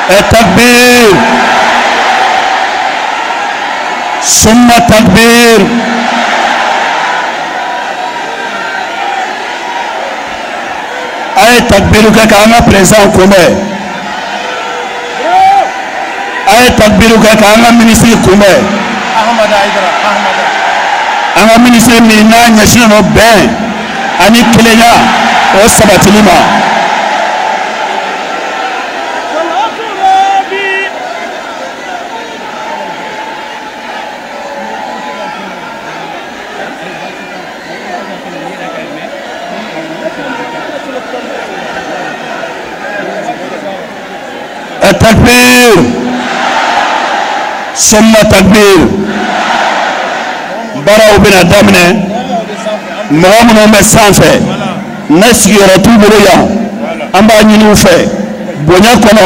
Takbir, summa takbir. A ye takbiru kɛ k'an ka président kunbɛn. A ye takbiru kɛ k'an ka minisiri kunbɛn. An ka minisiri min n'a ɲɛsinnen don bɛn ani kelenya o sabatili ma. Takbir, summa takbir. Baaraw bɛna daminɛ. Mɔgɔ minnu bɛ sanfɛ ne sigiyɔrɔ t'u bolo yan, an b'a ɲini u fɛ bonya kɔnɔ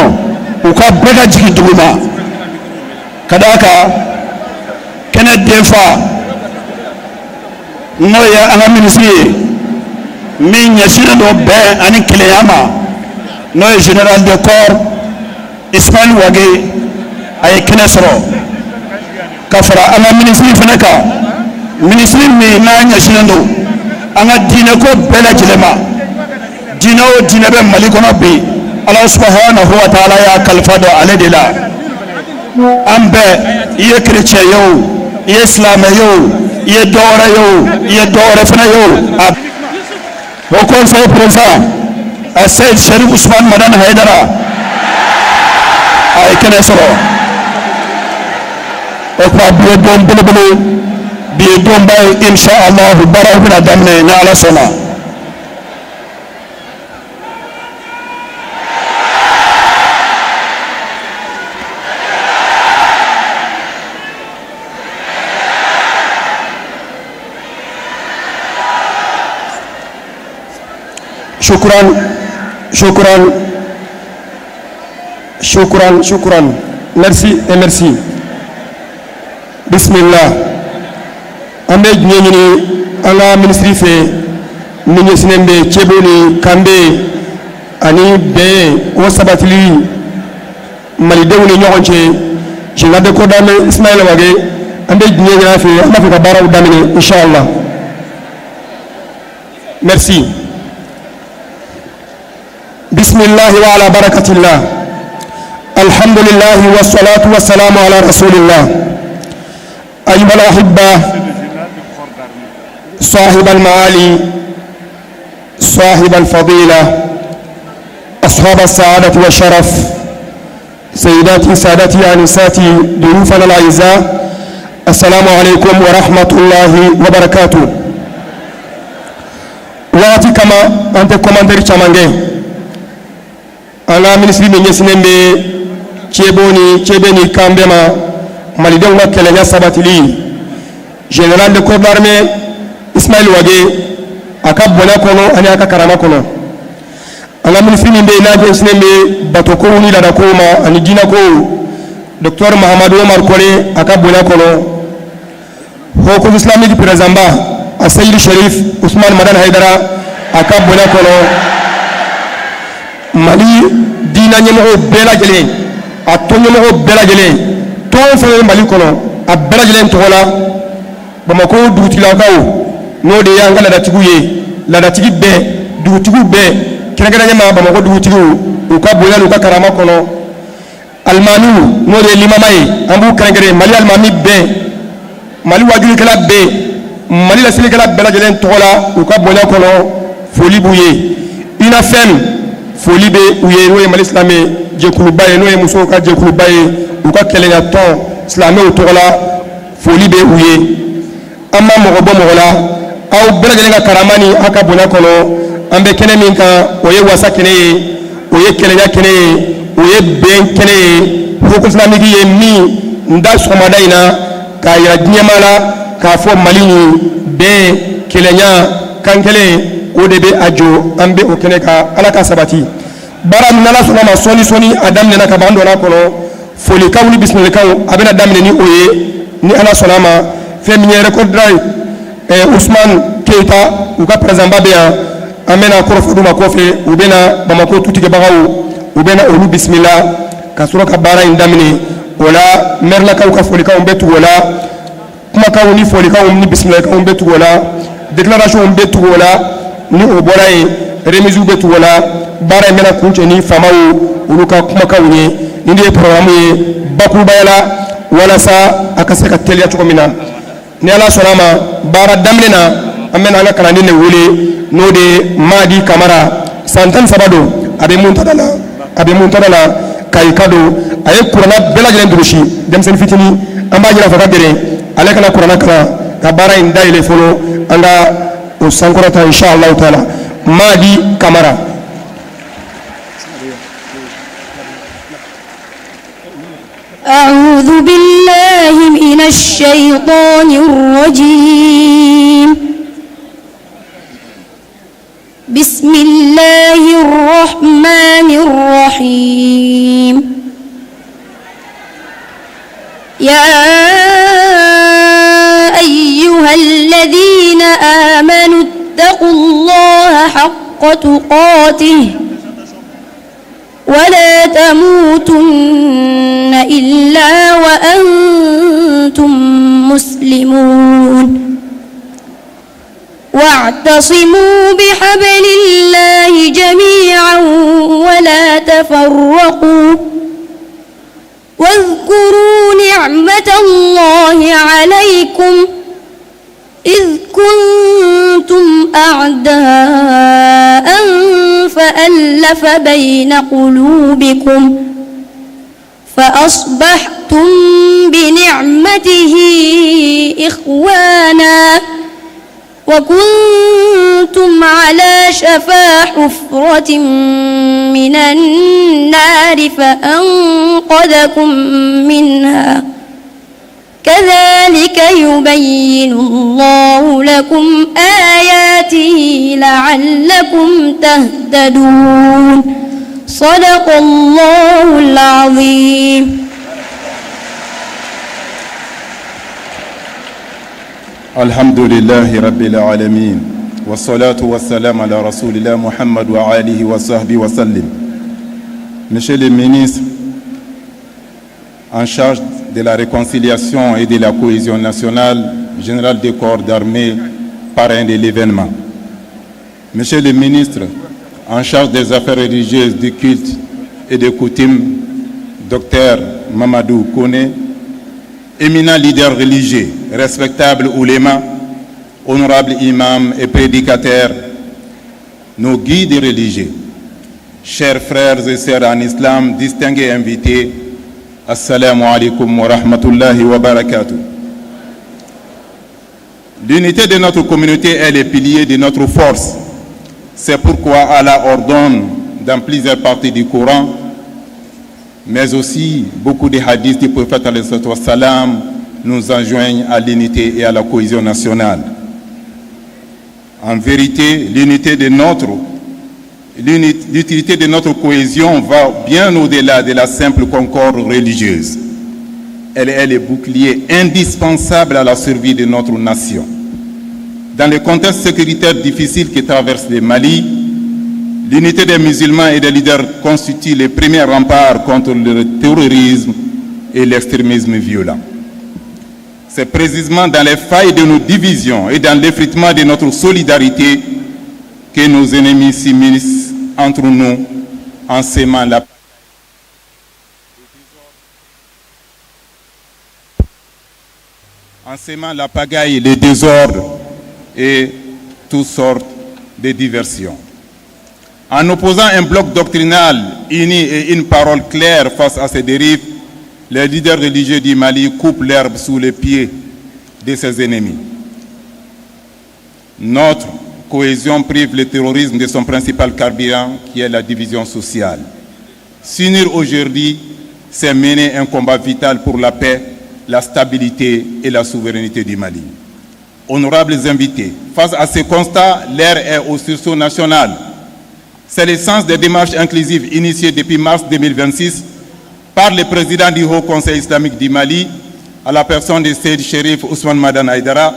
u ka bɛɛ ka jigin duguma, ka d'a kan kɛnɛ denfa, n'o ye an ka minisiri ye min ɲɛsinnen don bɛn ani kelenya ma, n'o ye général de corps Ismaël Wagué, a ye kɛnɛ sɔrɔ ka fara an ka minisiri fana kan, minisiri min n'a ɲɛsinnen don an ka diinɛko bɛɛ lajɛlen ma. Diinɛ o diinɛ bɛ Mali kɔnɔ bi, Ala subahanahu wa taala y'a kalifa don ale de la. An bɛɛ, i ye kerecɛn ye o, i ye silamɛ ye o, i ye dɔ wɛrɛ ye o, i ye dɔ wɛrɛ fana ye o, a Haut Conseil président Seyid Sherif Usman Madani Hayidara, a ye kɛnɛ sɔrɔ. O tuma bi ye don belebele, bi ye donba ye. Insha Allah, baaraw bɛna daminɛ ni Ala sɔnna. Shukran, shukran, shukran, shukran. Merci et merci. Bismillah. An bɛ diɲɛ ɲini an ka minisiri fɛ min ɲɛsinnen bɛ cɛbo ni kanbe ani bɛn o sabatili malidenw ni ɲɔgɔn cɛ, général de corps d'armée Ismaël Wagué. An bɛ diɲɛ ɲini a fɛ, an b'a fɛ ka baaraw daminɛ inshallah. Merci. Bismillahi wa ala barakatillah, alhamdulillahi wa salatu wa salamu ala rasulillah. Ayuha al-ahibba, صاحب المعالي، صاحب الفضيلة، أصحاب السعادة والشرف، سيداتي سادتي آنساتي ضيوفنا الأعزاء، السلام عليكم ورحمة الله وبركاته. Wagati kama, an tɛ commentaire caman kɛ. An ka minisiri min ɲɛsinnen bɛ cɛbo ni cɛbɛ ni kanbɛn ma, malidenw ka kɛlɛya sabatili, général de corps d'armée Ismaël Wagué, a ka bonya kɔnɔ ani a ka karama kɔnɔ, an ka minisiri min bɛ yen n'a ɲɛsinnen bɛ batokow ni laadakow ma ani diinɛkow, docteur Mahamadu Omar Kone, a ka bonya kɔnɔ, Haut Conseil islamique président ba Aseyid Sherif Usman Madani Hayidara, a ka bonya kɔnɔ, Mali diinɛ ɲɛmɔgɔw bɛɛ lajɛlen, a tɔn ɲɛmɔgɔw bɛɛ lajɛlen, tɔn fɛn bɛ Mali kɔnɔ, a bɛɛ lajɛlen tɔgɔ la, Bamakɔ dugutigilakaw, n'o de y'an ka laadatigiw ye, laadatigi bɛɛ, dugutigiw bɛɛ, kɛrɛnkɛrɛnnenya ma Bamakɔ dugutigiw, u ka bonya n'u ka karama kɔnɔ, alimamiw, n'o de ye limama ye, an b'u kɛrɛnkɛrɛn, Mali alimami bɛɛ, Mali wajulikɛla bɛɛ, Mali laselikɛla bɛɛ lajɛlen tɔgɔ la, u ka bonya kɔnɔ, foli b'u ye. UNAFEM, foli bɛ u ye, n'o ye Mali silamɛ jɛkuluba ye, n'o ye musow ka jɛkuluba ye, u ka kɛlɛya tɔn silamɛw tɔgɔ la, foli bɛ u ye. An ma mɔgɔ bɔ mɔgɔ la, aw bɛɛ lajɛlen ka karama ni aw ka bonya kɔnɔ, an bɛ kɛnɛ min kan, o ye wasa kɛnɛ ye, o ye kɛlɛya kɛnɛ ye, o ye bɛn kɛnɛ ye. Haut Conseil islamique ye min da sɔgɔmada in na k'a yira diɲɛmaa la k'a fɔ Mali ni bɛn, kelenya, kan kelen, o de bɛ a jɔ. An bɛ o kɛnɛ kan. Ala ka sabati baara min, Ala sɔnna ma, sɔɔni sɔɔni a daminɛna ka ban, an donna kɔnɔ. Folikanw ni bisimilalikanw, a bɛna daminɛ ni o ye ni Ala sɔnna ma. Fɛn min ye recordeur ye, Usman Keyita, u ka président ba bɛ yan, an bɛna kɔrɔfɔ d'u ma kɔfɛ. U bɛna Bamakɔ tutigɛbagaw, u bɛna olu bisimila. Ka sɔrɔ ka baara in daminɛ. O la, mɛrilakaw ka folikanw bɛ tugu o la, kumakanw ni folikanw ni bisimilakanw bɛ tugu o la, déclaration bɛ tugu o la. Ni o bɔra yen, remise bɛ tugu o la. Baara in bɛna kuncɛ ni faamaw olu ka kumakanw ye. Nin de ye programme ye bakurubaya la, walasa a ka se ka teliya cogo min na. Ni Ala sɔnna a ma, baara daminɛ na, an bɛna an ka kalanden de wele, n'o de ye Madi Kamara. San 13 don, a bɛ Muntada la, a bɛ Muntada la, Kayika don. A ye kuranna bɛɛ lajɛlen durusi, denmisɛnnin fitinin. An b'a jira fɔ ka gɛrɛ ale kana kuranna kalan ka baara in dayɛlɛ fɔlɔ, an ka o sankɔrɔta, inshallah taala. Madi Kamara. أعوذ بالله من الشيطان الرجيم. بسم الله الرحمن الرحيم. يا أيها الذين آمنوا اتقوا الله حق تقاته ولا تموتن إلا وأنتم مسلمون. واعتصموا بحبل الله جميعا ولا تفرقوا، واذكروا نعمة الله عليكم إذ كنتم أعداء فألف بين قلوبكم فأصبحتم بنعمته إخوانا، وكنتم على شفا حفرة من النار فأنقذكم منها، كذلك يبين الله لكم آياته لعلكم تهتدون. صدق الله العظيم. الحمد لله رب العالمين، والصلاة والسلام على رسول الله محمد وآله وصحبه وسلم. Monsieur le ministre en charge de la réconciliation et de la cohésion nationale, général des corps d'armée, parrain de l'événement. Monsieur le ministre en charge des affaires religieuses, du culte et des coutumes, docteur Mamadou Kone, éminent leader religieux, respectable ouléma, honorable imam et prédicateur, nos guides religieux, chers frères et sœurs en islam, distingués invités, السلام عليكم ورحمة الله وبركاته. L'unité de notre communauté est le pilier de notre force. C'est pourquoi Allah ordonne dans plusieurs parties du Coran, mais aussi beaucoup de hadiths du prophète سلام nous enjoignent à l'unité et à la cohésion nationale. En vérité, l'utilité de notre cohésion va bien au-delà de la simple concorde religieuse. Elle est le bouclier indispensable à la survie de notre nation. Dans le contexte sécuritaire difficile que traverse le Mali, l'unité des musulmans et des leaders constitue les premiers remparts contre le terrorisme et l'extrémisme violent. C'est précisément dans les failles de nos divisions et dans l'effritement de notre solidarité que nos ennemis s'immiscent entre nous en semant la pagaille, le désordre et toutes sortes de diversions. En opposant un bloc doctrinal uni et une parole claire face à ces dérives, les leaders religieux du Mali coupent l'herbe sous les pieds de ses ennemis. Notre cohésion prive le terrorisme de son principal carburant, qui est la division sociale. S'unir aujourd'hui, c'est mener un combat vital pour la paix, la stabilité et la souveraineté du Mali. Honorables invités, face à ces constats, l'heure est au sursaut national. C'est le sens des démarches inclusives initiées depuis mars 2026 par le président du Haut Conseil islamique du Mali, à la personne de Seyd Chérif Ousmane Madani Haïdara.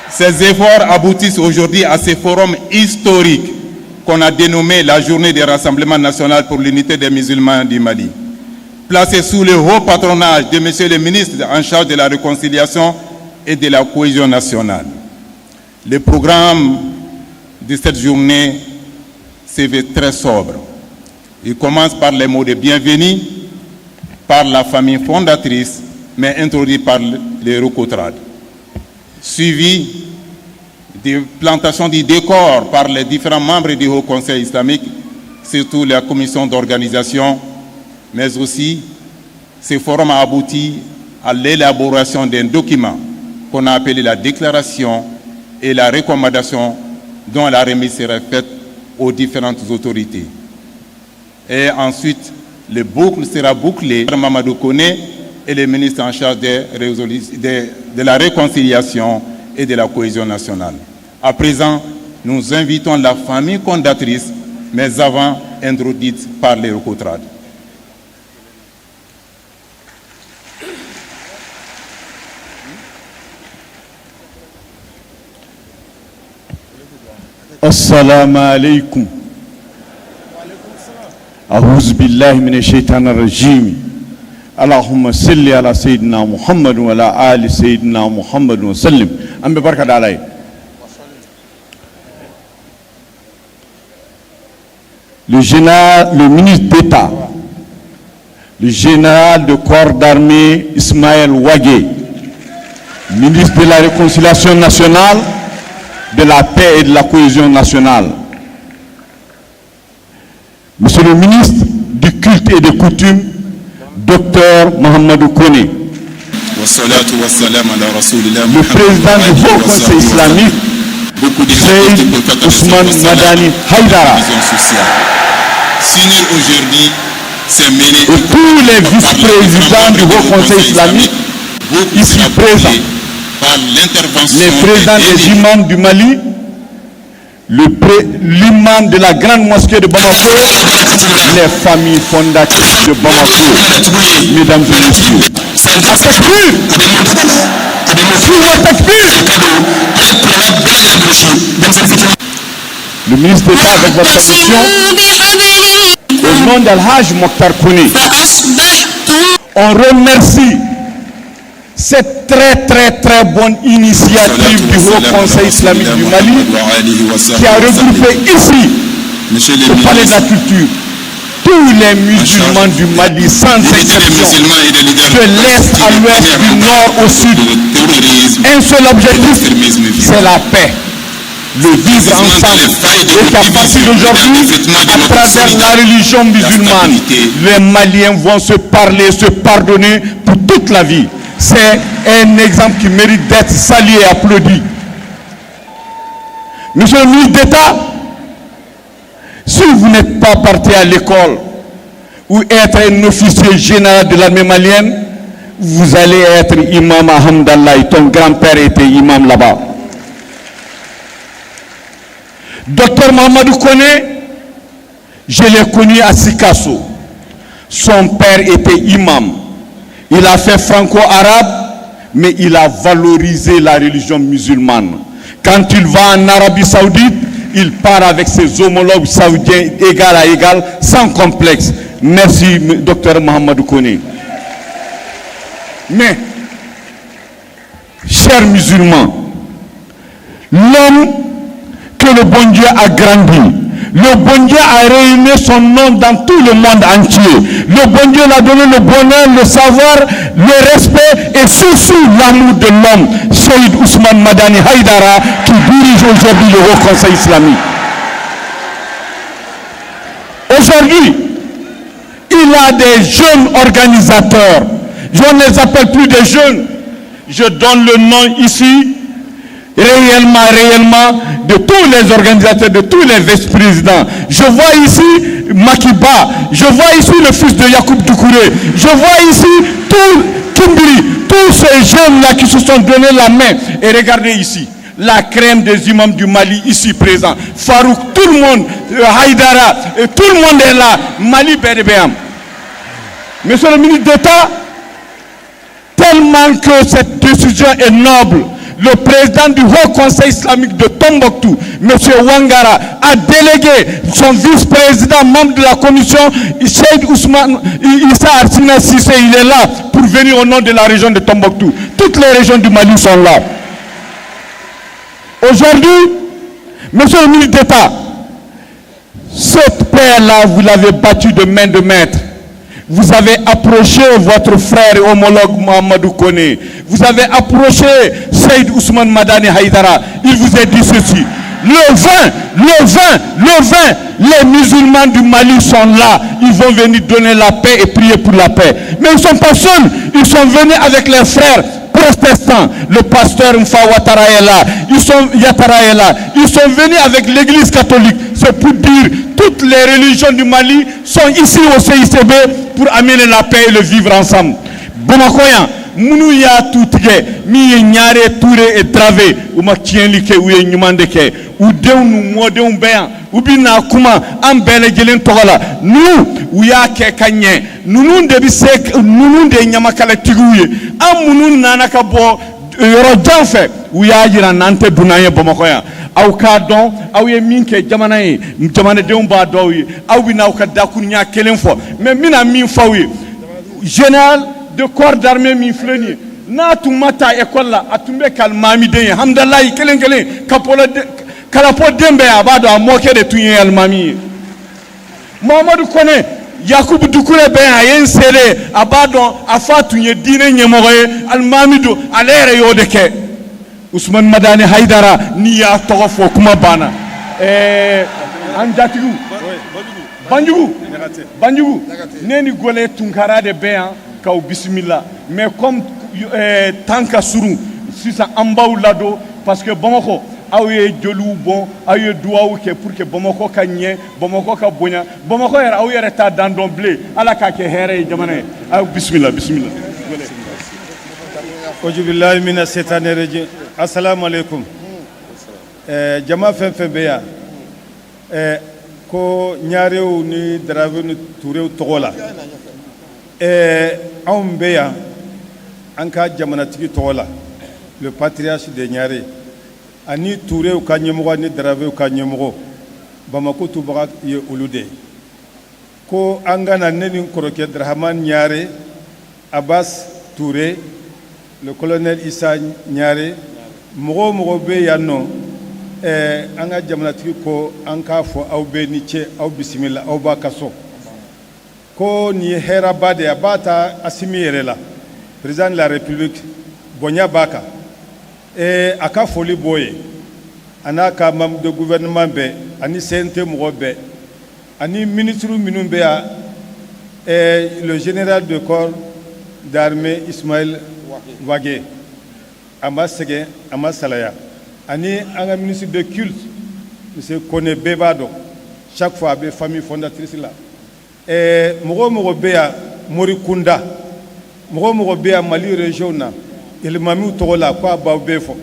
Ces efforts aboutissent aujourd'hui à ce forum historique. qu'on a dénommée la journée des rassemblements national pour l'unité des musulmans du Mali, placée sous le haut patronage de Monsieur le ministre en charge de la réconciliation et de la cohésion nationale. Le programme de cette journée se veut très sobre. Il commence par les mots de bienvenue par la famille fondatrice, mais introduit par les Recotrades, suivi de plantation du décor par les différents membres du Haut Conseil islamique, surtout la commission d'organisation, mais aussi ce forum a abouti à l'élaboration d'un document qu'on a appelé la déclaration et la recommandation dont la remise serait faite aux différentes autorités. Et ensuite, le boucle sera bouclé par Mamadou Kone et le ministre en charge de la réconciliation et de la cohésion nationale. À présent, nous invitons la famille fondatrice, mais avant introduite par les Recotrades. السلام عليكم. أعوذ بالله من الشيطان الرجيم. اللهم صل على سيدنا محمد وعلى آل سيدنا محمد وسلم. An bɛ barika da Ala ye. Le général, le ministre d'État, le général de corps d'armée Ismaël Wagué, ministre de la Réconciliation nationale, de la paix et de la cohésion nationale. Monsieur le ministre du Culte et des Coutumes, docteur Mohamedou Kone. Le président du Haut Conseil islamique, Cheikh Ousmane Madani Haïdara. Et tous les vice-présidents du Haut Conseil islamique ici présents, les présidents des imams du Mali, l'imam de la grande mosquée de Bamako, les familles fondatrices de Bamako, mesdames et messieurs. تكبير تكبير. Le ministre d'État, avec votre permission, au nom d'Al-Hajj Mokhtar Kouni, on remercie cette très très très bonne initiative du Haut Conseil islamique du Mali qui a regroupé ici, au Palais de la Culture, tous les musulmans du Mali sans exception, de l'est à l'ouest, du nord au sud. Un seul objectif, c'est la paix, le vivre ensemble. Et qu'à partir d'aujourd'hui, à travers la religion musulmane, les Maliens vont se parler, se pardonner pour toute la vie. C'est un exemple qui mérite d'être salué et applaudi. Monsieur le ministre d'État, si vous n'êtes pas parti à l'école ou être un officier général de l'armée malienne, vous allez être imam à Hamdallah. Ton grand-père était imam là-bas. Docteur Mohamedou Kone, je l'ai connu à Sikasso. Son père était imam. Il a fait franco-arabe, mais il a valorisé la religion musulmane. Quand il va en Arabie Saoudite, il part avec ses homologues saoudiens égal à égal, sans complexe. Merci, docteur Mohamedou Kone. Mais, chers musulmans, l'homme que le bon Dieu a grandi, le bon Dieu a rayonné son nom dans tout le monde entier. Le bon Dieu l'a donné le bonheur, le savoir, le respect et surtout l'amour de l'homme, Seyd Ousmane Madani Haïdara, qui dirige aujourd'hui le Haut Conseil islamique. Aujourd'hui, il a des jeunes organisateurs. Je ne les appelle plus des jeunes. Je donne le nom ici, réellement, réellement, de tous les organisateurs, de tous les vice-présidents. Je vois ici Makiba, je vois ici le fils de Yacoub Doucouré, je vois ici tout Kimbiri, tous ces jeunes-là qui se sont donné la main. Et regardez ici, la crème des imams du Mali ici présent. Farouk, tout le monde, Haïdara, tout le monde est là. Mali Berdebéam. Monsieur le ministre d'État, tellement que cette décision est noble, Le président du Haut Conseil islamique de Tombouctou, M. Wangara, a délégué son vice-président, membre de la commission, Cheikh Ousmane Issa Arsina Sissé, il est là pour venir au nom de la région de Tombouctou. Toutes les régions du Mali sont là. Aujourd'hui, monsieur le ministre d'État, cette paix-là, vous l'avez battue de main de maître. Vous avez approché votre frère et homologue Mohamedou Kone. Vous avez approché Seyd Ousmane Madani Haïdara. Il vous a dit ceci. Le 20, le 20, le 20, les musulmans du Mali sont là. Ils vont venir donner la paix et prier pour la paix. Mais ils ne sont pas seuls. Ils sont venus avec leurs frères protestants. Le pasteur Mfa Ouattara est là. Ils sont, Yattara est là. Ils sont venus avec l'église catholique. C'est pour dire toutes les religions du Mali sont ici au CICB pour amener la paix et le vivre ensemble. Bamakɔ yan minnu y'a tu tigɛ min ye Ɲare, Ture et Dravé, u ma tiɲɛli kɛ, u ye ɲuman de kɛ. U denw n'u mɔdenw bɛ yan, u bɛ na kuma an bɛɛ lajɛlen tɔgɔ la. Ninnu u y'a kɛ ka ɲɛ. Ninnu de bɛ se, ninnu de ye ɲamakalatigiw ye. An minnu nana ka bɔ yɔrɔ jan fɛ, u y'a jira n'an tɛ dunan ye Bamakɔ yan. Aw k'a dɔn aw ye min kɛ jamana ye, jamanadenw b'a dɔn aw ye. Aw bɛ n'aw ka dakuruɲa kelen fɔ, mais n bɛna min fɔ aw ye, général de corps d'armée min filɛ nin ye, n'a tun ma taa école la, a tun bɛ kɛ alimamiden ye. Hamdalayi kelen kelen kalapɔ den bɛɛ, a b'a dɔn a mɔkɛ de tun ye alimami ye. Mamadu Kɔnɛ, Yakubu Dukure bɛ yan, a ye n seere, a b'a dɔn a fa tun ye diinɛ ɲɛmɔgɔ ye, alimami don, ale yɛrɛ y'o de kɛ. Usumani Madani Hayidara, n'i y'a tɔgɔ fɔ, kuma banna. An jatigiw, Banjugu, Banjugu, ne ni Gole Tunkara de bɛ yan k'aw bisimila. Mais comme temps ka surun sisan, an b'aw ladon parce que Bamakɔ, aw ye joliw bɔn, aw ye duwawu kɛ pour que Bamakɔ ka ɲɛ, Bamakɔ ka bonya. Bamakɔ yɛrɛ, aw yɛrɛ t'a dan dɔn bilen. Ala k'a kɛ hɛrɛ ye jamana ye. Aw bisimila, bisimila. Ojubilahi mina setani rajim. Assalamu alaikum. Jama fɛn fɛn bɛ yan, ko Ɲarew ni Daravew ni Turew tɔgɔ la, anw bɛ yan an ka jamanatigi tɔgɔ la, le patriarche de Ɲare, ani Turew ka ɲɛmɔgɔ ni Daravew ka ɲɛmɔgɔ, Bamako tubaga ye olu de ye, ko an ka na, ne ni n kɔrɔkɛ Darahamani Ɲare, Abbas Ture, le colonel Issa Ɲare, mɔgɔ o mɔgɔ bɛ yan nɔ, an ka jamanatigi ko an k'a fɔ aw bɛɛ ni ce, aw bisimila, aw b'a ka so. Ko nin ye hɛrɛba de ye, a b'a ta Asimi yɛrɛ la, président de la République, bonya b'a kan. A ka foli b'o ye, a n'a ka membre de gouvernement bɛɛ, ani CNT mɔgɔ bɛɛ, ani ministre minnu bɛ yan, le général de corps d'armée Ismaël Wagué, a ma sɛgɛn, a ma salaya, ani an ka ministre de culte, monsieur Kone, bɛɛ b'a dɔn, chaque fois a bɛ famille fondatrice la. Mɔgɔ o mɔgɔ bɛ yan, mori kunda, mɔgɔ o mɔgɔ bɛ yan Mali région na, alimamiw tɔgɔ la, ko a b'aw bɛɛ fɔ.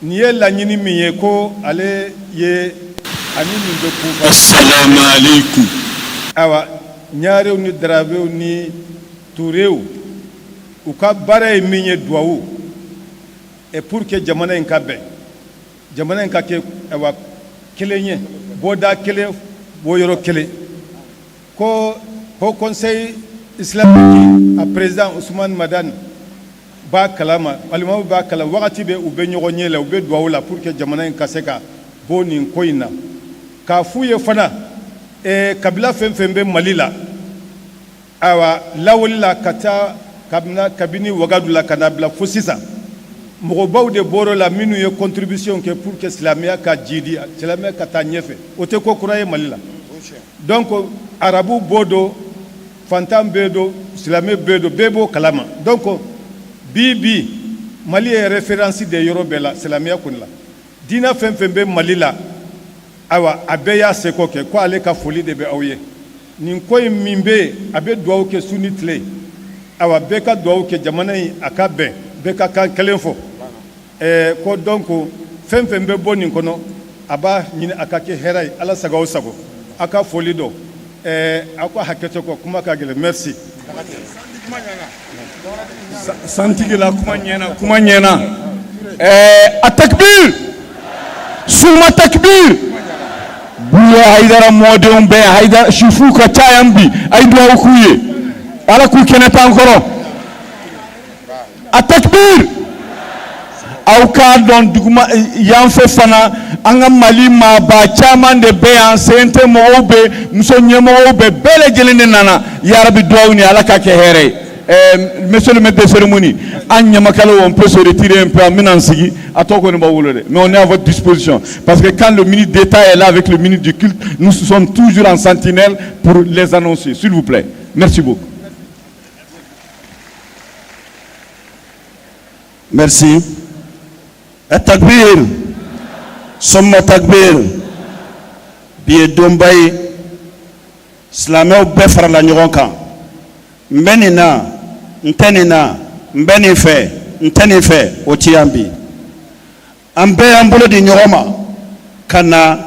Nin ye laɲini min ye, ko ale ye ani nin bɛ kunfa. Assalamu alaikum. Ayiwa, Ɲarew ni Daravew ni Turew, u ka baara ye min ye, duwawu et pour que jamana in ka bɛn, jamana in ka kɛ ayiwa kelen ye, bɔda kelen, bɔyɔrɔ kelen. Ko Haut Conseil islamique, a président Ousmane Madani b'a kalama, alimamu b'a kalama, wagati bɛ u bɛ ɲɔgɔn ɲɛ la, u bɛ duwawu la pour que jamana in ka se ka bɔ nin ko in na. K'a f'u ye fana, kabila fɛn fɛn bɛ Mali la, ayiwa, lawuli la ka taa kabini Wagadu la ka na bila fo sisan, mɔgɔbaw de bɔr'o la minnu ye contribution kɛ pour que silamɛya ka jidi, silamɛya ka taa ɲɛfɛ. O tɛ ko kura ye Mali la. Donc arabu b'o don, fantan bɛ don, silamɛ bɛ don, bɛɛ b'o kalama. Donc bi bi, Mali ye référence de yɔrɔ bɛɛ la silamɛya kɔni la. Diinɛ fɛn fɛn bɛ Mali la, ayiwa, a bɛɛ y'a seko kɛ. Ko ale ka foli de bɛ aw ye nin ko in min bɛ yen. A bɛ dugawu kɛ su ni tile. Ayiwa, bɛɛ ka dugawu kɛ jamana in a ka bɛn, bɛɛ ka kan kelen fɔ. Ko donc fɛn fɛn bɛ bɔ nin kɔnɔ, a b'a ɲini a ka kɛ hɛrɛ ye. Ala sago aw sago. A ka foli dɔn, aw ka hakɛto kɔ, kuma ka gɛlɛn. Merci. Santigi la, kuma ɲɛna, kuma ɲɛna. Ɛɛ, atakbir suma takbir. Buye Hayidara mɔdenw bɛɛ, Hayidara sifu ka ca yan bi. A ye dugawu k'u ye, Ala k'u kɛnɛ t'an kɔrɔ. Atakbir. Aw k'a dɔn, duguma yan fɛ fana, an ka Mali maaba caman de bɛ yan. CNT mɔgɔw bɛ, muso ɲɛmɔgɔw bɛ, bɛɛ lajɛlen de nana. Yarabi, dugawu ni Ala ka kɛ hɛrɛ ye. Monsieur le maître de cérémonie, an ɲamakalaw, on peut se retirer un peu. An bɛna sigi, a tɔ kɔni b'aw bolo dɛ, mais on est à votre disposition, parce que quand le ministre d'État est là avec le ministre du culte, nous sommes toujours en sentinelle pour les annoncer. S'il vous plaît, merci beaucoup. Merci. Takbir. Summa takbir. Bi ye donba ye, silamɛw bɛɛ farala ɲɔgɔn kan. N bɛ nin na, n tɛ nin na, n bɛ nin fɛ, n tɛ nin fɛ, o ti yan bi. An bɛɛ y'an bolo di ɲɔgɔn ma ka na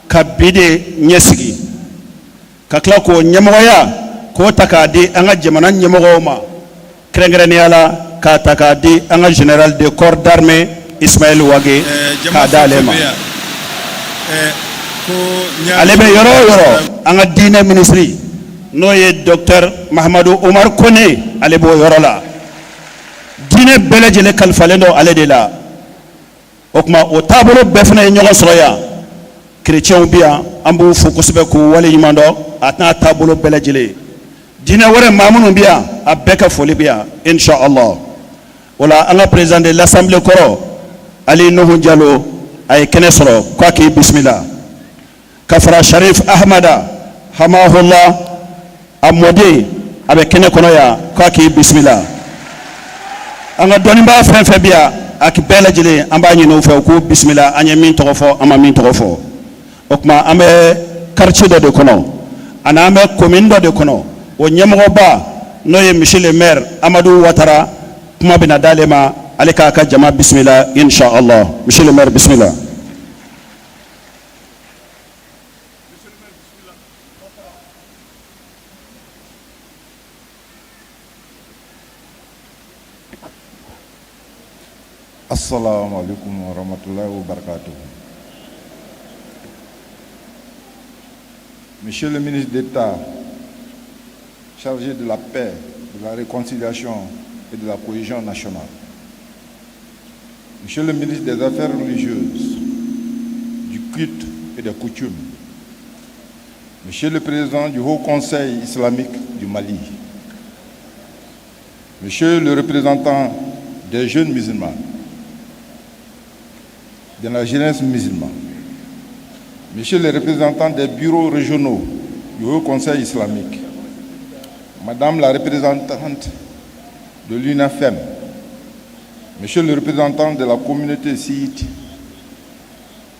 ka bi de ɲɛsigi, ka tila k'o ɲɛmɔgɔya k'o ta k'a di an ka jamana ɲɛmɔgɔw ma, kɛrɛnkɛrɛnnenya la k'a ta k'a di an ka général de corps d'armée Ismaël Wagué, k'a d'ale ma. Ale bɛ yɔrɔ o yɔrɔ, an ka diinɛ minisiri, n'o ye docteur Mahamadu Omar Kone, ale b'o yɔrɔ la. Diinɛ bɛɛ lajɛlen kalifalen don ale de la. O tuma, o taabolo bɛɛ fana ye ɲɔgɔn sɔrɔ yan. Kerecɛnw bi yan, an b'u fo kosɛbɛ k'u waleɲuman dɔn, a tɛna taabolo bɛɛ lajɛlen. Diinɛ wɛrɛ maa minnu bi yan, a bɛɛ ka foli bi yan, inshallah. O la, an ka président de l'assemblée kɔrɔ, Ali Nuhu Jalo, a ye kɛnɛ sɔrɔ k'a k'i bisimila, ka fara Sharif Ahmada Hamahullah, a mɔden, a bɛ kɛnɛ kɔnɔ yan, k'a k'i bisimila. An ka dɔnnibaa fɛn fɛn bi yan, a bɛɛ lajɛlen, an b'a ɲini u fɛ u k'u bisimila. An ye min tɔgɔ fɔ, an ma min tɔgɔ fɔ. O tuma, an bɛ quartier dɔ de kɔnɔ ani an bɛ commune dɔ de kɔnɔ, o ɲɛmɔgɔba, n'o ye monsieur le maire Amadu Watara, kuma bɛna d'ale ma, ale k'a ka jama bisimila, inshallah. Monsieur le maire, bisimila. Assalamu alaikum wa rahmatullahi wa barakatuh. Monsieur le ministre d'État chargé de la paix, de la réconciliation et de la cohésion nationale, Monsieur le ministre des Affaires religieuses, du culte et des coutumes, Monsieur le président du Haut Conseil islamique du Mali, Monsieur le représentant des jeunes musulmans, de la jeunesse musulmane, Monsieur le représentant des bureaux régionaux du Haut Conseil islamique, Madame la représentante de l'UNAFEM, Monsieur le représentant de la communauté chiite,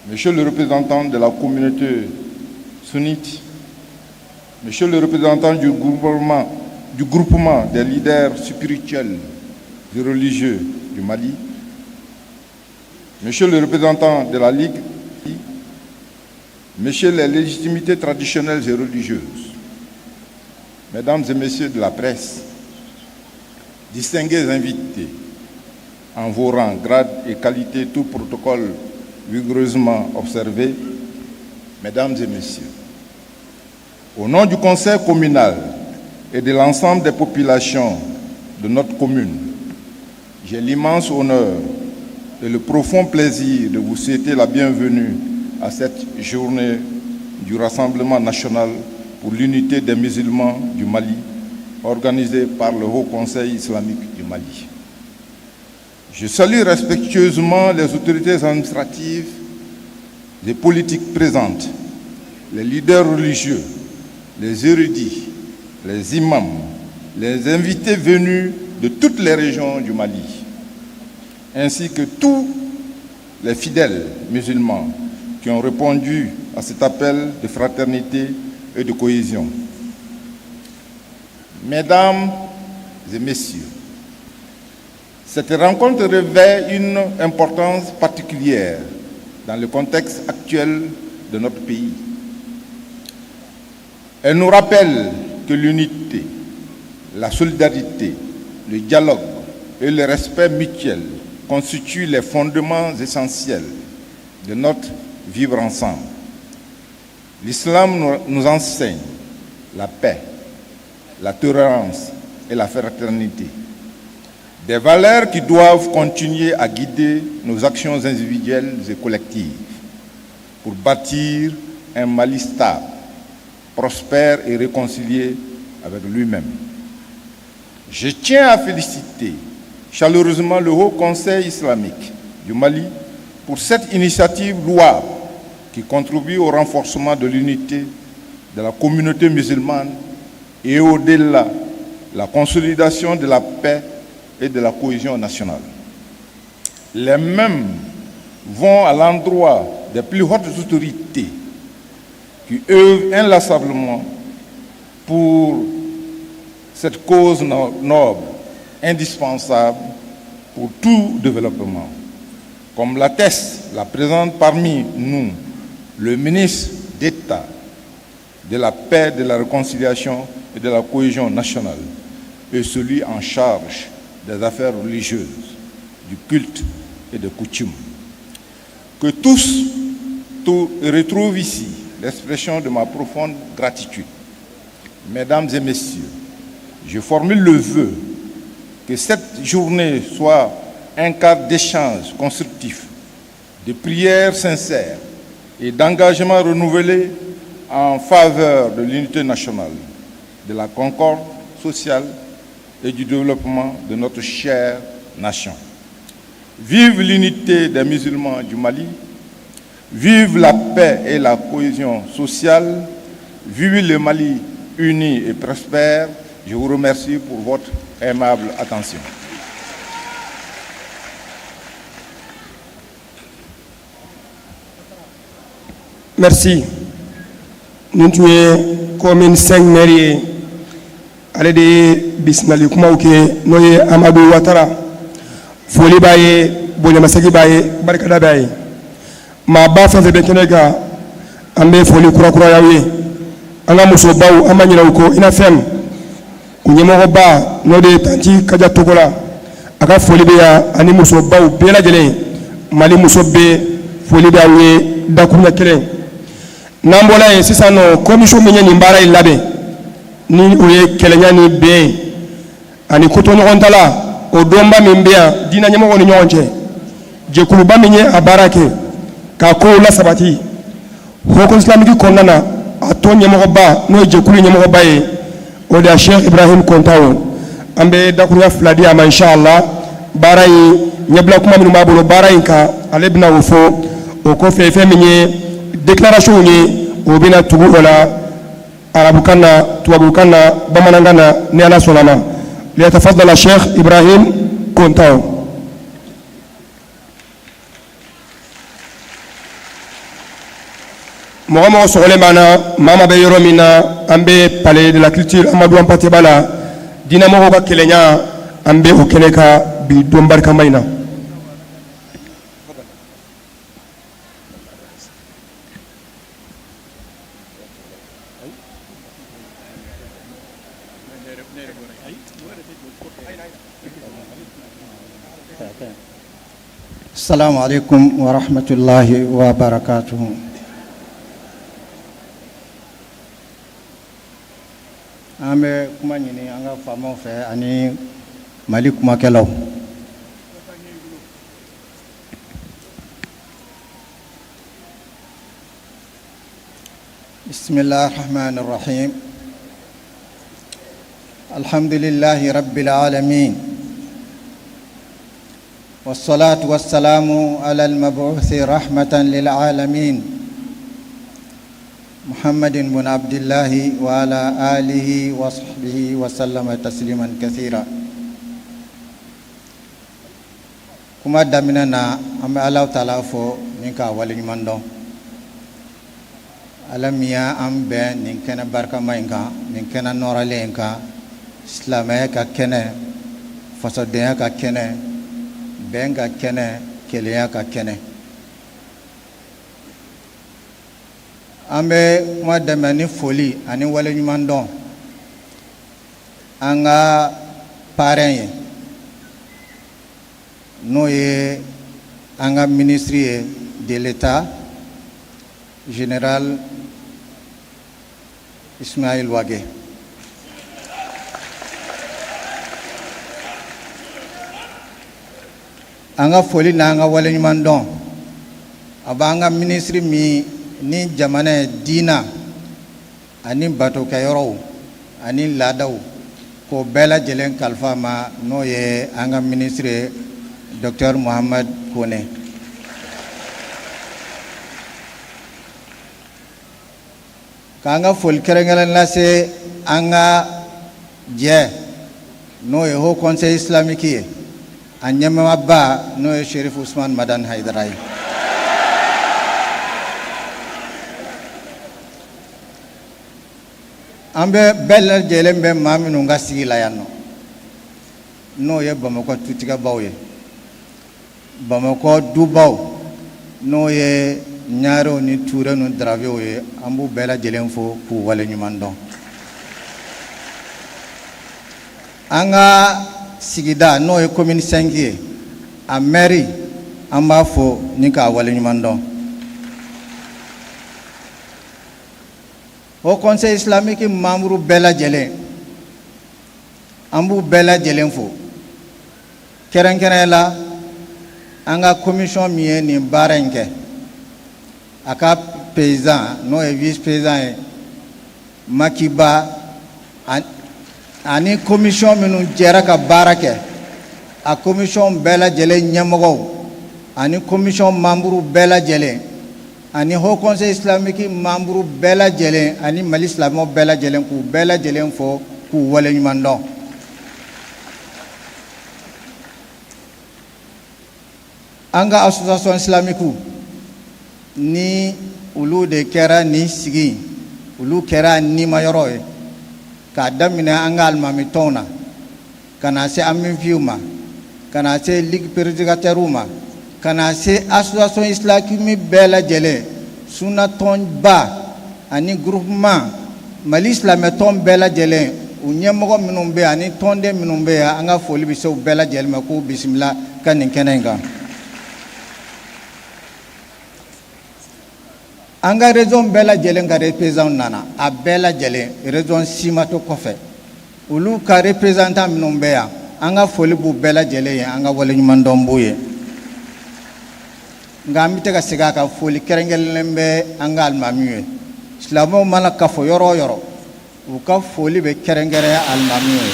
Monsieur le représentant de la communauté sunnite, Monsieur le représentant du groupement des leaders spirituels et religieux du Mali, Monsieur le représentant de la Ligue, Messieurs les légitimités traditionnelles et religieuses, Mesdames et Messieurs de la presse, distingués invités, en vos rangs, grades et qualités, tout protocole vigoureusement observé, Mesdames et Messieurs, au nom du Conseil communal et de l'ensemble des populations de notre commune, j'ai l'immense honneur et le profond plaisir de vous souhaiter la bienvenue à cette journée du Rassemblement national pour l'unité des musulmans du Mali, organisée par le Haut Conseil islamique du Mali. Je salue respectueusement les autorités administratives et politiques présentes, les leaders religieux, les érudits, les imams, les invités venus de toutes les régions du Mali, ainsi que tous les fidèles musulmans qui ont répondu à cet appel de fraternité et de cohésion. Mesdames et messieurs, cette rencontre revêt une importance particulière dans le contexte actuel de notre pays. Elle nous rappelle que l'unité, la solidarité, le dialogue et le respect mutuel constituent les fondements essentiels de notre vivre ensemble. L'islam nous enseigne la paix, la tolérance et la fraternité. Des valeurs qui doivent continuer à guider nos actions individuelles et collectives pour bâtir un Mali stable, prospère et réconcilié avec lui-même. Je tiens à féliciter chaleureusement le Haut Conseil islamique du Mali pour cette initiative louable qui contribue au renforcement de l'unité de la communauté musulmane et au-delà, la consolidation de la paix et de la cohésion nationale. Les mêmes vont à l'endroit des plus hautes autorités qui œuvrent inlassablement pour cette cause noble, indispensable pour tout développement. Comme l'atteste la présente parmi nous le ministre d'État de la paix, de la réconciliation et de la cohésion nationale et celui en charge des affaires religieuses, du culte et des coutumes. Que tous retrouvent ici l'expression de ma profonde gratitude. Mesdames et messieurs, je formule le vœu que cette journée soit un cadre d'échange constructif, de prières sincères et d'engagement renouvelé en faveur de l'unité nationale, de la concorde sociale et du développement de notre chère nation. Vive l'unité des musulmans du Mali, vive la paix et la cohésion sociale, vive le Mali uni et prospère. Je vous remercie pour votre aimable attention. Merci. Nin tun ye commune 5 maire ye, ale de ye bisimilali kumaw kɛ, n'o ye Amadu Watara. Foli b'a ye, bonyamasegi b'a ye, barikada b'a ye. Maaba fɛn fɛn bɛ kɛnɛ kan, an bɛ foli kurakuraya ye. An ka musobaw, an ma ɲinɛ u kɔ. INAFM u ɲɛmɔgɔba, n'o de ye tantie Kaja Togola, a ka foli bɛ yan, ani musobaw bɛɛ lajɛlen. Mali muso bɛɛ, foli bɛ aw ye dakuruɲɛ kelen. N'an bɔra yen sisan nɔ, commission min ye nin baara in labɛn, ni o ye kɛlɛnya ni bɛn ani kotoɲɔgɔntala, o donba min bɛ yan diinɛ ɲɛmɔgɔw ni ɲɔgɔn cɛ, jɛkuluba min ye a baara kɛ k'a kow lasabati Haut Conseil islamique kɔnɔna na, a tɔn ɲɛmɔgɔba, n'o ye jɛkulu ɲɛmɔgɔba ye, o de ye Cheikh Ibrahim Kontawo. An bɛ dakurunya fila di a ma, inshallah. Baara in ɲɛbila kuma minnu b'a bolo baara in kan, ale bɛna o fɔ. O kɔfɛ, fɛn min ye déclaration ye, o bɛna tugu o la arabukan na, tubabukan na, bamanankan na, ni Ala sɔnna ma. Liyatafaddala Cheikh Ibrahim Kontawo. Mɔgɔ mɔgɔ sɔgɔlen b'an na, maa maa bɛ yɔrɔ min na, an bɛ Palais de la Culture Amadou Hampâté Bâ la, diinɛmɔgɔw ka kelenya, an bɛ o kɛnɛ kan bi don barikama in na. السلام عليكم ورحمة الله وبركاته. An bɛ kuma ɲini an ka faamaw fɛ ani Mali kumakɛlaw. بسم الله الرحمن الرحيم. الحمد لله رب العالمين، والصلاة والسلام على المبعوث رحمة للعالمين محمد بن عبد الله وعلى آله وصحبه وسلم تسليما كثيرا. Kuma daminɛ na, an bɛ Ala taala fo ni k'a waleɲuman dɔn, Ala min y'an bɛn nin kɛnɛ barikama in kan, nin kɛnɛ nɔrɔlen in kan, silamɛya ka kɛnɛ, fasodenya ka kɛnɛ, bɛn ka kɛnɛ, kelenya ka kɛnɛ. An bɛ kuma daminɛ ni foli ani waleɲuman dɔn an ka parrain ye. n'o ye an ka minisiri ye de l'État, général Ismaël Wagué. An ka foli n'an ka waleɲumandɔn a b'an ka minisiri min ni jamana ye diina ani batokɛyɔrɔw ani laadaw k'o bɛɛ lajɛlen kalifa ma, n'o ye an ka minisiri ye, docteur Mohamed Kone. K'an ka foli kɛrɛnkɛrɛn lase an ka jɛ, n'o ye Haut Conseil islamique ye, a ɲɛmaaba, n'o ye Chérif Ousmane Madani Haidara ye. An bɛ bɛɛ lajɛlen bɛ maa minnu ka sigi la yan nɔ, n'o ye Bamakɔ tutigɛbaw ye, Bamakɔ dubaw, n'o ye ɲarew ni turew ni darabew ye, an b'u bɛɛ lajɛlen fo k'u waleɲuman dɔn. An ka sigida, n'o ye commune 5 ye, a maire, an b'a fo ni k'a waleɲuman dɔn. Haut Conseil islamique membre bɛɛ lajɛlen, an b'u bɛɛ lajɛlen fo, kɛrɛnkɛrɛn la an ka commission min ye nin baara in kɛ, a ka président, n'o ye vice président ye, Makiba, ani commission minnu jɛra ka baara kɛ, a commission bɛɛ lajɛlen ɲɛmɔgɔw ani commission membre bɛɛ lajɛlen ani Haut Conseil islamique membre bɛɛ lajɛlen ani Mali silamɛw bɛɛ lajɛlen, k'u bɛɛ lajɛlen fo k'u waleɲuman dɔn. An ka association islamique, ni olu de kɛra nin sigi, olu kɛra nimayɔrɔ ye, k'a daminɛ an ka alimamitɔnw na ka na se AMUPI ma, ka na se ligue prédicateur ma, ka na se association islamique bɛɛ lajɛlen, sunatɔnba ani groupement, Mali silamɛtɔn bɛɛ lajɛlen, u ɲɛmɔgɔ minnu bɛ yan ani tɔnden minnu bɛ yan, an ka foli bɛ se u bɛɛ lajɛlen ma k'u bisimila ka nin kɛnɛ in kan. An ka région bɛɛ lajɛlen ka représentant nana, a bɛɛ lajɛlen, région si ma to kɔfɛ. Olu ka représentant minnu bɛ yan, an ka foli b'u bɛɛ lajɛlen ye, an ka waleɲumandɔn b'u ye. Nka an bɛ se ka segin a kan, foli kɛrɛnkɛrɛnlen bɛ an ka alimamiw ye. Silamɛw mana kafo yɔrɔ o yɔrɔ, u ka foli bɛ kɛrɛnkɛrɛnya alimamiw ye.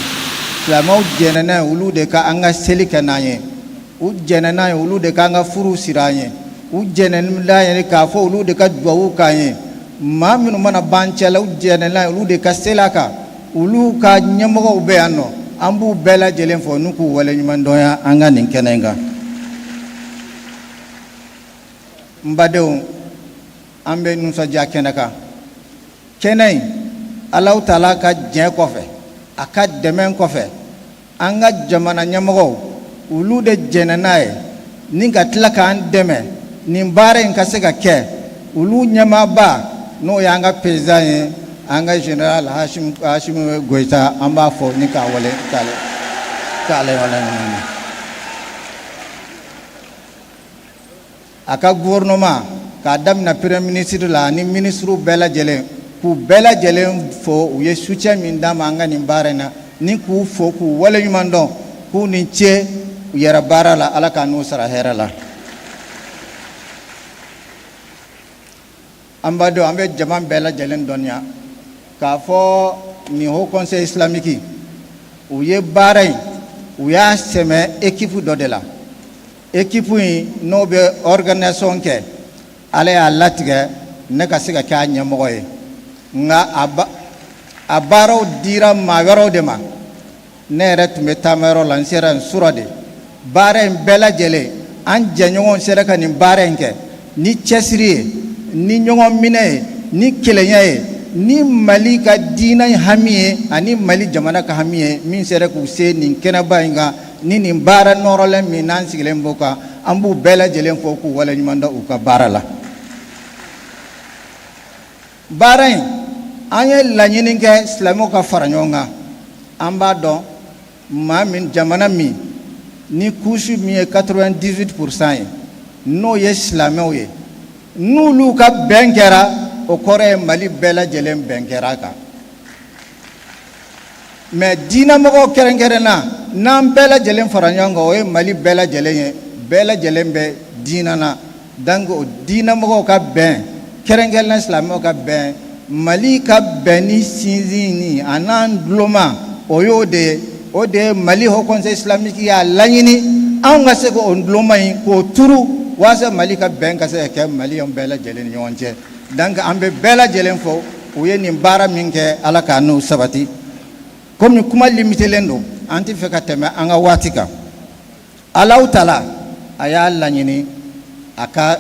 Silamɛw jɛnna n'a ye olu de ka an ka seli kɛ n'an ye, u jɛnna n'a ye olu de ka an ka furuw siri an ye, u jɛnna n'a ye k'a fɔ olu de ka duwawu k'an ye. Maa minnu mana ban cɛ la, u jɛnna n'a ye olu de ka seli a kan. Olu ka ɲɛmɔgɔw bɛ yan nɔ, an b'u bɛɛ lajɛlen fo n'u k'u waleɲumandɔnya an ka nin kɛnɛ in kan. N badenw, an bɛ nisɔndiya kɛnɛ kan. Kɛnɛ in, Alahu taala ka diɲɛ kɔfɛ, a ka dɛmɛ kɔfɛ, an ka jamana ɲɛmɔgɔw, olu de jɛnna n'a ye ni ka tila k'an dɛmɛ nin baara in ka se ka kɛ. Olu ɲɛmaaba, n'o y'an ka président ye, an ka général Assimi Goïta, an b'a fɔ ni k'a wale k'ale wale a ka gouvernement, k'a daminɛ premier ministre la ani ministre bɛɛ lajɛlen, k'u bɛɛ lajɛlen fo u ye soutien min d'an ma an ka nin baara in na, ni k'u fo k'u waleɲuman dɔn, k'u ni ce u yɛrɛ baara la. Ala k'a n'u sara hɛrɛ la. An b'a dɔn, an bɛ jama bɛɛ lajɛlen dɔnniya k'a fɔ nin Haut Conseil islamique, u ye baara in, u y'a sɛmɛ équipe dɔ de la. Équipe in, n'o bɛ organisation kɛ, Ala y'a latigɛ ne ka se ka kɛ a ɲɛmɔgɔ ye. Nka a baaraw dira maa wɛrɛw de ma. Ne yɛrɛ tun bɛ taamayɔrɔ la, n sera n sura de. Baara in bɛɛ lajɛlen, an jɛɲɔgɔnw sera ka nin baara in kɛ ni cɛsiri ye, ni ɲɔgɔn minɛ ye, ni kelenya ye, ni Mali ka diinɛ hami ye ani Mali jamana ka hami ye, min sera k'u se nin kɛnɛba in kan ni nin baara nɔrɔlen min n'an sigilen b'o kan. An b'u bɛɛ lajɛlen fo k'u waleɲuman dɔn u ka baara la. Baara in, an ye laɲini kɛ silamɛw ka fara ɲɔgɔn kan. An b'a dɔn, maa min, jamana min Ni couche min ye 98 pourcent ye, n'o ye silamɛw ye, n'olu ka bɛn kɛra, o kɔrɔ ye Mali bɛɛ lajɛlen bɛn kɛra a kan. Mais diinɛmɔgɔw kɛrɛnkɛrɛnna, n'an bɛɛ lajɛlen fara ɲɔgɔn kan, o ye Mali bɛɛ lajɛlen ye, bɛɛ lajɛlen bɛ diinɛ na. Donc o diinɛmɔgɔw ka bɛn, kɛrɛnkɛrɛnna silamɛw ka bɛn, Mali ka bɛn ni sinsin a n'an duloma, o y'o de ye. O de ye Mali Haut Conseil islamique y'a laɲini anw ka se k'o duloma in k'o turu walasa Mali ka bɛn ka se ka kɛ maliyɛnw bɛɛ lajɛlen ni ɲɔgɔn cɛ. Donc an bɛ bɛɛ lajɛlen fo, u ye nin baara min kɛ, Ala k'a n'u sabati. Komi kuma limitelen don, an tɛ fɛ ka tɛmɛ an ka waati kan. Alahu taala a y'a laɲini a ka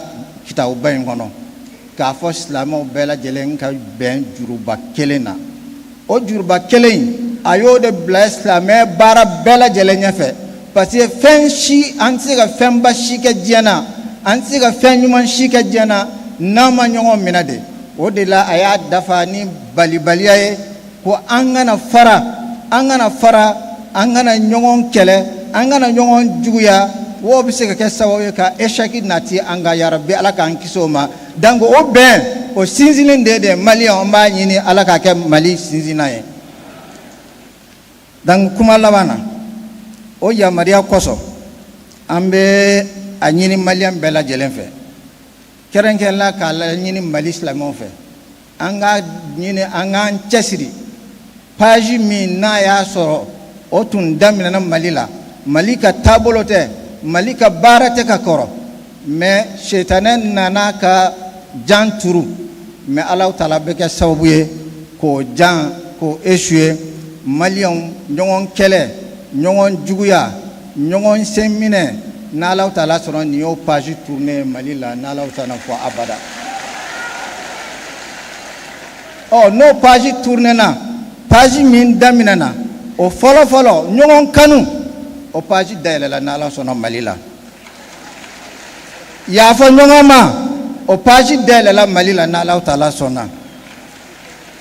kitabuba in kɔnɔ k'a fɔ silamɛw bɛɛ lajɛlen ka bɛn juruba kelen na. O juruba kelen in, a y'o de bila silamɛ baara bɛɛ lajɛlen ɲɛfɛ, parce que fɛn si, an tɛ se ka fɛnba si kɛ diɲɛ na, an tɛ se ka fɛn ɲuman si kɛ diɲɛ na n'an ma ɲɔgɔn minɛ de. O de la a y'a dafa ni balibaliya ye ko an kana fara, an kana fara, an kana ɲɔgɔn kɛlɛ, an kana ɲɔgɔn juguya. O bɛ se ka kɛ sababu ye ka échec nati an kan. Yarabi, Ala k'an kisi o ma. Donc o bɛn, o sinsinlen de maliyɛn, an b'a ɲini Ala k'a kɛ Mali sinsinna ye. Donc kuma laban na, o yamaruya kosɔn, an bɛ a ɲini maliyɛn bɛɛ lajɛlen fɛ, kɛrɛnkɛrɛnla k'a laɲini Mali silamɛw fɛ, an ka ɲini an k'an cɛsiri. Page min n'a y'a sɔrɔ o tun daminɛna Mali la, Mali ka taabolo tɛ, Mali ka baara tɛ ka kɔrɔ, mais setanɛ nana ka jan turu, mais Alahu taala bɛ kɛ sababu ye k'o jan k'o échouer. Maliyɛnw ɲɔgɔn kɛlɛ, ɲɔgɔn juguya, ɲɔgɔn sen minɛ, n'Alahu taala sɔnna, nin y'o page tourner Mali la, n'Alahu taala fɔ abada. Ɔ n'o page tourner na, page min daminɛna o fɔlɔ fɔlɔ, ɲɔgɔn kanu, o page dayɛlɛla n'Ala sɔnna Mali la. Yafa ɲɔgɔn ma, o page dayɛlɛla Mali la n'Ala taala sɔnna.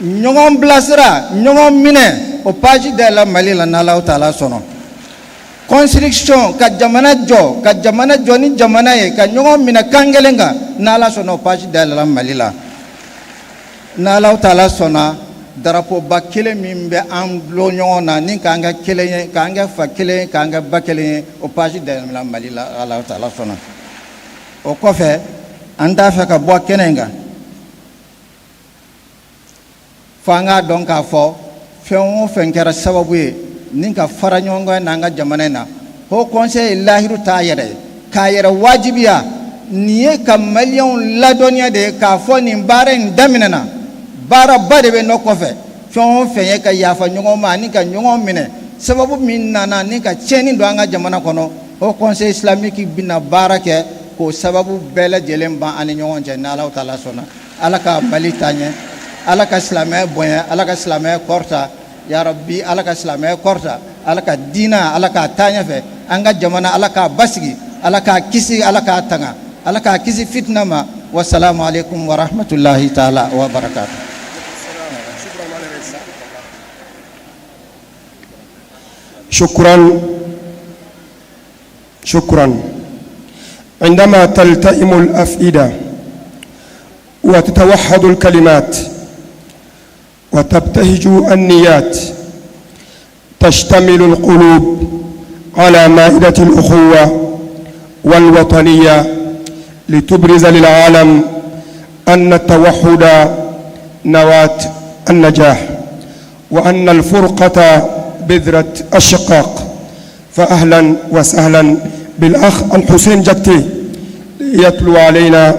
Ɲɔgɔn bilasira, ɲɔgɔn minɛ, o page dayɛlɛla Mali la n'Ala taala sɔnna. Construction, ka jamana jɔ, ka jamana jɔ ni jamana ye, ka ɲɔgɔn minɛ kan kelen kan, n'Ala sɔnna, o page dayɛlɛla Mali la n'Ala taala sɔnna. Darapoba kelen min bɛ an dulon ɲɔgɔn na ni k'an kɛ kelen ye, k'an kɛ fa kelen ye, k'an kɛ ba kelen ye, o page dayɛlɛla Mali la, Ala taala sɔnna. O kɔfɛ, an t'a fɛ ka bɔ kɛnɛ in kan fo an k'a dɔn k'a fɔ fɛn o fɛn kɛra sababu ye ni ka fara ɲɔgɔn kan n'an ka jamana in na, Haut Conseil ye lahiru t'a yɛrɛ ye k'a yɛrɛ wajibiya. Nin ye ka maliyɛnw ladɔnniya de ye k'a fɔ nin baara in daminɛna, baaraba de bɛ nɔ kɔfɛ. Fɛn o fɛn ye ka yafa ɲɔgɔn ma ani ka ɲɔgɔn minɛ, sababu min nana ni ka tiɲɛni don an ka jamana kɔnɔ, Haut Conseil islamique bɛna baara kɛ k'o sababu bɛɛ lajɛlen ban an ni ɲɔgɔn cɛ n'Ala taala sɔnna. Ala ka Mali taa ɲɛ, Ala ka silamɛya bonya, Ala ka silamɛya kɔrɔta. Ya Rabbi, Ala ka silamɛya kɔrɔta, Ala ka diina, Ala k'a taa ɲɛfɛ. An ka jamana, Ala k'a basigi, Ala k'a kisi, Ala k'a tanga, Ala k'a kisi fitina ma. Wasalamu alaikum wa rahmatullahi taala wa barakatuh. شكرا شكرا. عندما تلتئم الأفئدة وتتوحد الكلمات وتبتهج النيات، تشتمل القلوب على مائدة الأخوة والوطنية لتبرز للعالم أن التوحد نواة النجاح وأن الفرقة بذرة الشقاق. فأهلا وسهلا بالأخ الحسين جكتي يتلو علينا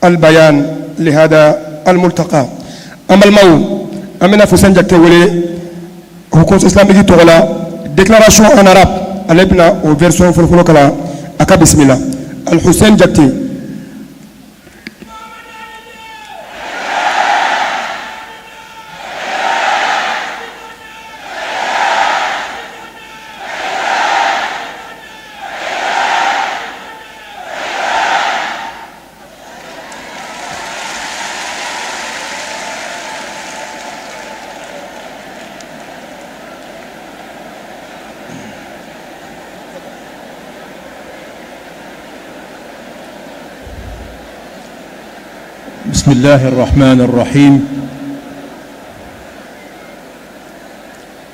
البيان لهذا الملتقى. An balimaw, an bɛna Fuseni Jakite wele Haut Conseil islamique tɔgɔ la, déclaration en arabe, ale bɛna o version fɔlɔfɔlɔ kalan. A ka bisimila, Alhussein Jakite. بسم الله الرحمن الرحيم.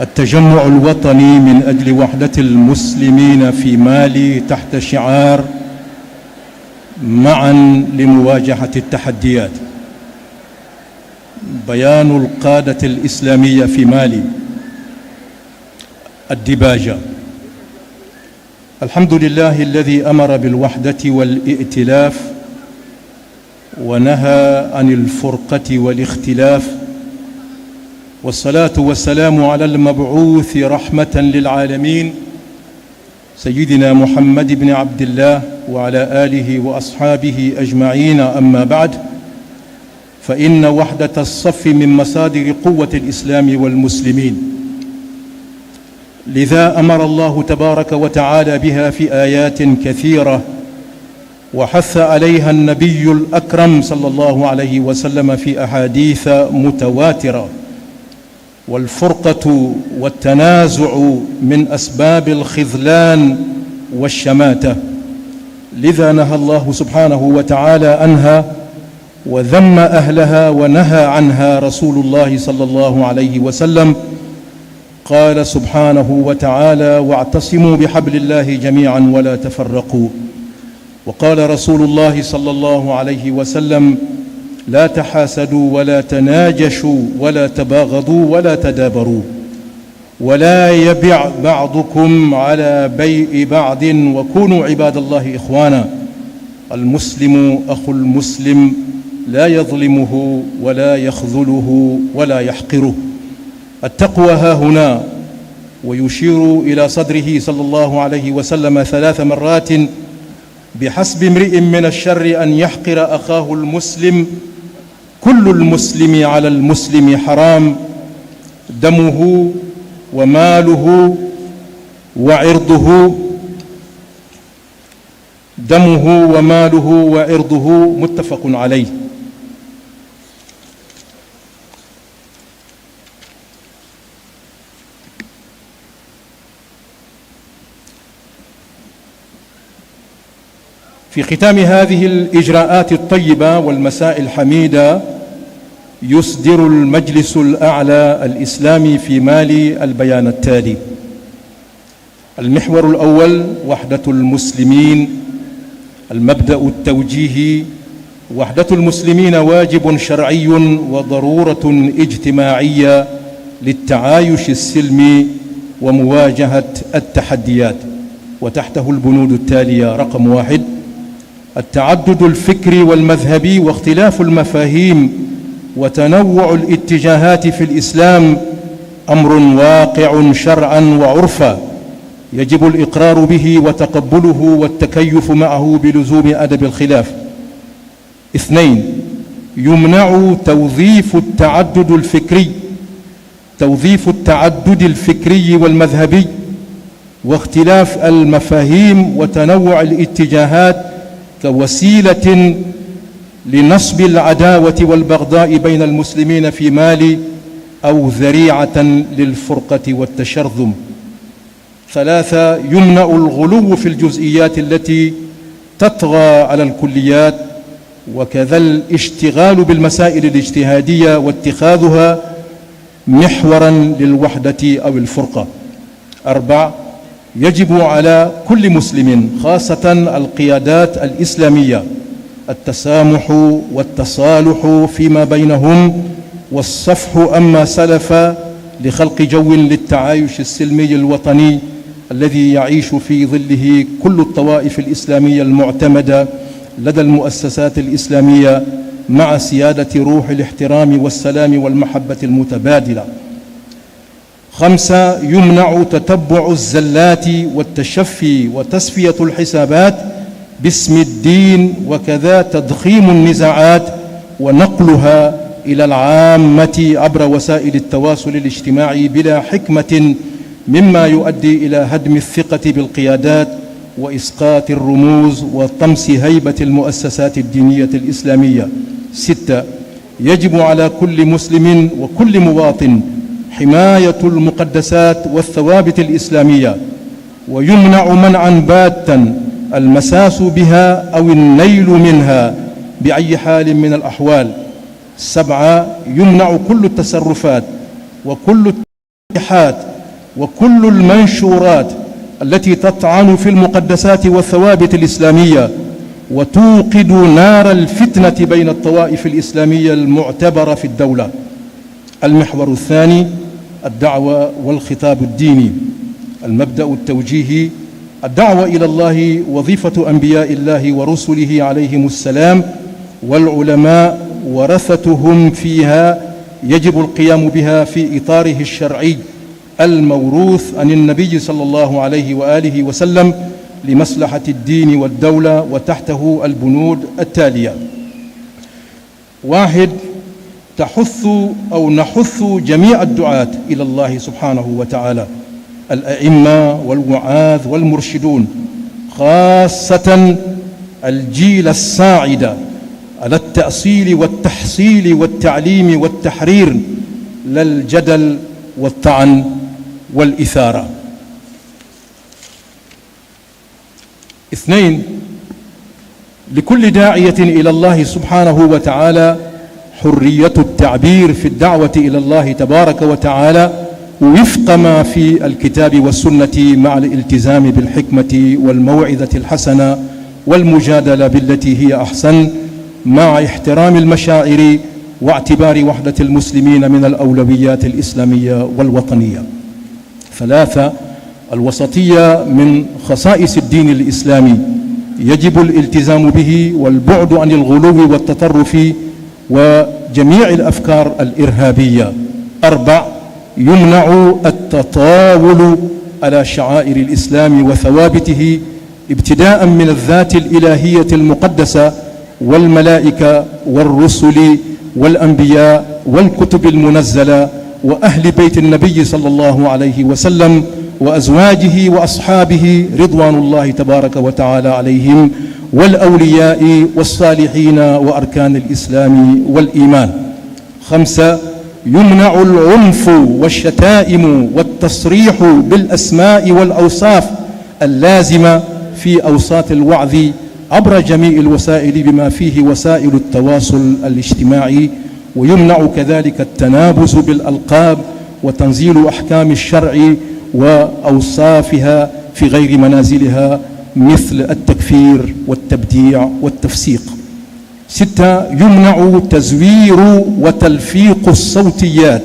التجمع الوطني من أجل وحدة المسلمين في مالي تحت شعار معا لمواجهة التحديات. بيان القادة الإسلامية في مالي. الديباجة. الحمد لله الذي أمر بالوحدة والائتلاف ونهى عن الفرقة والاختلاف، والصلاة والسلام على المبعوث رحمة للعالمين سيدنا محمد بن عبد الله وعلى آله وأصحابه أجمعين. أما بعد، فإن وحدة الصف من مصادر قوة الإسلام والمسلمين، لذا أمر الله تبارك وتعالى بها في آيات كثيرة، وحث عليها النبي الأكرم صلى الله عليه وسلم في أحاديث متواترة. والفرقة والتنازع من أسباب الخذلان والشماتة، لذا نهى الله سبحانه وتعالى عنها وذم أهلها ونهى عنها رسول الله صلى الله عليه وسلم. قال سبحانه وتعالى: واعتصموا بحبل الله جميعا ولا تفرقوا. وقال رسول الله صلى الله عليه وسلم: لا تحاسدوا ولا تناجشوا ولا تباغضوا ولا تدابروا، ولا يبع بعضكم على بيع بعض، وكونوا عباد الله إخوانا. المسلم أخو المسلم، لا يظلمه ولا يخذله ولا يحقره. التقوى ها هنا، ويشير إلى صدره صلى الله عليه وسلم 3 مرات: بحسب امرئ من الشر أن يحقر أخاه المسلم، كل المسلم على المسلم حرام، دمه وماله وعرضه، دمه وماله وعرضه، متفق عليه. في ختام هذه الإجراءات الطيبة والمساء الحميدة، يصدر المجلس الأعلى الإسلامي في مالي البيان التالي. المحور الأول: وحدة المسلمين. المبدأ التوجيهي: وحدة المسلمين واجب شرعي وضرورة اجتماعية للتعايش السلمي ومواجهة التحديات، وتحته البنود التالية: رقم 1: التعدد الفكري والمذهبي واختلاف المفاهيم وتنوع الاتجاهات في الإسلام أمر واقع شرعا وعرفا، يجب الإقرار به وتقبله والتكيف معه بلزوم أدب الخلاف. 2: يمنع توظيف التعدد الفكري والمذهبي واختلاف المفاهيم وتنوع الاتجاهات كوسيلة لنصب العداوة والبغضاء بين المسلمين في مالي أو ذريعة للفرقة والتشرذم. 3: يمنع الغلو في الجزئيات التي تطغى على الكليات، وكذا الاشتغال بالمسائل الاجتهادية واتخاذها محورا للوحدة أو الفرقة. 4: يجب على كل مسلم، خاصة القيادات الإسلامية، التسامح والتصالح فيما بينهم والصفح أما سلف، لخلق جو للتعايش السلمي الوطني الذي يعيش في ظله كل الطوائف الإسلامية المعتمدة لدى المؤسسات الإسلامية، مع سيادة روح الاحترام والسلام والمحبة المتبادلة. 5: يمنع تتبع الزلات والتشفي وتصفية الحسابات باسم الدين، وكذا تضخيم النزاعات ونقلها إلى العامة عبر وسائل التواصل الاجتماعي بلا حكمة، مما يؤدي إلى هدم الثقة بالقيادات وإسقاط الرموز وطمس هيبة المؤسسات الدينية الإسلامية. 6: يجب على كل مسلم وكل مواطن حماية المقدسات والثوابت الإسلامية، ويمنع منعا باتا المساس بها أو النيل منها بأي حال من الأحوال. 7، يمنع كل التصرفات وكل التلقيحات وكل المنشورات التي تطعن في المقدسات والثوابت الإسلامية وتوقد نار الفتنة بين الطوائف الإسلامية المعتبرة في الدولة. المحور الثاني: الدعوة والخطاب الديني. المبدأ التوجيهي: الدعوة إلى الله وظيفة أنبياء الله ورسله عليهم السلام، والعلماء ورثتهم فيها، يجب القيام بها في إطاره الشرعي الموروث عن النبي صلى الله عليه وآله وسلم لمصلحة الدين والدولة، وتحته البنود التالية: 1، تحث أو نحث جميع الدعاة إلى الله سبحانه وتعالى، الأئمة والوعاظ والمرشدون، خاصة الجيل الصاعد، على التأصيل والتحصيل والتعليم والتحرير، لا الجدل والطعن والإثارة. 2، لكل داعية إلى الله سبحانه وتعالى حرية التعبير في الدعوة إلى الله تبارك وتعالى وفق ما في الكتاب والسنة، مع الالتزام بالحكمة والموعظة الحسنة والمجادلة بالتي هي أحسن، مع احترام المشاعر واعتبار وحدة المسلمين من الأولويات الإسلامية والوطنية. 3، الوسطية من خصائص الدين الإسلامي، يجب الالتزام به والبعد عن الغلو والتطرف وجميع الأفكار الإرهابية. 4، يمنع التطاول على شعائر الإسلام وثوابته، ابتداء من الذات الإلهية المقدسة والملائكة والرسل والأنبياء والكتب المنزلة وأهل بيت النبي صلى الله عليه وسلم وأزواجه وأصحابه رضوان الله تبارك وتعالى عليهم، والأولياء والصالحين وأركان الإسلام والإيمان. 5، يمنع العنف والشتائم والتصريح بالأسماء والأوصاف اللازمة في أوساط الوعظ عبر جميع الوسائل بما فيه وسائل التواصل الاجتماعي، ويمنع كذلك التنابز بالألقاب وتنزيل أحكام الشرع وأوصافها في غير منازلها مثل التكفير والتبديع والتفسيق. 6، يمنع تزوير وتلفيق الصوتيات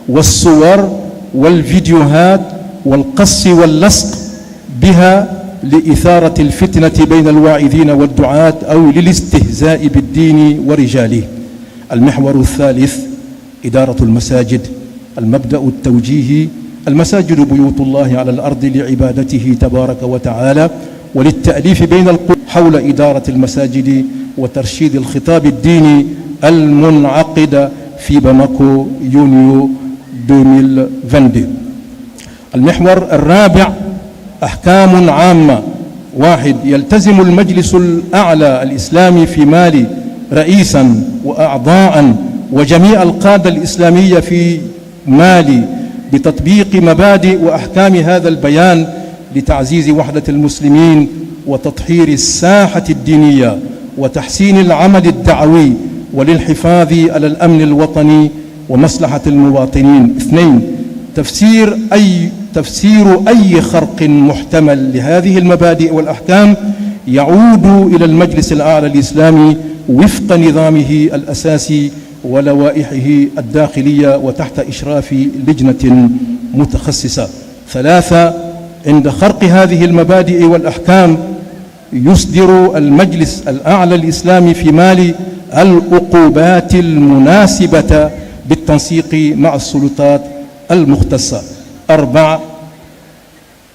والصور والفيديوهات والقص واللصق بها لإثارة الفتنة بين الواعظين والدعاة أو للاستهزاء بالدين ورجاله. المحور الثالث: إدارة المساجد. المبدأ التوجيهي: المساجد بيوت الله على الأرض لعبادته تبارك وتعالى وللتأليف بين القلوب حول إدارة المساجد وترشيد الخطاب الديني المنعقد في باماكو يونيو 2022. المحور الرابع: أحكام عامة. 1، يلتزم المجلس الأعلى الإسلامي في مالي رئيسا وأعضاء وجميع القادة الإسلامية في مالي بتطبيق مبادئ وأحكام هذا البيان لتعزيز وحدة المسلمين وتطهير الساحة الدينية وتحسين العمل الدعوي وللحفاظ على الأمن الوطني ومصلحة المواطنين. 2، تفسير أي خرق محتمل لهذه المبادئ والأحكام يعود إلى المجلس الأعلى الإسلامي وفق نظامه الأساسي ولوائحه الداخلية وتحت إشراف لجنة متخصصة. 3، عند خرق هذه المبادئ والأحكام يصدر المجلس الأعلى الإسلامي في مالي العقوبات المناسبة بالتنسيق مع السلطات المختصة. 4،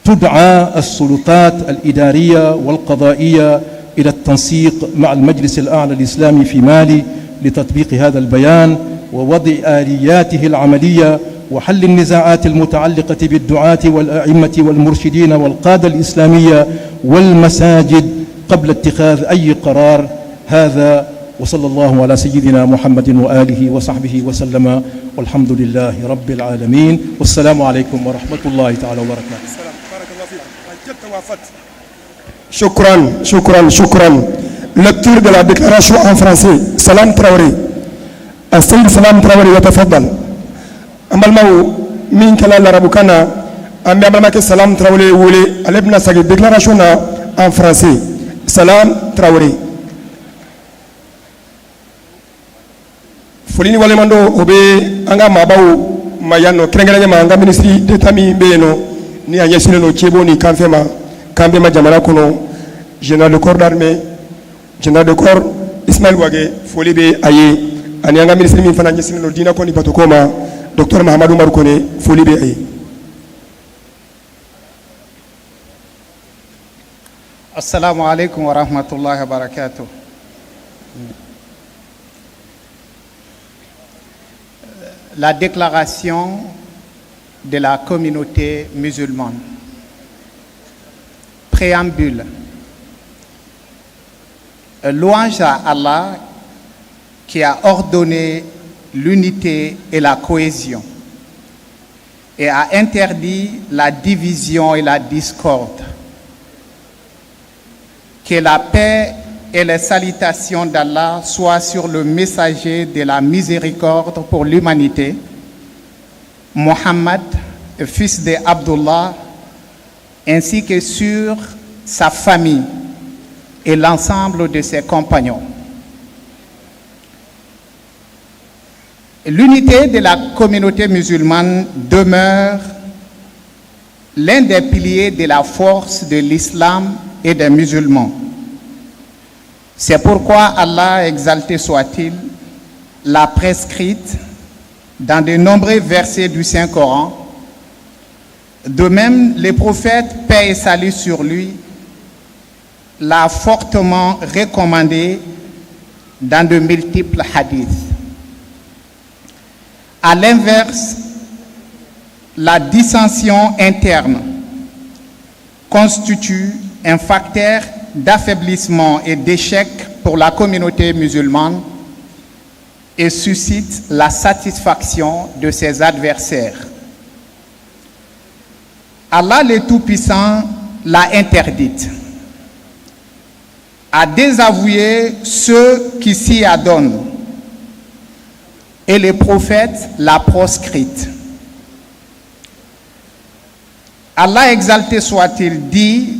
تدعى السلطات الإدارية والقضائية إلى التنسيق مع المجلس الأعلى الإسلامي في مالي لتطبيق هذا البيان ووضع آلياته العملية وحل النزاعات المتعلقة بالدعاة والأئمة والمرشدين والقادة الإسلامية والمساجد قبل اتخاذ أي قرار. هذا، وصلى الله على سيدنا محمد وآله وصحبه وسلم، والحمد لله رب العالمين، والسلام عليكم ورحمة الله تعالى وبركاته. شكرا شكرا شكرا. Lecture de la déclaration en français. Salam Traoré. Aseyid Salam Traoré yatafadal. An balimaw, min kɛla larabukan na, an bɛ an balimakɛ Salam Traoré wele, ale bɛna segin déclaration na en français. Salam Traoré. Foli ni waleɲumandɔn, o bɛ an ka maabaw ma yan nɔ, kɛrɛnkɛrɛnnen ma an ka ministre d'État min bɛ yen nɔ, ni a ɲɛsinnen don cebo ni kanfɛn ma, k'an bɛɛ ma jamana kɔnɔ, général de corps d'armée, général de corps Ismaël Wagué, foli bɛ a ye, ani an ka ministre min fana ɲɛsinnen don diinɛko ni batoko ma, docteur Mahamadu Umaru Kone, foli bɛ a ye. السلام عليكم ورحمة الله وبركاته. La déclaration de la communauté musulmane. Préambule. Louange à Allah qui a ordonné l'unité et la cohésion et a interdit la division et la discorde. Que la paix et les salutations d'Allah soient sur le messager de la miséricorde pour l'humanité, Mohammed, fils de Abdullah, ainsi que sur sa famille et l'ensemble de ses compagnons. L'unité de la communauté musulmane demeure l'un des piliers de la force de l'islam et des musulmans. C'est pourquoi Allah, exalté soit-il, l'a prescrite dans de nombreux versets du Saint-Coran. De même, le prophète, paix et salut sur lui, l'a fortement recommandé dans de multiples hadiths. À l'inverse, la dissension interne constitue un facteur d'affaiblissement et d'échec pour la communauté musulmane et suscite la satisfaction de ses adversaires. Allah le Tout-Puissant l'a interdite, a désavoué ceux qui s'y adonnent et les prophètes l'a proscrite. Allah exalté soit-il dit: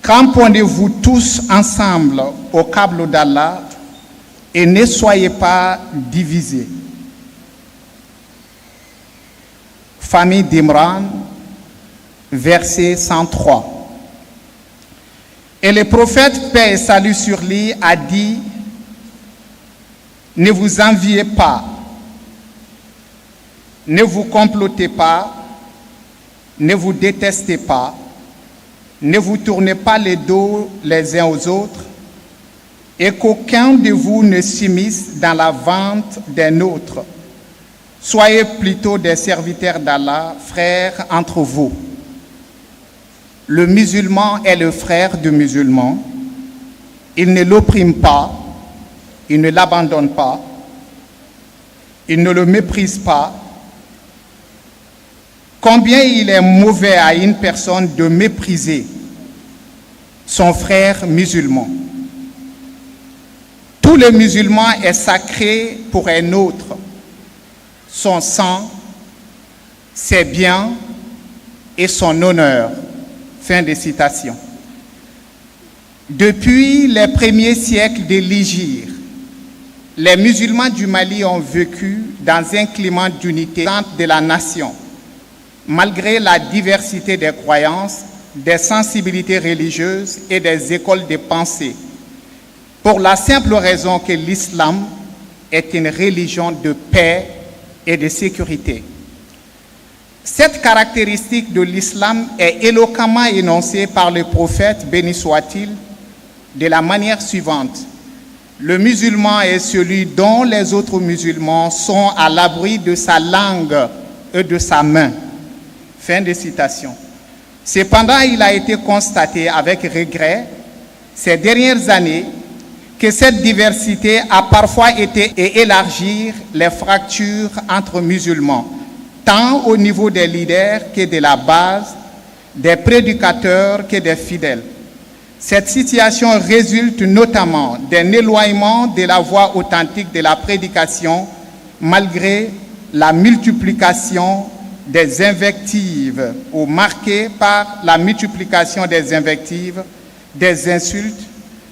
cramponnez-vous tous ensemble au câble d'Allah et ne soyez pas divisés. Famille d'Imran, verset 103. Et le prophète, paix et salut sur lui, a dit: ne vous enviez pas, ne vous complotez pas, ne vous détestez pas, ne vous tournez pas les dos les uns aux autres, et qu'aucun de vous ne s'immisce dans la vente d'un autre. Soyez plutôt des serviteurs d'Allah, frères entre vous. Le musulman est le frère du musulman. Il ne l'opprime pas, il ne l'abandonne pas, il ne le méprise pas. Combien il est mauvais à une personne de mépriser son frère musulman. Tout le musulman est sacré pour un autre. Son sang, ses biens et son honneur. Fin de citation. Depuis les premiers siècles de l'Hégire, les musulmans du Mali ont vécu dans un climat d'unité de la nation, malgré la diversité des croyances, des sensibilités religieuses et des écoles de pensée, pour la simple raison que l'islam est une religion de paix et de sécurité. Cette caractéristique de l'islam est éloquemment énoncée par le prophète, béni soit-il, de la manière suivante. Le musulman est celui dont les autres musulmans sont à l'abri de sa langue et de sa main. Fin de citation. Cependant, il a été constaté avec regret ces dernières années que cette diversité a parfois été et élargir les fractures entre musulmans, tant au niveau des leaders que de la base, des prédicateurs que des fidèles. Cette situation résulte notamment d'un éloignement de la voie authentique de la prédication malgré la multiplication des invectives ou marquée par la multiplication des invectives, des insultes,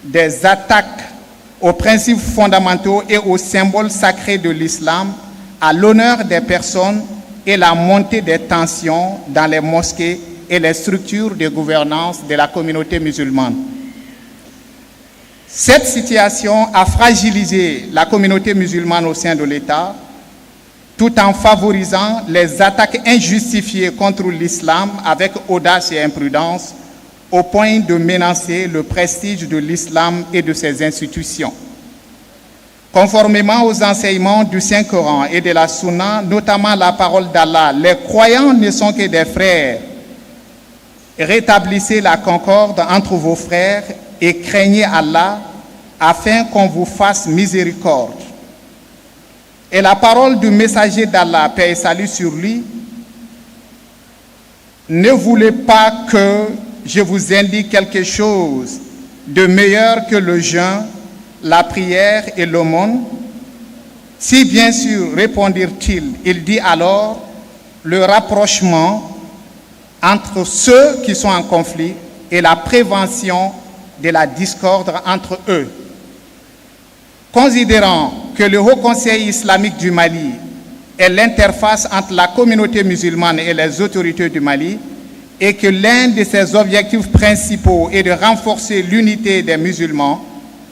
des attaques aux principes fondamentaux et aux symboles sacrés de l'islam, à l'honneur des personnes et la montée des tensions dans les mosquées et les structures de gouvernance de la communauté musulmane. Cette situation a fragilisé la communauté musulmane au sein de l'État, tout en favorisant les attaques injustifiées contre l'islam avec audace et imprudence, au point de menacer le prestige de l'islam et de ses institutions. Conformément aux enseignements du Saint-Coran et de la Sunna, notamment la parole d'Allah, les croyants ne sont que des frères. Rétablissez la concorde entre vos frères et craignez Allah afin qu'on vous fasse miséricorde. Et la parole du messager d'Allah, paix et salut sur lui, ne voulez pas que je vous indique quelque chose de meilleur que le jeûne, la prière et l'aumône? Si bien sûr, répondirent-ils, il dit alors le rapprochement entre ceux qui sont en conflit et la prévention de la discorde entre eux. Considérant que le Haut Conseil islamique du Mali est l'interface entre la communauté musulmane et les autorités du Mali, et que l'un de ses objectifs principaux est de renforcer l'unité des musulmans,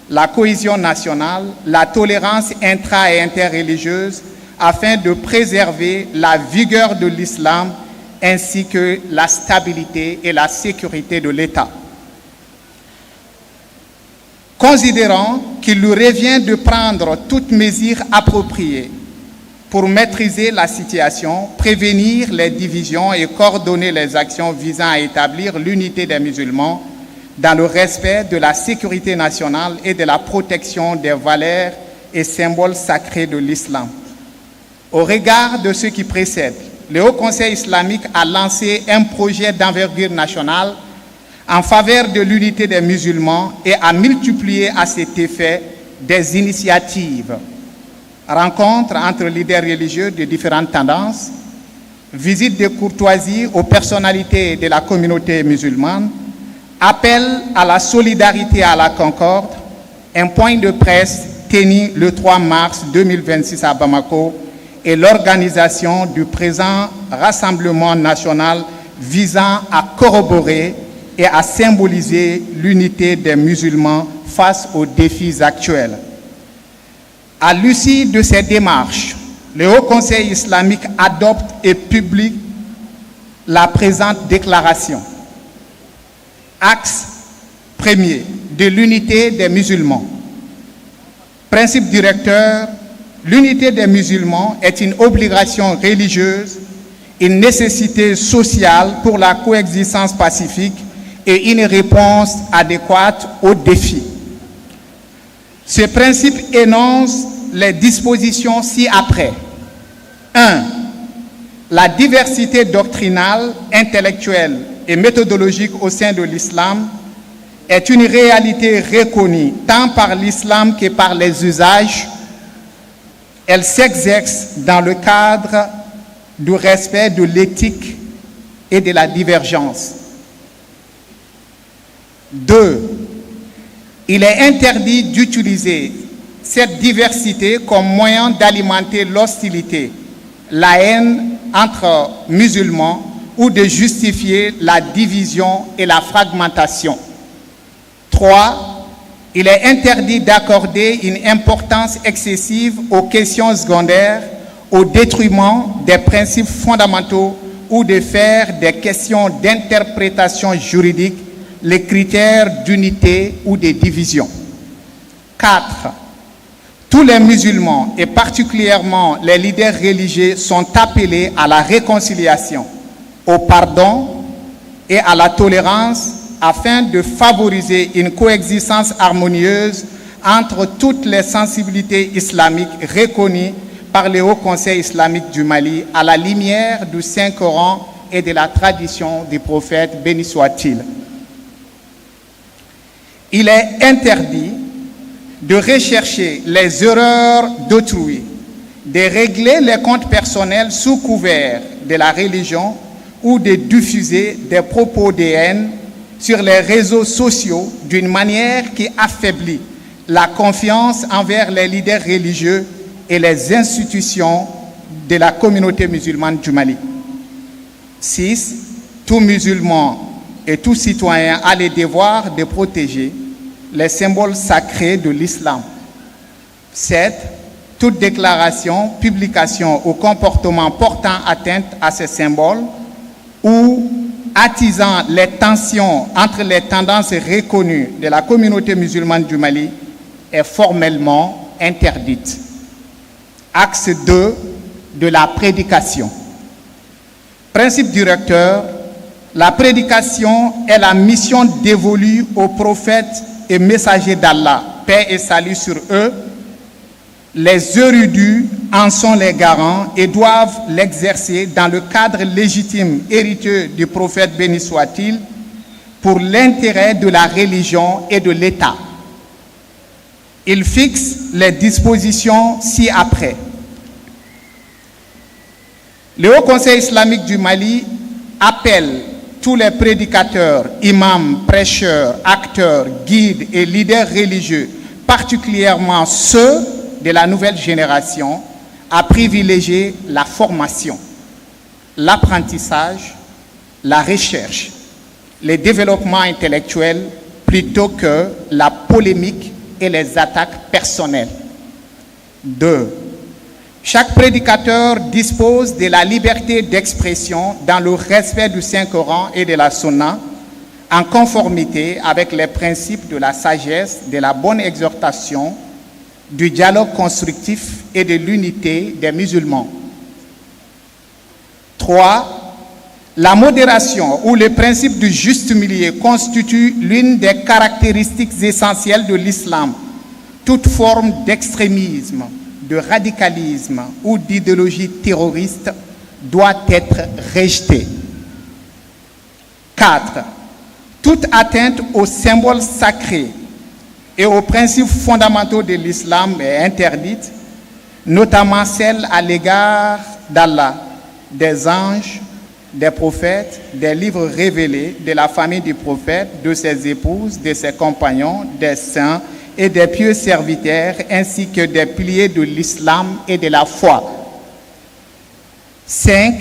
la cohésion nationale, la tolérance intra- et interreligieuse, afin de préserver la vigueur de l'islam ainsi que la stabilité et la sécurité de l'État. Considérant qu'il lui revient de prendre toutes mesures appropriées pour maîtriser la situation, prévenir les divisions et coordonner les actions visant à établir l'unité des musulmans dans le respect de la sécurité nationale et de la protection des valeurs et symboles sacrés de l'islam. Au regard de ce qui précède, le Haut Conseil islamique a lancé un projet d'envergure nationale en faveur de l'unité des musulmans et a multiplié à cet effet des initiatives. Rencontres entre leaders religieux de différentes tendances, visites de courtoisie aux personnalités de la communauté musulmane, appel à la solidarité et à la concorde, un point de presse tenu le 3 mars 2026 à Bamako et l'organisation du présent rassemblement national visant à corroborer et à symboliser l'unité des musulmans face aux défis actuels. À l'issue de ces démarches, le Haut Conseil islamique adopte et publie la présente déclaration. Axe premier de l'unité des musulmans. Principe directeur, l'unité des musulmans est une obligation religieuse, une nécessité sociale pour la coexistence pacifique et une réponse adéquate aux défis. Ce principe énonce les dispositions ci-après. 1. La diversité doctrinale, intellectuelle et méthodologique au sein de l'islam est une réalité reconnue tant par l'islam que par les usages. Elle s'exerce dans le cadre du respect de l'éthique et de la divergence. 2. Il est interdit d'utiliser cette diversité comme moyen d'alimenter l'hostilité, la haine entre musulmans ou de justifier la division et la fragmentation. 3. Il est interdit d'accorder une importance excessive aux questions secondaires au détriment des principes fondamentaux ou de faire des questions d'interprétation juridique les critères d'unité ou de division. 4. Tous les musulmans, et particulièrement les leaders religieux, sont appelés à la réconciliation, au pardon et à la tolérance afin de favoriser une coexistence harmonieuse entre toutes les sensibilités islamiques reconnues par le Haut Conseil islamique du Mali à la lumière du Saint-Coran et de la tradition du prophète, béni soit-il. Il est interdit de rechercher les erreurs d'autrui, de régler les comptes personnels sous couvert de la religion ou de diffuser des propos de haine sur les réseaux sociaux d'une manière qui affaiblit la confiance envers les leaders religieux et les institutions de la communauté musulmane du Mali. 6. Tout musulman et tout citoyen a le devoir de protéger les symboles sacrés de l'islam. 7. Toute déclaration, publication ou comportement portant atteinte à ces symboles ou attisant les tensions entre les tendances reconnues de la communauté musulmane du Mali est formellement interdite. Axe 2 de la prédication. Principe directeur, la prédication est la mission dévolue aux prophètes et messagers d'Allah, paix et salut sur eux. Les érudits en sont les garants et doivent l'exercer dans le cadre légitime héritier du prophète, béni soit-il, pour l'intérêt de la religion et de l'État. Il fixe les dispositions ci-après. Le Haut Conseil islamique du Mali appelle tous les prédicateurs, imams, prêcheurs, acteurs, guides et leaders religieux, particulièrement ceux de la nouvelle génération, à privilégier la formation, l'apprentissage, la recherche, le développement intellectuel plutôt que la polémique et les attaques personnelles. 2. Chaque prédicateur dispose de la liberté d'expression dans le respect du Saint-Coran et de la Sunna, en conformité avec les principes de la sagesse, de la bonne exhortation, du dialogue constructif et de l'unité des musulmans. 3. La modération ou le principe du juste milieu constitue l'une des caractéristiques essentielles de l'islam. Toute forme d'extrémisme, de radicalisme ou d'idéologie terroriste doit être rejetée. 4. Toute atteinte aux symboles sacrés et aux principes fondamentaux de l'islam est interdite, notamment celle à l'égard d'Allah, des anges, des prophètes, des livres révélés, de la famille du prophète, de ses épouses, de ses compagnons, des saints et des pieux serviteurs, ainsi que des piliers de l'islam et de la foi. 5.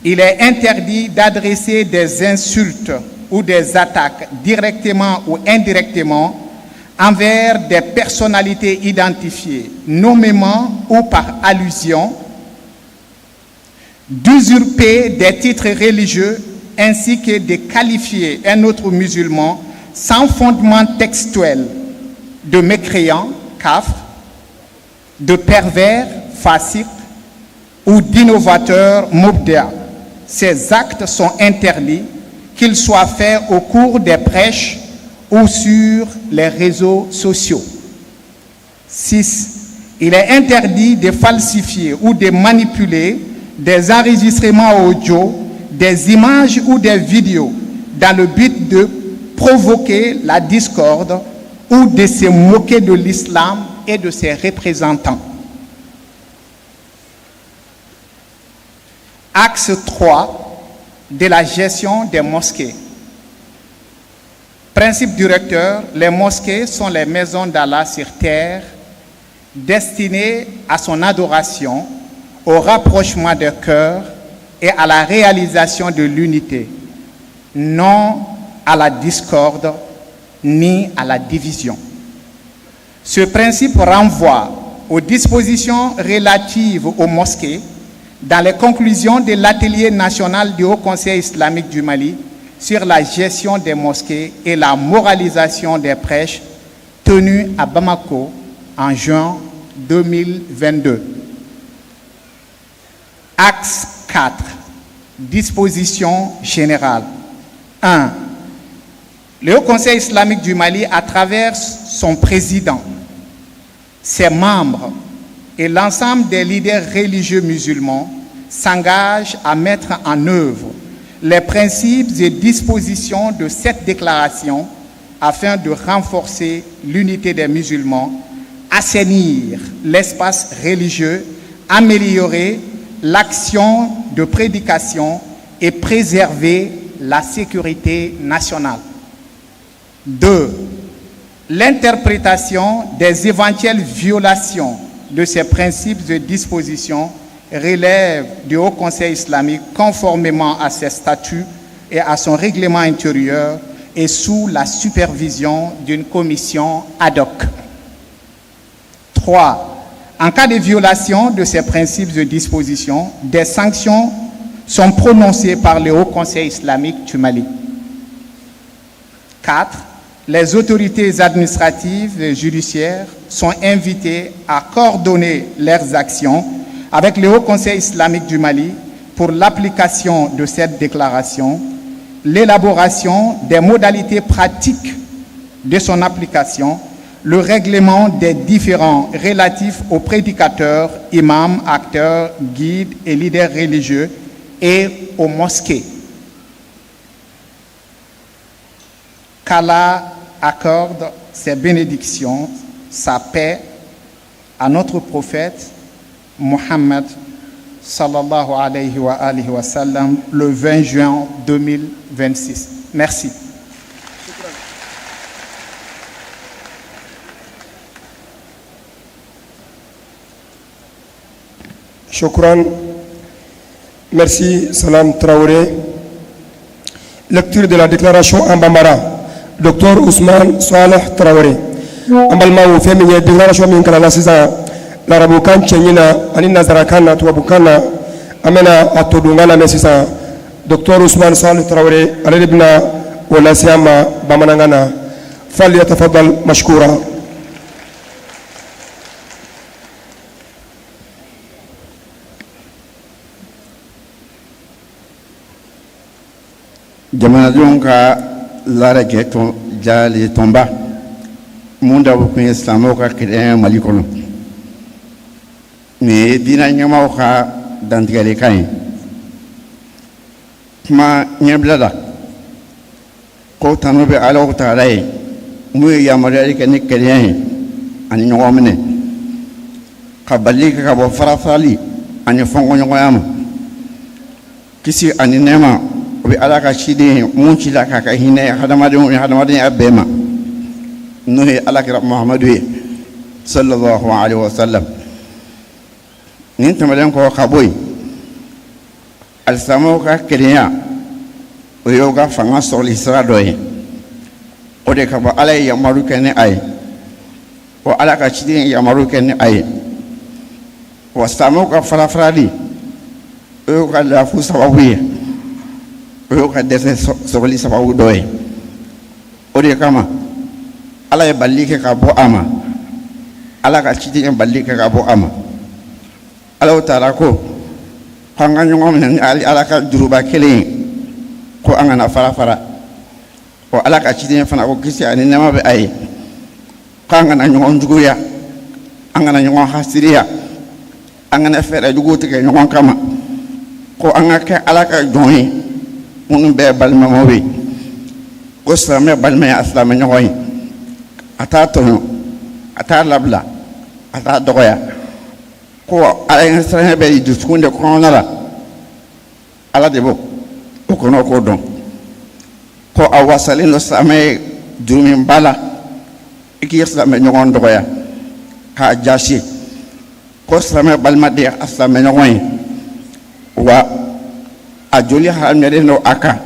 Il est interdit d'adresser des insultes ou des attaques directement ou indirectement envers des personnalités identifiées, nommément ou par allusion, d'usurper des titres religieux ainsi que de qualifier un autre musulman sans fondement textuel de mécréant, kafr, de pervers, fasiq, ou d'innovateur, mubda. Ces actes sont interdits, qu'ils soient faits au cours des prêches ou sur les réseaux sociaux. 6. Il est interdit de falsifier ou de manipuler des enregistrements audio, des images ou des vidéos dans le but de provoquer la discorde ou de se moquer de l'islam et de ses représentants. Axe 3 de la gestion des mosquées. Principe directeur, les mosquées sont les maisons d'Allah sur terre destinées à son adoration, au rapprochement des cœurs et à la réalisation de l'unité, non à la discorde ni à la division. Ce principe renvoie aux dispositions relatives aux mosquées dans les conclusions de l'atelier national du Haut Conseil islamique du Mali sur la gestion des mosquées et la moralisation des prêches tenus à Bamako en juin 2022. Axe 4. Disposition générale. 1. Le Haut Conseil islamique du Mali, à travers son président, ses membres et l'ensemble des leaders religieux musulmans, s'engage à mettre en œuvre les principes et dispositions de cette déclaration afin de renforcer l'unité des musulmans, assainir l'espace religieux, améliorer l'action de prédication et préserver la sécurité nationale. 2. L'interprétation des éventuelles violations de ces principes de dispositions relève du Haut Conseil islamique conformément à ses statuts et à son règlement intérieur et sous la supervision d'une commission ad hoc. 3. En cas de violation de ces principes de disposition, des sanctions sont prononcées par le Haut Conseil islamique du Mali. 4. Les autorités administratives et judiciaires sont invitées à coordonner leurs actions avec le Haut Conseil islamique du Mali pour l'application de cette déclaration, l'élaboration des modalités pratiques de son application, le règlement des différends relatifs aux prédicateurs, imams, acteurs, guides et leaders religieux et aux mosquées. Qu'Allah accorde ses bénédictions, sa paix à notre prophète Mohammed صلى الله عليه وآله وسلم le 20 juin 2026. Merci. شكرا. Merci Salam Traoré. Lecture de la déclaration en Bambara. Docteur Ousmane Saleh Traoré. An balimaw, fɛn min ye déclaration min kalanna sisan larabukan cɛɲi na ani nazarakan na, tubabukan na, an bɛna a todunkan lamɛn sisan. Docteur Ousmane Saleh Traoré, ale de bɛna o lase an ma bamanankan na. فليتفضل مشكورا. Jamanadenw ka lajɛ tɔn jale tɔnba mun dabɔ kun ye silamɛw ka kelenya Mali kɔnɔ, nin ye diinɛ ɲɛmaaw ka dantigɛlikan ye. Kuma ɲɛbila la ko tanu bɛ Alahu taala ye mun ye yamaruyali kɛ ni kelenya ye ani ɲɔgɔn minɛ, ka balili kɛ ka bɔ farafarali ani fɔnkɔɲɔgɔnya ma. Kisi ani nɛɛma o bɛ Ala ka ciden ye mun cila k'a ka hinɛ ye hadamadenw ni hadamadenya bɛɛ ma, n'o ye Alakira Muhamadu ye صلى الله عليه وسلم. Nin tɛmɛnen kɔ ka bɔ yen, alisilamɛw ka kelenya, o y'o ka fanga sɔrɔli sira dɔ ye. O de kama Ala ye yamaru kɛ ni a ye, wa Ala ka ciden ye yamaru kɛ ni a ye. Wa silamɛw ka farafarali, o y'o ka lafu sababu ye, o y'o ka dɛsɛ sɔrɔli sababu dɔ ye. O de kama Ala ye balili kɛ ka bɔ a ma, Ala ka ciden ye balili kɛ ka bɔ a ma. Ala taala ko k'an ka ɲɔgɔn minɛ ni Ala ka juruba kelen ye, ko an kana fara fara. Wa Ala ka ciden fana ko, kisi ani nɛɛma bɛ a ye, k'an kana ɲɔgɔn juguya, an kana ɲɔgɔn hasiriya, an kana fɛɛrɛ juguw tigɛ ɲɔgɔn kama, ko an ka kɛ Ala ka jɔn ye minnu bɛɛ ye balimamaw ye, ko silamɛ balima ye a silamɛ ɲɔgɔn ye, a t'a tɔɲɔ, a t'a labila, a t'a dɔgɔya, ko Ala ɲɛsiranɲɛ bɛ dusukun de kɔnɔna la, Ala de b'o o kɔnɔ k'o dɔn, ko a wasalen don silamɛ ye juruminba la i k'i silamɛ ɲɔgɔn dɔgɔya k'a jasi, ko silamɛ balima de ye a silamɛ ɲɔgɔn ye, wa a joli haramuyalen don a kan,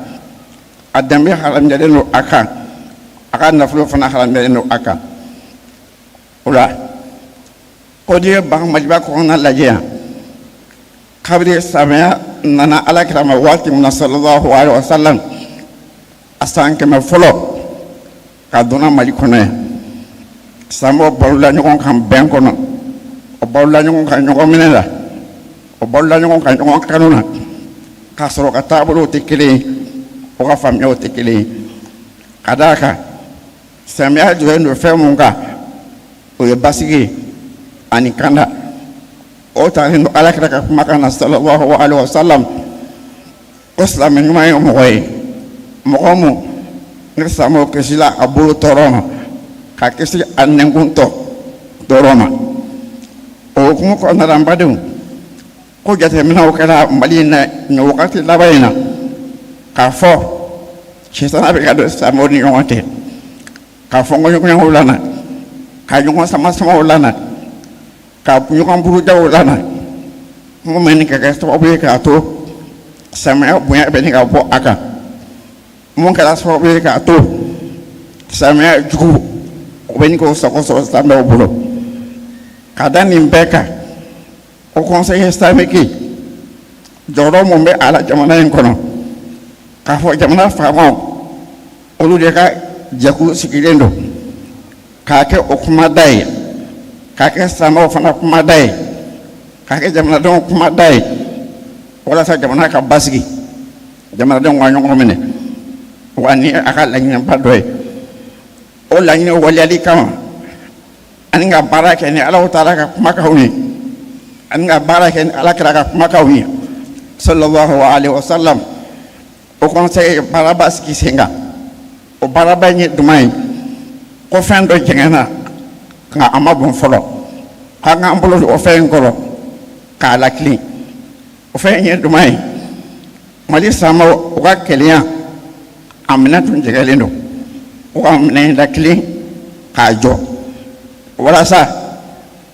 a danbe haramuyalen don a kan, a ka nafolo fana haramuyalen don a kan. O la ko n'i ye ban Maliba kɔnɔna lajɛ yan, kabini silamɛya nana Ala kira ma waati min na صلى الله عليه وسلم, a san 100 fɔlɔ ka donna Mali kɔnɔ yan, silamɛw balola ɲɔgɔn kan bɛn kɔnɔ, o balola ɲɔgɔn kan ɲɔgɔn minɛ la, o balola ɲɔgɔn kan ɲɔgɔn kanu na, k'a sɔrɔ ka taabolow tɛ kelen ye, o ka faamuyaw tɛ kelen ye. Ka d'a kan silamɛya jɔlen don fɛn mun kan, o ye basigi ye ani kanda. O talen don Ala kira ka kumakan na صلى الله عليه وسلم, ko silamɛ ɲuman ye mɔgɔ ye, mɔgɔ mun Ni silamɛw kisila a bolo tɔɔrɔ ma, ka kisi a nɛnkun tɔ tɔɔrɔ ma. O hukumu kɔnɔna la, n badenw, ko jateminɛw kɛra Mali in na nin wagati laban in na, k'a fɔ sitana bɛ ka don silamɛw ni ɲɔgɔn cɛ, ka fɔnkɔɲɔgɔnyaw lana, ka ɲɔgɔn sama-samaw lana, ka ɲɔgɔn burujaw lana, mun bɛ nin ka kɛ sababu ye k'a to silamɛya bonya bɛ nin ka bɔ a kan, mun kɛra sababu ye k'a to silamɛya jugu o bɛ nin k'o sago sɔrɔ silamɛw bolo. Ka da nin bɛɛ kan, Haut Conseil islamique jɔyɔrɔ mun bɛ a la jamana in kɔnɔ, k'a fɔ jamana faamaw olu de ka jɛkulu sigilen don k'a kɛ o kumada ye, k'a kɛ silamɛw fana kumada ye, k'a kɛ jamanadenw kumada ye, walasa jamana ka basigi, jamanadenw ka ɲɔgɔn minɛ. Wa ni a ka laɲiniba dɔ ye, o laɲini waleyali kama, ani ka baara kɛ ni Alahu taala ka kumakanw ye, ani ka baara kɛ ni Ala kira ka kumakanw ye sallallahu alaihi wasallam, Haut Conseil ye baaraba sigi sen kan. O baaraba in ye jumɛn ye? Ko fɛn dɔ jɛngɛnna nka a ma bɔn fɔlɔ, k'an k'an bolo don o fɛn in kɔrɔ k'a lakilen. O fɛn in ye jumɛn ye? Mali silamɛw u ka kelenya a minɛ tun jɛngɛlen don, u ka minɛ in lakilen k'a jɔ walasa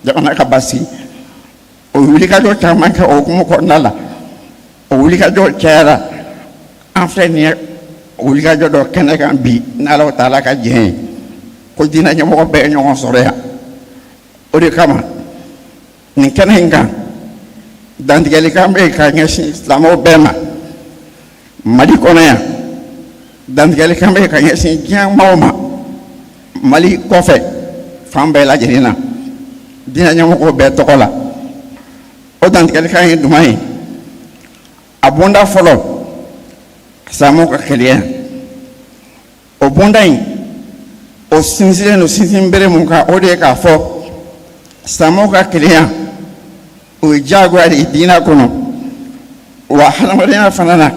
jamana ka basigi. O wulikajɔ caman kɛ o hukumu kɔnɔna la, o wulikajɔ cayara. An filɛ nin ye wulikajɔ dɔ kɛnɛ kan bi, n'Ala taala ka diɲɛ ye, ko diinɛ ɲɛmɔgɔ bɛɛ ye ɲɔgɔn sɔrɔ yan. O de kama nin kɛnɛ in kan, dantigɛlikan bɛ yen ka ɲɛsin silamɛw bɛɛ ma Mali kɔnɔ yan, dantigɛlikan bɛ yen ka ɲɛsin diɲɛ maaw ma Mali kɔfɛ fan bɛɛ lajɛlen na, diinɛ ɲɛmɔgɔw bɛɛ tɔgɔ la. O dantigɛlikan ye jumɛn ye? A bonda fɔlɔ, silamɛw ka kelenya. O bonda in, o sinsinlen don sinsin bere mun kan, o de ye k'a fɔ silamɛw ka kelenya, o ye diyagoya de ye diinɛ kɔnɔ, wa hadamadenya fana na,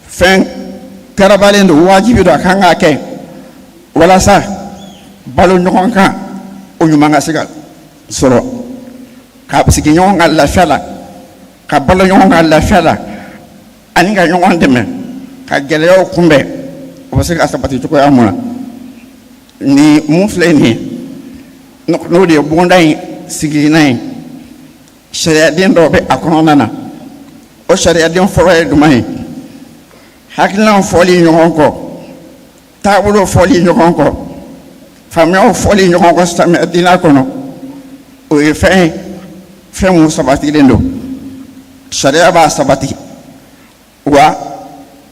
fɛn karabalen don, wajibi don, a kan k'a kɛ walasa balo ɲɔgɔn kan o ɲuman ka se ka sɔrɔ, ka sigi ɲɔgɔn kan lafiya la, ka balo ɲɔgɔn kan lafiya la, ani ka ɲɔgɔn dɛmɛ ka gɛlɛyaw kunbɛn, o bɛ se ka sabati cogoya mun na. Ni mun filɛ nin ye, n'o de ye bonda in sigilina ye, sariyaden dɔw bɛ a kɔnɔna na. O sariyaden fɔlɔ ye jumɛn ye? Hakilinaw fɔli ɲɔgɔn kɔ, taabolo fɔli ɲɔgɔn kɔ, faamuyaw fɔli ɲɔgɔn kɔ silamɛya diinɛ kɔnɔ, o ye fɛn ye, fɛn mun sabatilen don, sariya b'a sabati, wa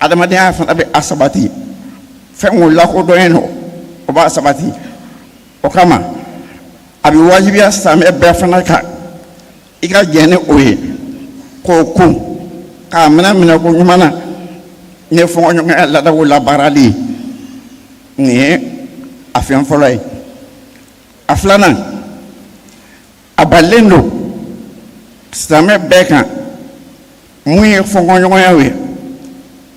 adamadenya fana bɛ a sabati, fɛn mun lakodɔnnen don, o b'a sabati. O kama a bɛ wajibiya silamɛ bɛɛ fana kan i ka jɛn ni o ye, k'o kun k'a minɛ minɛko ɲuman na, ni fɔnkɔɲɔgɔnya laadaw labaarali ye. Nin ye a fɛn fɔlɔ ye. A filanan, a balilen don silamɛ bɛɛ kan mun ye fɔnkɔɲɔgɔnyaw ye,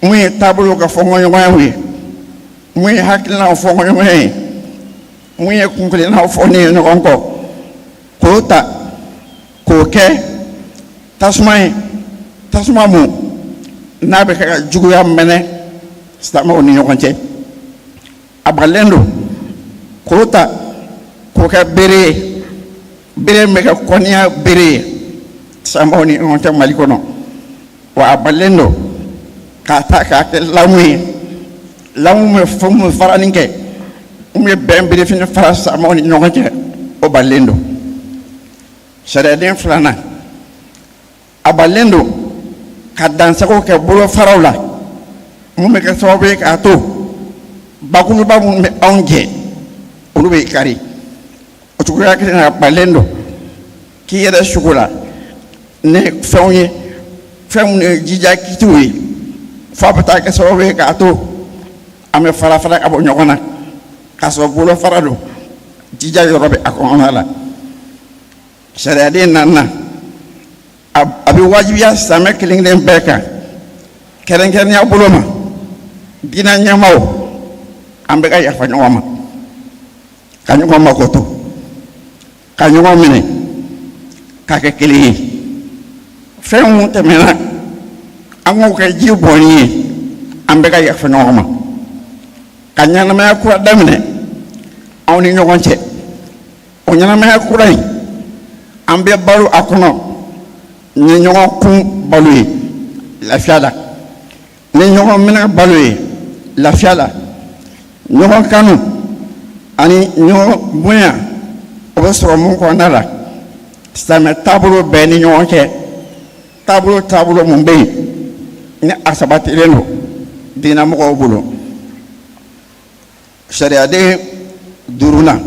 mun ye taabolow ka fɔnkɔɲɔgɔnyaw ye, mun ye hakilinaw fɔnkɔɲɔgɔnya ye, mun ye kunkelennaw fɔni ye ɲɔgɔn kɔ, k'o ta k'o kɛ tasuma ye, tasuma mun n'a bɛ kɛ ka juguya mɛnɛ silamɛw ni ɲɔgɔn cɛ. A balilen don k'o ta k'o kɛ bere ye, bere min bɛ kɛ kɔniya bere ye silamɛw ni ɲɔgɔn cɛ Mali kɔnɔ. Wa a balilen don k'a ta k'a kɛ lamu ye, lamu bɛ fɛn mun farani kɛ, mun bɛ bɛn birifini fara silamɛw ni ɲɔgɔn cɛ, o balilen don. Sariyaden filanan, a balilen don ka dansago kɛ bolofaraw la mun bɛ kɛ sababu ye k'a to bakuruba minnu bɛ anw jɛ, olu bɛ kari. O cogoya kelen na, a balilen don k'i yɛrɛ sugo la ni fɛnw ye, fɛn minnu ye jija kitiw ye, f'a bɛ taa kɛ sababu ye k'a to an bɛ fara fara ka bɔ ɲɔgɔn na, k'a sɔrɔ bolofara don, jija yɔrɔ bɛ a kɔnɔna la. Sariyaden naaninan, a bɛ wajibiya silamɛ kelen kelen bɛɛ kan, kɛrɛnkɛrɛnnenya bolo ma diinɛ ɲɛmaaw. An bɛ ka yafa ɲɔgɔn ma, ka ɲɔgɔn makoto, ka ɲɔgɔn minɛ ka kɛ kelen ye. Fɛn mun tɛmɛna, an k'o kɛ ji bɔnni ye. An bɛ ka yafa ɲɔgɔn ma, ka ɲɛnamaya kura daminɛ anw ni ɲɔgɔn cɛ. O ɲɛnamaya kura in, an bɛ balo a kɔnɔ ni ɲɔgɔn kun balo ye lafiya la, ni ɲɔgɔn minɛ balo ye lafiya la, ɲɔgɔn kanu ani ɲɔgɔn bonya, o bɛ sɔrɔ mun kɔnɔna la, silamɛ taabolo bɛɛ ni ɲɔgɔn cɛ, taabolo mun bɛ yen ni a sabatilen don diinɛmɔgɔw bolo. Sariyaden duurunan,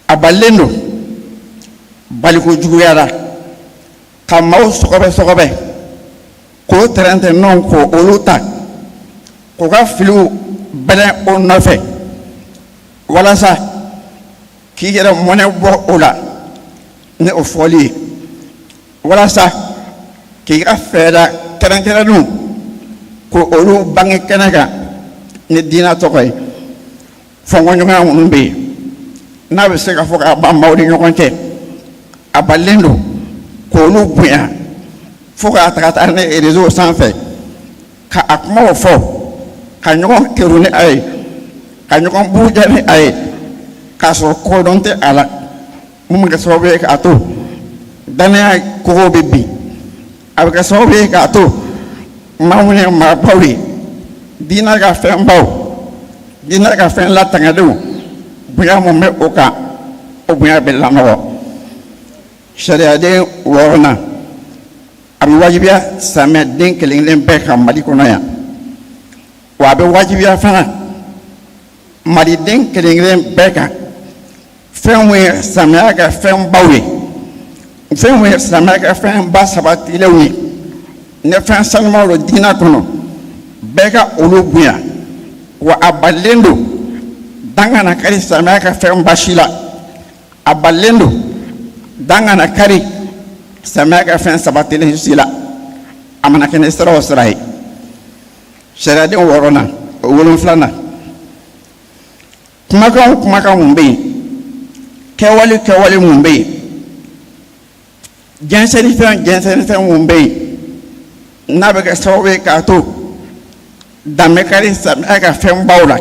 a balilen don baliko juguya la ka maaw sɔgɔbɛ sɔgɔbɛ, k'o tɛrɛntɛ nɔ, ko olu ta k'u ka filiw bɛlɛn o nɔfɛ walasa k'i yɛrɛ mɔnɛ bɔ o la ni o fɔli ye, walasa k'i ka fɛɛrɛ kɛrɛnkɛrɛnnenw ko olu bange kɛnɛ kan ni diinɛ tɔgɔ ye. Fɔnkɔɲɔgɔnya minnu bɛ yen n'a bɛ se ka fɔ k'a ban maaw ni ɲɔgɔn cɛ, a balilen don k'olu bonya fo k'a ta ka taa ni réseau sanfɛ, ka a kumaw fɔ, ka ɲɔgɔn keru ni a ye, ka ɲɔgɔn buruja ni a ye, k'a sɔrɔ kodɔn tɛ a la. Mun bɛ kɛ sababu ye k'a to danaya kogo bɛ bin, a bɛ kɛ sababu ye k'a to maa minnu ye maabaw ye, diinɛ ka fɛnbaw, diinɛ ka fɛn latangalenw, bonya mun bɛ o kan, o bonya bɛ lanɔgɔ. Sariyaden wɔɔrɔnan, a bɛ wajibiya silamɛden kelen kelen bɛɛ kan Mali kɔnɔ yan, wa a bɛ wajibiya fana maliden kelen kelen bɛɛ kan, fɛn mun ye silamɛya ka fɛnbaw ye, fɛn mun ye silamɛya ka fɛnba sabatilenw ye, ni fɛn sanumaw don diinɛ kɔnɔ, bɛɛ ka olu bonya. Wa a balilen don dan kana kari silamɛya ka fɛnba si la, a balilen don dan kana kari silamɛya ka fɛn sabatilen si la, a mana kɛ ni sira o sira ye. Sariyaden wɔɔrɔnan, o wolonfilanan, kumakan o kumakan mun bɛ yen, kɛwale kɛwale mun bɛ yen, jɛnsɛnnifɛn jɛnsɛnnifɛn mun bɛ yen n'a bɛ kɛ sababu ye k'a to dan bɛ kari silamɛya ka fɛnbaw la,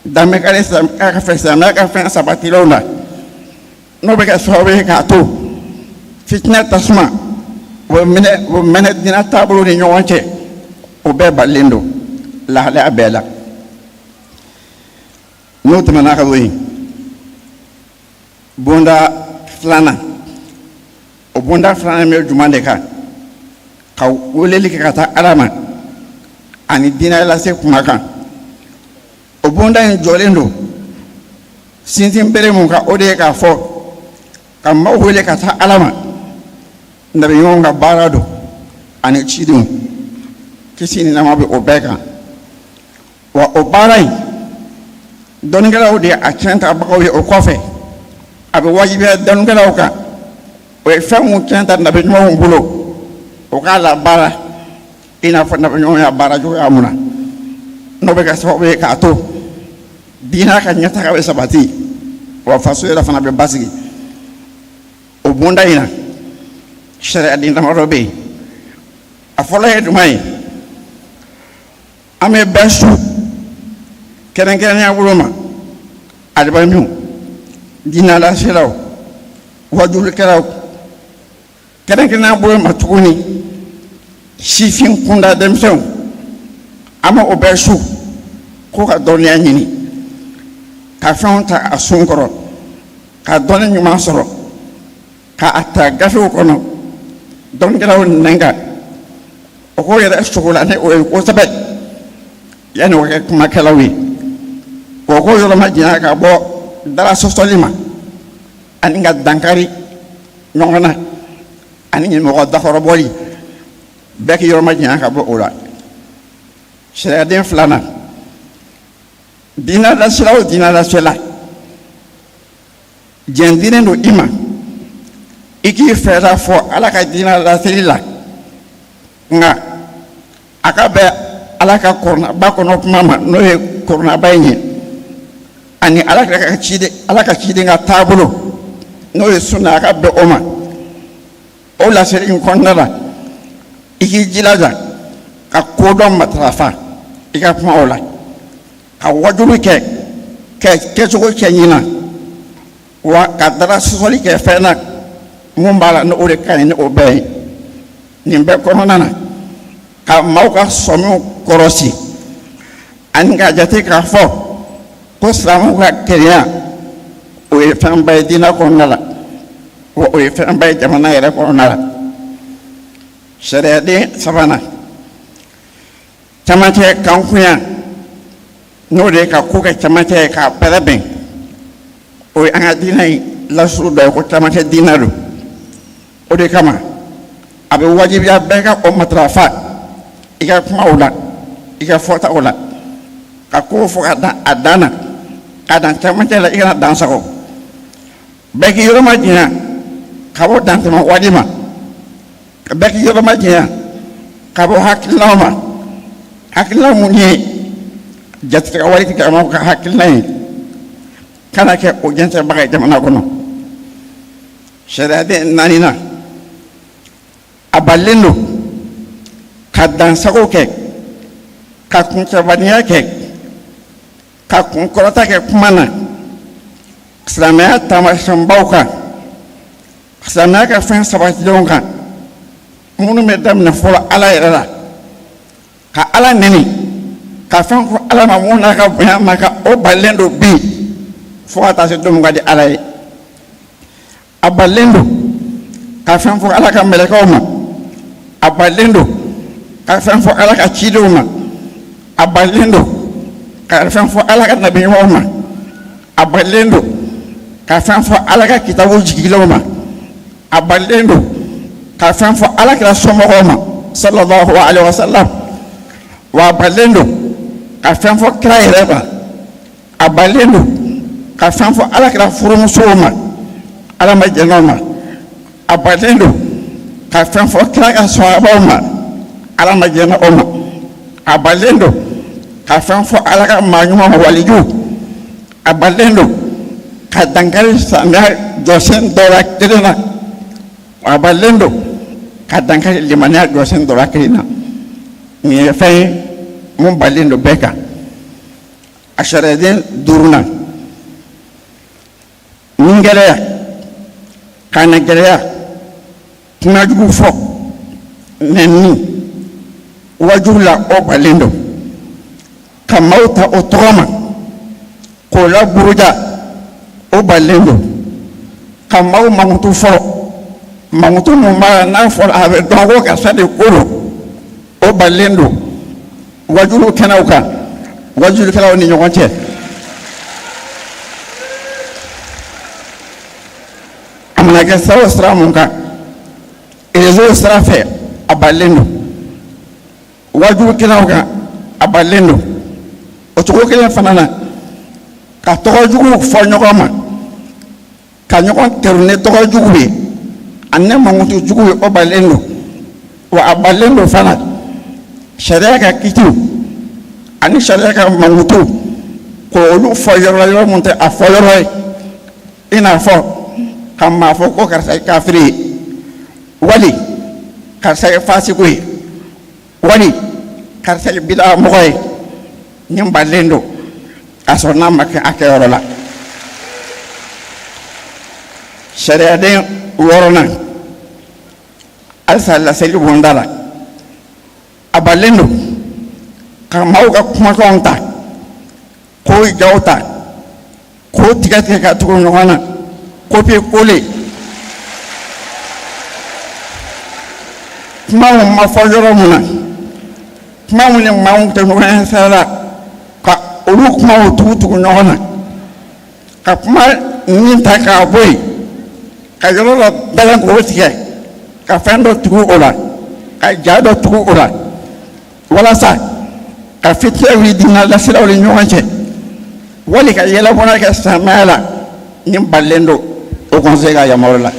dan bɛ kari silamɛya ka fɛn sabatilenw la, n'o bɛ kɛ sababu ye k'a to fitinɛ tasuma o bɛ minɛ, o bɛ mɛnɛ diinɛ taabolo ni ɲɔgɔn cɛ, o bɛɛ balilen don lahalaya bɛɛ la. N'o tɛmɛna ka bɔ yen, bonda filanan, o bonda filanan bɛ jumɛn de kan? Ka weleli kɛ ka taa Ala ma ani diinɛ lase kuma kan. O bonda in jɔlen don sinsin bere mun kan, o de ye k'a fɔ ka maaw wele ka taa Ala ma, nabi ɲumanw ka baara don ani cidenw, kisi ni nɛɛma bɛ o bɛɛ kan. Wa o baara in, dɔnnikɛlaw de ye a tiɲɛ tabagaw ye. O kɔfɛ, a bɛ wajibiya dɔnnikɛlaw kan, o ye fɛn mun tiɲɛ ta nabi ɲumanw bolo, o k'a labaara i n'a fɔ nabi ɲumanw y'a baara cogoya mun na, n'o bɛ kɛ sababu ye k'a to diinɛ ka ɲɛtaga bɛ sabati, wa faso yɛrɛ fana bɛ basigi. O bonda in na, sariyaden damadɔ bɛ yen. A fɔlɔ ye jumɛn ye? An bɛ bɛɛ su, kɛrɛnkɛrɛnnenya bolo ma alimamiw, diinɛlaselaw, wajulikɛlaw, kɛrɛnkɛrɛnnenya bolo ma tuguni sifin kunda denmisɛnw, an bɛ o bɛɛ su ko ka dɔnniya ɲini, ka fɛnw ta a sun kɔrɔ, ka dɔnni ɲuman sɔrɔ, ka a ta gafew kɔnɔ, dɔnnikɛlaw nɛn kan, o k'o yɛrɛ sogola ni o ye kosɛbɛ yanni o ka kɛ kumakɛlaw ye. O k'o yɔrɔ ma janya ka bɔ dala sɔsɔli ma ani ka dankari ɲɔgɔn na ani ɲɛmɔgɔ dakɔrɔbɔli, bɛɛ k'i yɔrɔ ma janya ka bɔ o la. Sariyaden filanan, diinɛ lasela o diinɛ lasela, diɲɛ dilen don i ma i k'i fɛla fɔ Ala ka diinɛ laseli la, nka a ka bɛn Ala ka kuranɛba kɔnɔ kuma ma, n'o ye kuranaba in ye ani ala ka ciden ala ka ciden ka taabolo n'o ye sunna a ka bɛn o ma o laseli in kɔnɔna la i k'i jilaja ka kodɔn matarafa i ka kuma o la ka wajulu kɛ kɛ kɛcogo cɛɲi na wa ka dara sɔsɔli kɛ fɛn na mun b'a la ni o de ka ɲi ni o bɛɛ ye nin bɛɛ kɔnɔna na ka maaw ka sɔmiw kɔrɔsi ani k'a jate k'a fɔ ko silamɛw ka kelenya o ye fɛnba ye diinɛ kɔnɔna la wa o ye fɛnba ye jamana yɛrɛ kɔnɔna la sariyaden sabanan camancɛ kankunya n'o de ye ka ko kɛ camancɛ ye k'a bɛrɛbɛn o ye an ka diinɛ in lasuru dɔ ye ko camancɛ diinɛ don o de kama a bɛ wajibiya bɛɛ ka o matarafa i ka kumaw la i ka fɔtaw la ka kow fɔ ka dan a dan na ka dan camancɛ la i kana dan sago bɛɛ k'i yɔrɔ majanya ka bɔ dantɛmɛ wale ma bɛɛ k'i yɔrɔ majanya ka bɔ hakilinaw ma hakilina mun ye jatigɛwale tigilamɔgɔw ka hakilina ye kana kɛ o jɛnsɛnbaga ye jamana kɔnɔ sariyaden naaninan a balilen don ka dansago kɛ ka kuncɛbaniya kɛ ka kunkɔrɔta kɛ kuma na silamɛya taamasiyɛnbaw kan silamɛya ka fɛn sabatilenw kan minnu bɛ daminɛ fɔlɔ ala yɛrɛ la ka ala neni ka fɛn fɔ ala ma mun n'a ka bonya ma kan o balilen don bi fo ka taa se don min ka di ala ye a balilen don ka fɛn fɔ ala ka mɛlɛkɛw ma a balilen don ka fɛn fɔ ala ka cidenw ma a balilen don ka fɛn fɔ ala ka nabiɲumanw ma a balilen don ka fɛn fɔ ala ka kitabu jigilenw ma a balilen don ka fɛn fɔ ala kira somɔgɔw ma sallallahu alaihi wasallam wa a balilen don ka fɛn fɔ kira yɛrɛ ma a balilen don ka fɛn fɔ ala kira furumusow ma ala ma jɛn'o ma a balilen don ka fɛn fɔ kira ka sahabaw ma ala ma jɛnna o ma a balilen don ka fɛn fɔ ala ka maa ɲuman ma walijuw a balilen don ka dankari silamɛya jɔsen dɔ la kelen na a balilen don ka dankari limaniya jɔsen dɔ la kelen na nin ye fɛn ye mun balilen don bɛɛ kan a sariyaden duurunan ni gɛlɛya kanna gɛlɛya kuma jugu fɔ nɛni wajulu la o balilen don ka maaw ta o tɔgɔ ma k'o laburuja o balilen don ka maaw mankutu fɔ mankutu mun b'a la n'a fɔra a bɛ dɔn ko karisa de ko don o balilen don wajulu kɛnɛw kan wajulikɛlaw ni ɲɔgɔn cɛ a mana kɛ sira o sira mun kan réseau sira fɛ a balilen don wajulikɛlaw kan a balilen don o cogo kelen fana na ka tɔgɔ jugu fɔ ɲɔgɔn ma ka ɲɔgɔn kɛrun ni tɔgɔ jugu ye ani ni mankutu jugu ye o balilen don wa a balilen don fana sariya ka kitiw ani sariya ka mankutu k'olu fɔ yɔrɔ la yɔrɔ mun tɛ a fɔ yɔrɔ ye i n'a fɔ ka maa fɔ ko karisa ye kafiri ye wali karisa ye fasiku ye wali karisa ye bida mɔgɔ ye nin balilen don k'a sɔrɔ n'a ma kɛ a kɛyɔrɔ la sariyaden wɔɔrɔnan halisa laseli bonda la a balilen don ka maaw ka kumakanw ta k'o jaw ta k'o tigɛ tigɛ ka tugu ɲɔgɔn na copier coller kumaw ma fɔ yɔrɔ mun na kuma mun ni maaw tɛ ɲɔgɔn ɲɛ sira la ka olu kumaw tugu tugu ɲɔgɔn na ka kuma nin ta k'a bɔ yen ka yɔrɔ dɔ bɛlɛn k'o tigɛ ka fɛn dɔ tugu o la ka ja dɔ tugu o la walasa ka fitinɛ wuli diinɛ lasiraw ni ɲɔgɔn cɛ wali ka yɛlɛbɔnna kɛ silamɛya la nin balilen don haut conseil ka yamaruya la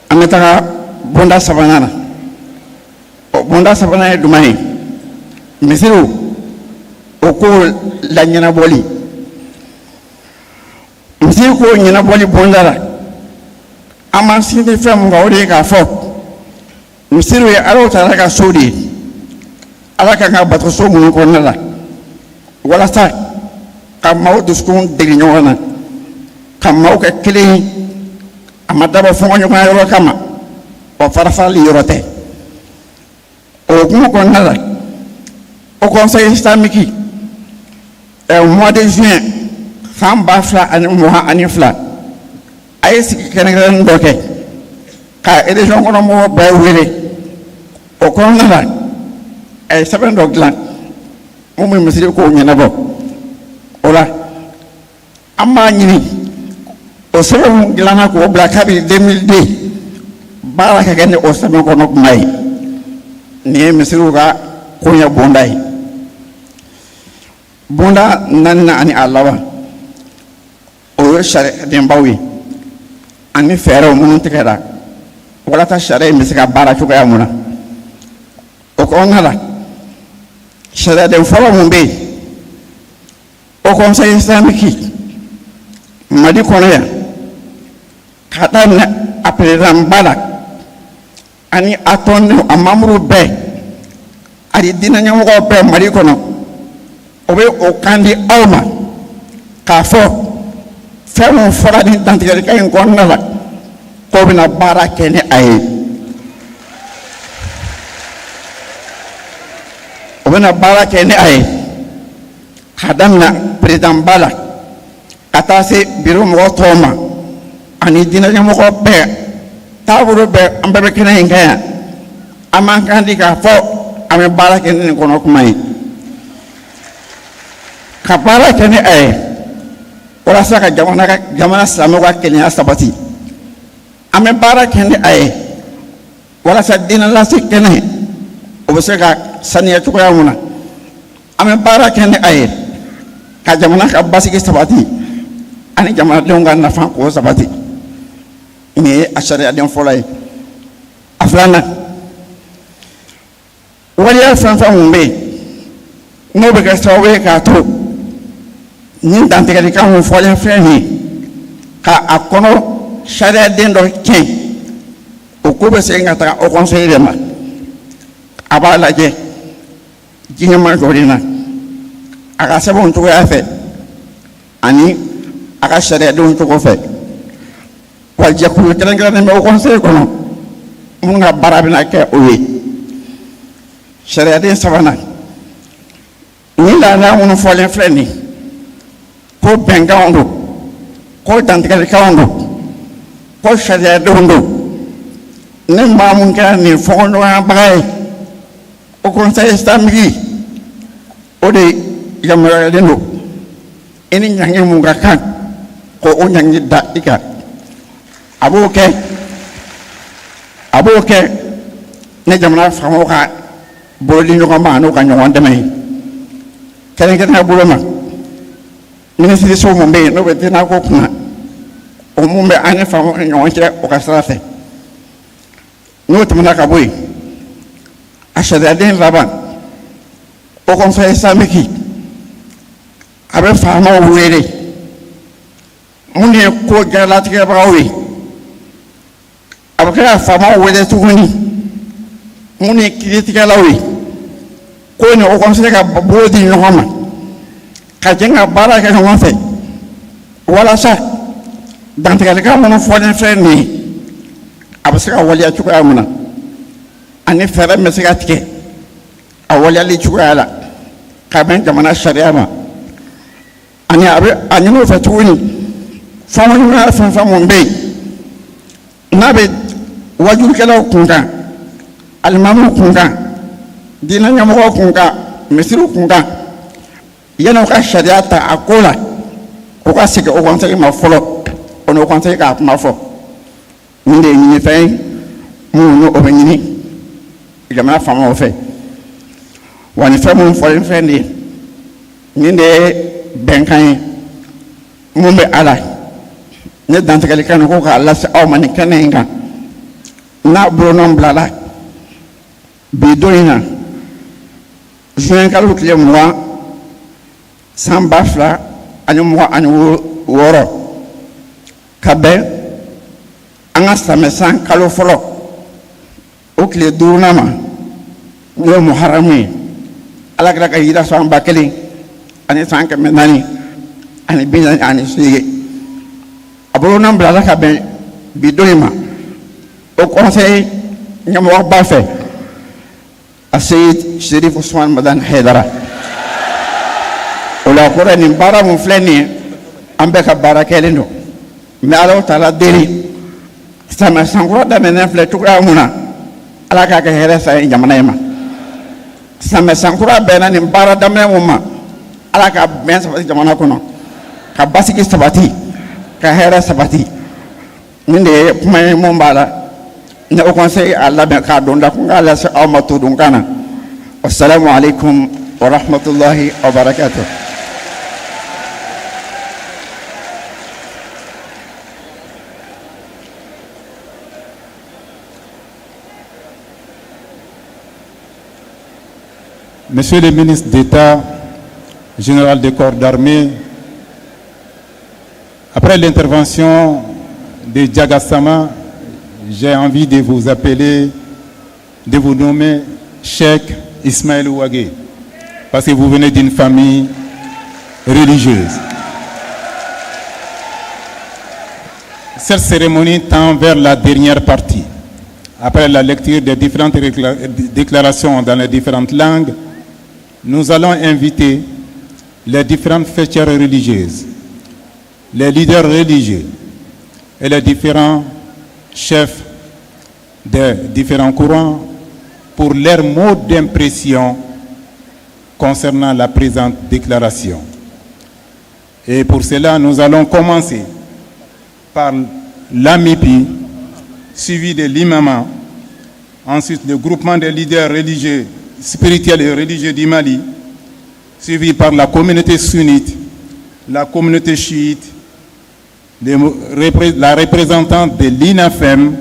an bɛ taga bonda sabanan na. Bonda sabanan ye jumɛn ye? Misiriw o ko laɲɛnabɔli, misiri ko ɲɛnabɔli bonda la, an b'an sinsin fɛn mun kan, o de ye k'a fɔ misiriw ye Alahu taala ka so de ye, Ala kan ka bato so minnu kɔnɔna la, walasa ka maaw dusukun degi ɲɔgɔn na, ka maaw kɛ kelen ye. A ma dabɔ fɔnkɔɲɔgɔnya yɔrɔ kama, wa farafarali yɔrɔ tɛ. O hukumu kɔnɔna la, Haut Conseil islamique, mois de juin san 2022, a ye sigi kɛrɛnkɛrɛnnen dɔ kɛ ka région kɔnɔ mɔgɔw bɛɛ wele. O kɔnɔna la, a ye sɛbɛn dɔ dilan mun bɛ misiri kow ɲɛnabɔ. O la, an b'a ɲini o sɛbɛn mun dilanna k'o bila kabini 2002, baara ka kɛ ni o sɛbɛn kɔnɔ kuma ye. Nin ye misiriw ka koɲɛ bonda ye. Bonda naaninan ani a laban, o ye sariyadenbaw ye ani fɛɛrɛw minnu tigɛra walasa sariya in bɛ se ka baara cogoya mun na. O kɔnɔna la, sariyaden fɔlɔ mun bɛ yen, Haut Conseil islamique Mali kɔnɔ yan, ka daminɛ a président ba la ani a tɔndenw, a membre bɛɛ ani diinɛ ɲɛmɔgɔw bɛɛ Mali kɔnɔ, o bɛ o kan di aw ma k'a fɔ fɛn min fɔra nin dantigɛlikan in kɔnɔna la, k'o bɛna baara kɛ ni a ye, o bɛna baara kɛ ni a ye, k'a daminɛ président ba la ka taa se biro mɔgɔ tɔw ma ani diinɛ ɲɛmɔgɔ bɛɛ, taabolo bɛɛ. An bɛɛ bɛ kɛnɛ in kan yan, an b'an kan di k'a fɔ an bɛ baara kɛ ni nin kɔnɔ kuma ye, ka baara kɛ ni a ye walasa ka jamana silamɛw ka kelenya sabati. An bɛ baara kɛ ni a ye walasa diinɛ lase kɛnɛ o bɛ se ka saniya cogoya mun na. An bɛ baara kɛ ni a ye ka jamana ka basigi sabati ani jamanadenw ka nafa k'o sabati. Nin ye a sariyaden fɔlɔ ye. A filanan, waleya fɛn fɛn mun bɛ yen n'o bɛ kɛ sababu ye k'a to nin dantigɛlikan mun fɔlen filɛ nin ye, ka a kɔnɔ sariyaden dɔ tiɲɛ, o ko bɛ segin ka taga Haut Conseil de ma. A b'a lajɛ diɲɛma jɔlen na a ka sɛbɛnw cogoya fɛ ani a ka sariyadenw cogo fɛ. Wa jɛkulu kɛrɛnkɛrɛnnen bɛ Haut Conseil kɔnɔ minnu ka baara bɛna kɛ o ye. Sariyaden sabanan, nin lahalaya minnu fɔlen filɛ nin, ko bɛnkanw don, ko dantigɛlikanw don, ko sariyadenw don, ni maa mun kɛra nin fɔnkɔɲɔgɔnyabaga ye, Haut Conseil islamique o de yamaruyalen don i ni ɲangi mun ka kan, ko o ɲangi da i kan. A b'o kɛ ni jamana faamaw ka bolodi ɲɔgɔn ma n'u ka ɲɔgɔn dɛmɛ ye, kɛrɛnkɛrɛnnenya bolo ma minisiriso mun bɛ yen n'o bɛ diinɛko kunna, o mun bɛ an ni faamaw ni ɲɔgɔn cɛ o ka sira fɛ. N'o tɛmɛna ka bɔ yen, a sariyaden laban, Haut Conseil islamique a bɛ faamaw wele minnu ye ko jalatigɛbagaw ye. A bɛ kɛ ka faamaw wele tuguni minnu ye kiiritigɛlaw ye, ko ni Haut Conseil ka bolo di ɲɔgɔn ma ka jɛ ka baara kɛ ɲɔgɔn fɛ, walasa dantigɛlikan minnu fɔlen filɛ nin ye, a bɛ se ka waleya cogoya min na, ani fɛɛrɛ min bɛ se ka tigɛ a waleyali cogoya la ka bɛn jamana sariya ma. Ani a bɛ a ɲini o fɛ tuguni, fɔnkɔɲɔgɔnya fɛn fɛn mun bɛ yen n'a bɛ wajulikɛlaw kun kan, alimamiw kun kan, diinɛ ɲɛmɔgɔw kun kan, misiriw kun kan, yanni u ka sariya ta a ko la, u ka segin Haut Conseil ma fɔlɔ, o ni Haut Conseil k'a kuma fɔ. Nin de ye ɲinifɛn ye minnu ni o bɛ ɲini jamana faamaw fɛ. Wa nin fɛn minnu fɔlen filɛ nin ye, nin de ye bɛnkan ye mun bɛ a la. Ne dantigɛlikan ko k'a lase aw ma nin kɛnɛ in kan, n'a bolonɔ bilala. Bi don in na, juin kalo tile 20 san 2026, ka bɛn an ka samɛ san kalo fɔlɔ o tile duurunan ma, n'o ye muharamu ye, Ala kira ka hijira san 1448, a bolonɔ bilala ka bɛn bi don in ma haut conseil ɲɛmɔgɔba fɛ, Aseyid Sherif Usman Madani Hayidara. O la kɔrɔ, nin baara mun filɛ nin ye, an bɛɛ ka baara kɛlen don. N bɛ Alahu taala deli, samiyɛ sankura daminɛ filɛ cogoya mun na, Ala k'a kɛ hɛrɛ san ye jamana in ma. Samiyɛ sankura bɛnna nin baara daminɛ mun ma, Ala ka bɛn sabati jamana kɔnɔ, ka basigi sabati, ka hɛrɛ sabati. Nin de ye kuma ye mun b'a la ni haut conseil a labɛn k'a don da kun k'a lase aw ma todunkan na. Wassalamu alaikum wa rahmatullahi wa barakatuh. Monsieur le ministre d'État, général des corps d'armée, après l'intervention de Djagassama, j'ai envie de vous appeler, de vous nommer Cheikh Ismaël Ouagé, parce que vous venez d'une famille religieuse. Cette cérémonie tend vers la dernière partie. Après la lecture des différentes déclarations dans les différentes langues, nous allons inviter les différentes faîtières religieuses, les leaders religieux et les différents chefs des différents courants pour leur mot d'impression concernant la présente déclaration. Et pour cela, nous allons commencer par l'AMIPI, suivi de l'imama, ensuite le groupement des leaders religieux, spirituels et religieux du Mali, suivi par la communauté sunnite, la communauté chiite, la représentante de l'INAFEM.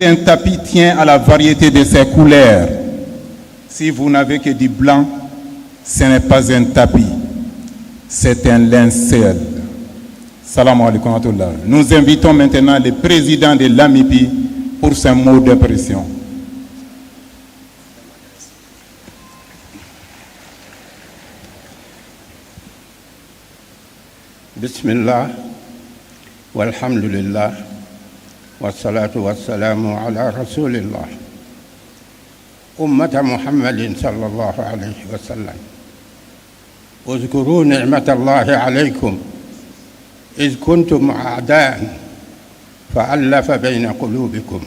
Un tapis tient à la variété de ses couleurs. Si vous n'avez que du blanc, ce n'est pas un tapis, c'est un linceul. Salam alaikum. Nous invitons maintenant le président de l'AMIPI pour son mot d'impression. بسم الله والحمد لله والصلاة والسلام على رسول الله. أمة محمد صلى الله عليه وسلم، اذكروا نعمة الله عليكم إذ كنتم أعداء فألف بين قلوبكم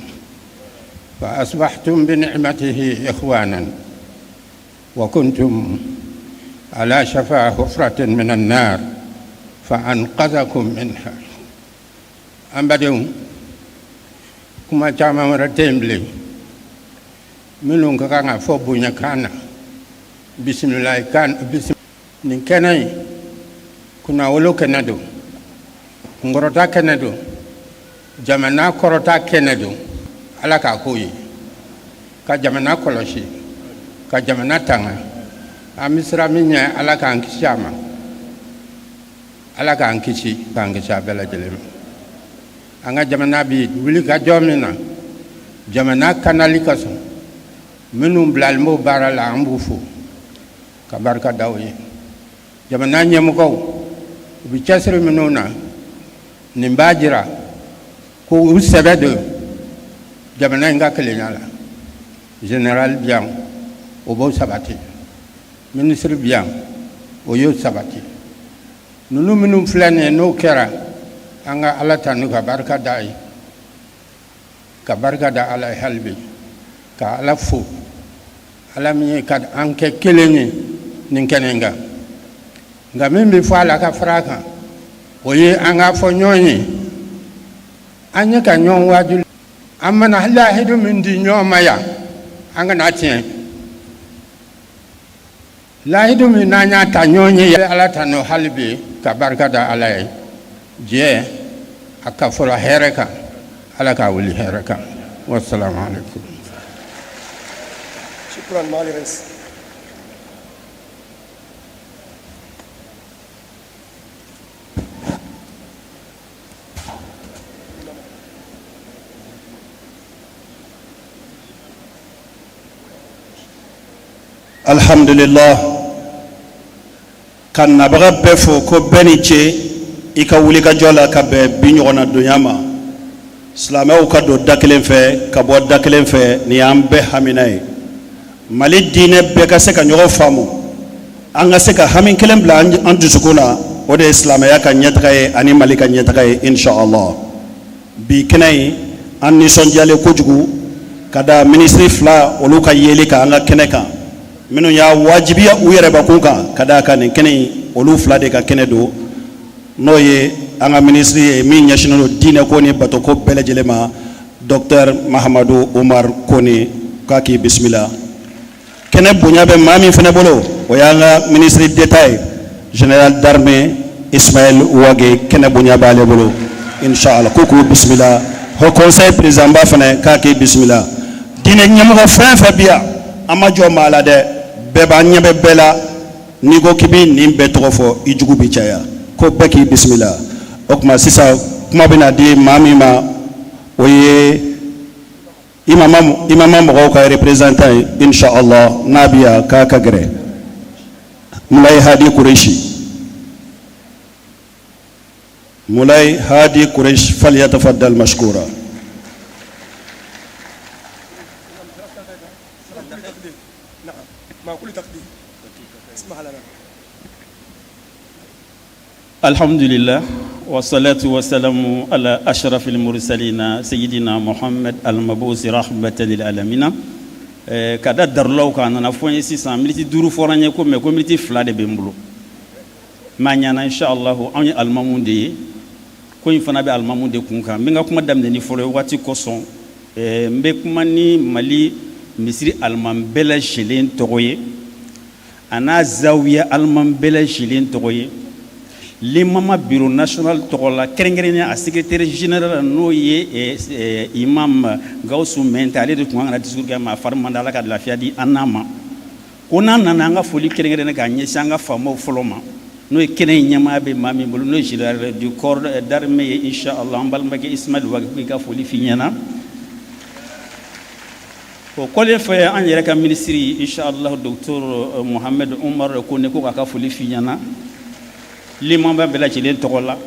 فأصبحتم بنعمته إخوانا وكنتم على شفا حفرة من النار فأنقذكم منها. An badenw, kuma caman wɛrɛ tɛ yen bilen minnu ka kan ka fɔ bonyakan na, bisimilayi kan. Nin kɛnɛ in, kunnawolo kɛnɛ don, kunkɔrɔta kɛnɛ don, jamana kɔrɔta kɛnɛ don. Ala k'a k'o ye ka jamana kɔlɔsi, ka jamana tanga. An bɛ siran min ɲɛ, Ala k'an kisi a ma. Ala k'an kisi, k'an kisi a bɛɛ lajɛlen ma. An ka jamana bi wuli ka jɔ min na, jamana kanali ka sɔn, minnu bilalen b'o baara la, an b'u fo ka barika da u ye. Jamana ɲɛmɔgɔw, u bɛ cɛsiri minnu na, nin b'a jira ko u sɛbɛ don jamana in ka kelenya la. Général bi yan, o b'o sabati. Minisiri bi yan, o y'o sabati. Ninnu minnu filɛ nin ye, n'o kɛra, an ka Ala tanu ka barika da a ye, ka barika da Ala ye hali bi, ka Ala fo, Ala min ye ka an kɛ kelen ye nin kɛnɛ in kan. Nka min bɛ fɔ a la ka fara a kan, o ye an k'a fɔ ɲɔgɔn ye, an ye ka ɲɔgɔn waaju, an mana lahidu min di ɲɔgɔn ma yan, an kana tiɲɛ. Lahidu min n'an y'a ta ɲɔgɔn ye, Ala tanu hali bi, ka barika da Ala ye. Jɛ a ka fɔlɔ hɛrɛ kan, Ala k'a wuli hɛrɛ kan. Wasalamu alaikum. Shukran, Mali Rais. Alhamdulillah, ka nabaga bɛɛ fo ko bɛɛ ni ce i ka wulikajɔ la ka bɛn bi ɲɔgɔnna donya ma. Silamɛw ka don da kelen fɛ ka bɔ da kelen fɛ, nin y'an bɛɛ hamina ye. Mali diinɛ bɛɛ ka se ka ɲɔgɔn faamu, an ka se ka hami kelen bila an dusukun na, o de ye silamɛya ka ɲɛtaga ye ani Mali ka ɲɛtaga ye, inshallah. Bi kɛnɛ in, an nisɔndiyalen kojugu ka da minisiri fila olu ka yeli kan an ka kɛnɛ kan, minnu y'a wajibiya u yɛrɛbakun kan ka da kan nin kɛnɛ in, olu fila de ka kɛnɛ don, n'o ye an ka minisiri ye min ɲɛsinnen don diinɛko ni batoko bɛɛ lajɛlen ma, docteur Mahamadu Umar Kone, k'a k'i bisimila. Kɛnɛ bonya bɛ maa min fana bolo, o y'an ka ministre d'État ye, général d'armée Ismaël Wagué. Kɛnɛ bonya b'ale bolo, inshallah. Ko k'u bisimila. Haut conseil président ba fana, k'a k'i bisimila. Diinɛ ɲɛmɔgɔ fɛn fɛn bi yan, an ma jɔ maa la dɛ, bɛɛ b'an ɲɛ bɛ bɛɛ la. N'i ko k'i bɛ nin bɛɛ tɔgɔ fɔ, i jugu bɛ caya. Ko bɛɛ k'i bisimila. O tuma sisan, kuma bɛna di maa min ma, o ye imama mɔgɔw ka représentant ye, inshallah. N'a bi yan, k'a ka gɛrɛ, Mulayi Hadi Kureshi. Mulayi Hadi Kureshi, falyatafaddal mashkura. Alhamdulillah, wassalatu wassalamu ala ashrafil mursalina sayyidina Muhammad al-mabusi rahmatan lil alamina. Ka da darulaw kan, a nana fɔ n ye sisan, miniti 5 fɔra n ye ko mais ko miniti 2 de bɛ n bolo. Maa ɲana, inshallah, anw ye alimamu de ye, ko in fana bɛ alimamu de kun kan. N bɛ n ka kuma daminɛ ni fɔlɔ ye waati kosɔn. N bɛ kuma ni Mali misiri alimamu bɛɛ lajɛlen tɔgɔ ye, a n'a zawiya alimamu bɛɛ lajɛlen tɔgɔ ye, limama bureau national tɔgɔ la, kɛrɛnkɛrɛnnenya a secrétaire général, n'o ye imam Gawusu Mɛnta. Ale de tun kan ka na discours kɛ, mais a fari man di. Ala ka lafiya di an n'a ma. Ko n'an nana, an ka foli kɛrɛnkɛrɛnnen k'a ɲɛsin an ka faamaw fɔlɔ ma, n'o ye kɛnɛ in ɲɛmaaya bɛ maa min bolo, n'o ye général du corps d'armée ye, inshallah, an balimakɛ Ismaël Wagué, k'i ka foli f'i ɲɛna. O kɔlen fɛ, an yɛrɛ ka minisiri, inshallah, docteur Mohamed Umar Kone, ko k'a ka foli f'i ɲɛna limama bɛɛ lajɛlen tɔgɔ la.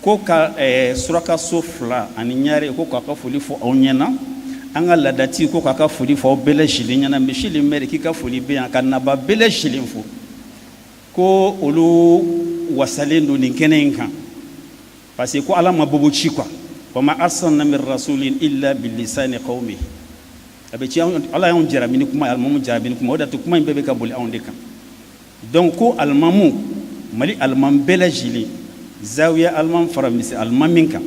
Ko ka surakaso 2 ani ɲare, ko k'a ka foli fɔ aw ɲɛna. An ka laadati, ko k'a ka foli fɔ aw bɛɛ lajɛlen ɲɛna. Monsieur le maire, k'i ka foli bɛ yan, ka naba bɛɛ lajɛlen fo, ko olu wasalen don nin kɛnɛ in kan, parce que ko Ala ma bobo ci quoi. Wa ma arsalna min rasulin illa bilisani qawmi. A bɛ ci, Ala y'anw jarabi ni kuma ye, alimamu jarabi ni kuma. O de y'a to kuma in bɛɛ bɛ ka boli anw de kan. Donc ko alimamu, Mali alimamu bɛɛ lajɛlen, zawiya alimamu fara misi alimami kan,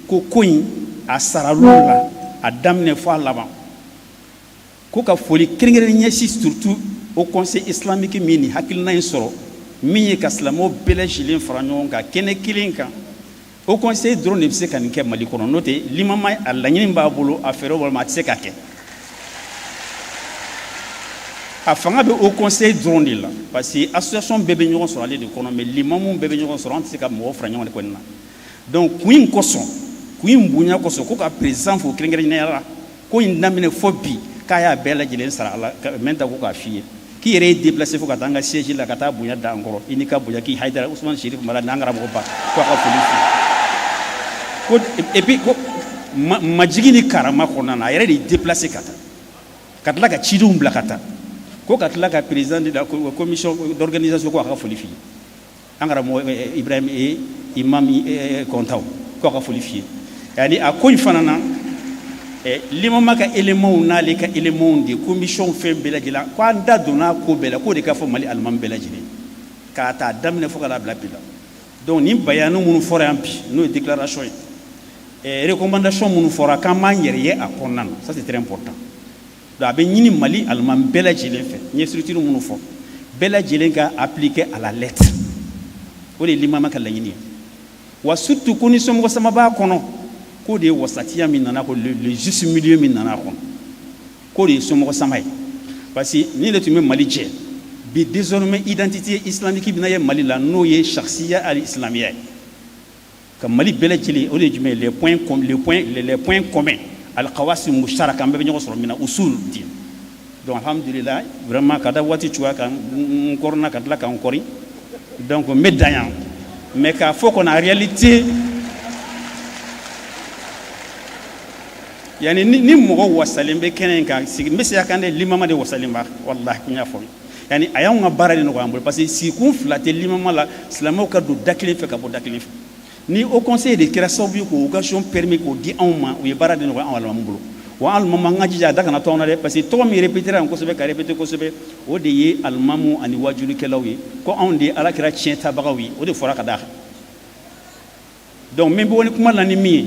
ko in a saral'u la a daminɛ fo a laban. Ko ka foli kɛrɛnkɛrɛnnen ɲɛsin surtout haut conseil islamique min ni hakilina in sɔrɔ, min ye ka silamɛw bɛɛ lajɛlen fara ɲɔgɔn kan kɛnɛ kelen kan. Haut conseil dɔrɔn de bɛ se ka nin kɛ Mali kɔnɔ, n'o tɛ limama, a laɲini b'a bolo, a fɛɛrɛ walima a tɛ se ka kɛ. A fanga bɛ haut conseil dɔrɔn de la, parce que association bɛɛ bɛ ɲɔgɔn sɔrɔ ale de kɔnɔ, mais limamu bɛɛ bɛ ɲɔgɔn sɔrɔ, an tɛ se ka mɔgɔw fara ɲɔgɔn de kɔni na. Donc kun in kosɔn, kun in bonya kosɔn, ko ka président fo kɛrɛnkɛrɛnnenya la, ko in daminɛ fo bi, k'a y'a bɛɛ lajɛlen sara Ala mɛn ta. Ko k'a f'i ye k'i yɛrɛ ye déplacé fo ka taa an ka siège la, ka taa bonya da an kɔrɔ, i n'i ka bonya, k'i Hayidara Usumani Sherif Mara n'an karamɔgɔba, ko a ka foli f'i ye. Ko et puis ko majigi ni karama kɔnɔna na, a yɛrɛ de ye déplacé ka taa, ka tila ka cidenw bila ka taa, ko ka tila ka président de la commission d'organisation, ko a ka foli f'i ye. An karamɔgɔ Ibrahim imam Kɔntaw k'aw ka foli f'i ye. Yani a ko in fana na, limama ka éléments n'ale ka éléments de commission fɛn bɛɛ lajɛlen, ko an da donna ko bɛɛ la, k'o de ka fɔ Mali alimami bɛɛ lajɛlen k'a ta daminɛ fo ka n'a bila bi la. Donc nin bayani minnu fɔra yan bi, n'o ye déclaration ye, recommandation minnu fɔra, k'an b'an yɛrɛ ye a kɔnɔna na, ça c'est très important. Donc a bɛ ɲini Mali alimami bɛɛ lajɛlen fɛ, n ye structure minnu fɔ, bɛɛ lajɛlen ka appliquer à la lettre. O de ye limama ka laɲini ye. Wa surtout ko ni somɔgɔ sama b'a kɔnɔ, k'o de ye wasatiya min nana, ko le juste milieu min nana a kɔnɔ, k'o de ye somɔgɔ sama ye. Parce que ni de tun bɛ Mali jɛ bi, désormais identité islamique bɛna ye Mali la, n'o ye shakhsiya al islamiya ye ka Mali bɛɛ lajɛlen. O de ye jumɛn ye? Les points les points les points communs, al qawasim mustaraka, an bɛɛ bɛ ɲɔgɔn sɔrɔ min na, usul din. Donc alhamdulillah, vraiment, ka da waati cogoya kan, n kɔrɔna ka tila ka n kɔri, donc n bɛ dan yan. Mais k'a fɔ kɔni, en réalité, yani ni mɔgɔ wasalen bɛ kɛnɛ in kan sigi, n bɛ segin a kan dɛ, limama de wasalen b'a, wallahi, n y'a fɔ. Yani a y'anw ka baara de nɔgɔya an bolo, parce que sigikun fila tɛ limama la, silamɛw ka don da kelen fɛ ka bɔ da kelen fɛ. Ni haut conseil de kɛra sababu ye k'o occasion permis k'o di anw ma, u ye baara de nɔgɔya anw alimamu bolo. Wa alimamu, an ka jija a da kana to anw na dɛ, parce que tɔgɔ min répété yan kosɛbɛ, ka répété kosɛbɛ, o de ye alimamu ani wajulikɛlaw ye, ko anw de ye ala kira tiɲɛ tabagaw ye, o de fɔra ka d'a kan. Donc min bɛ wali kuma la ni min ye,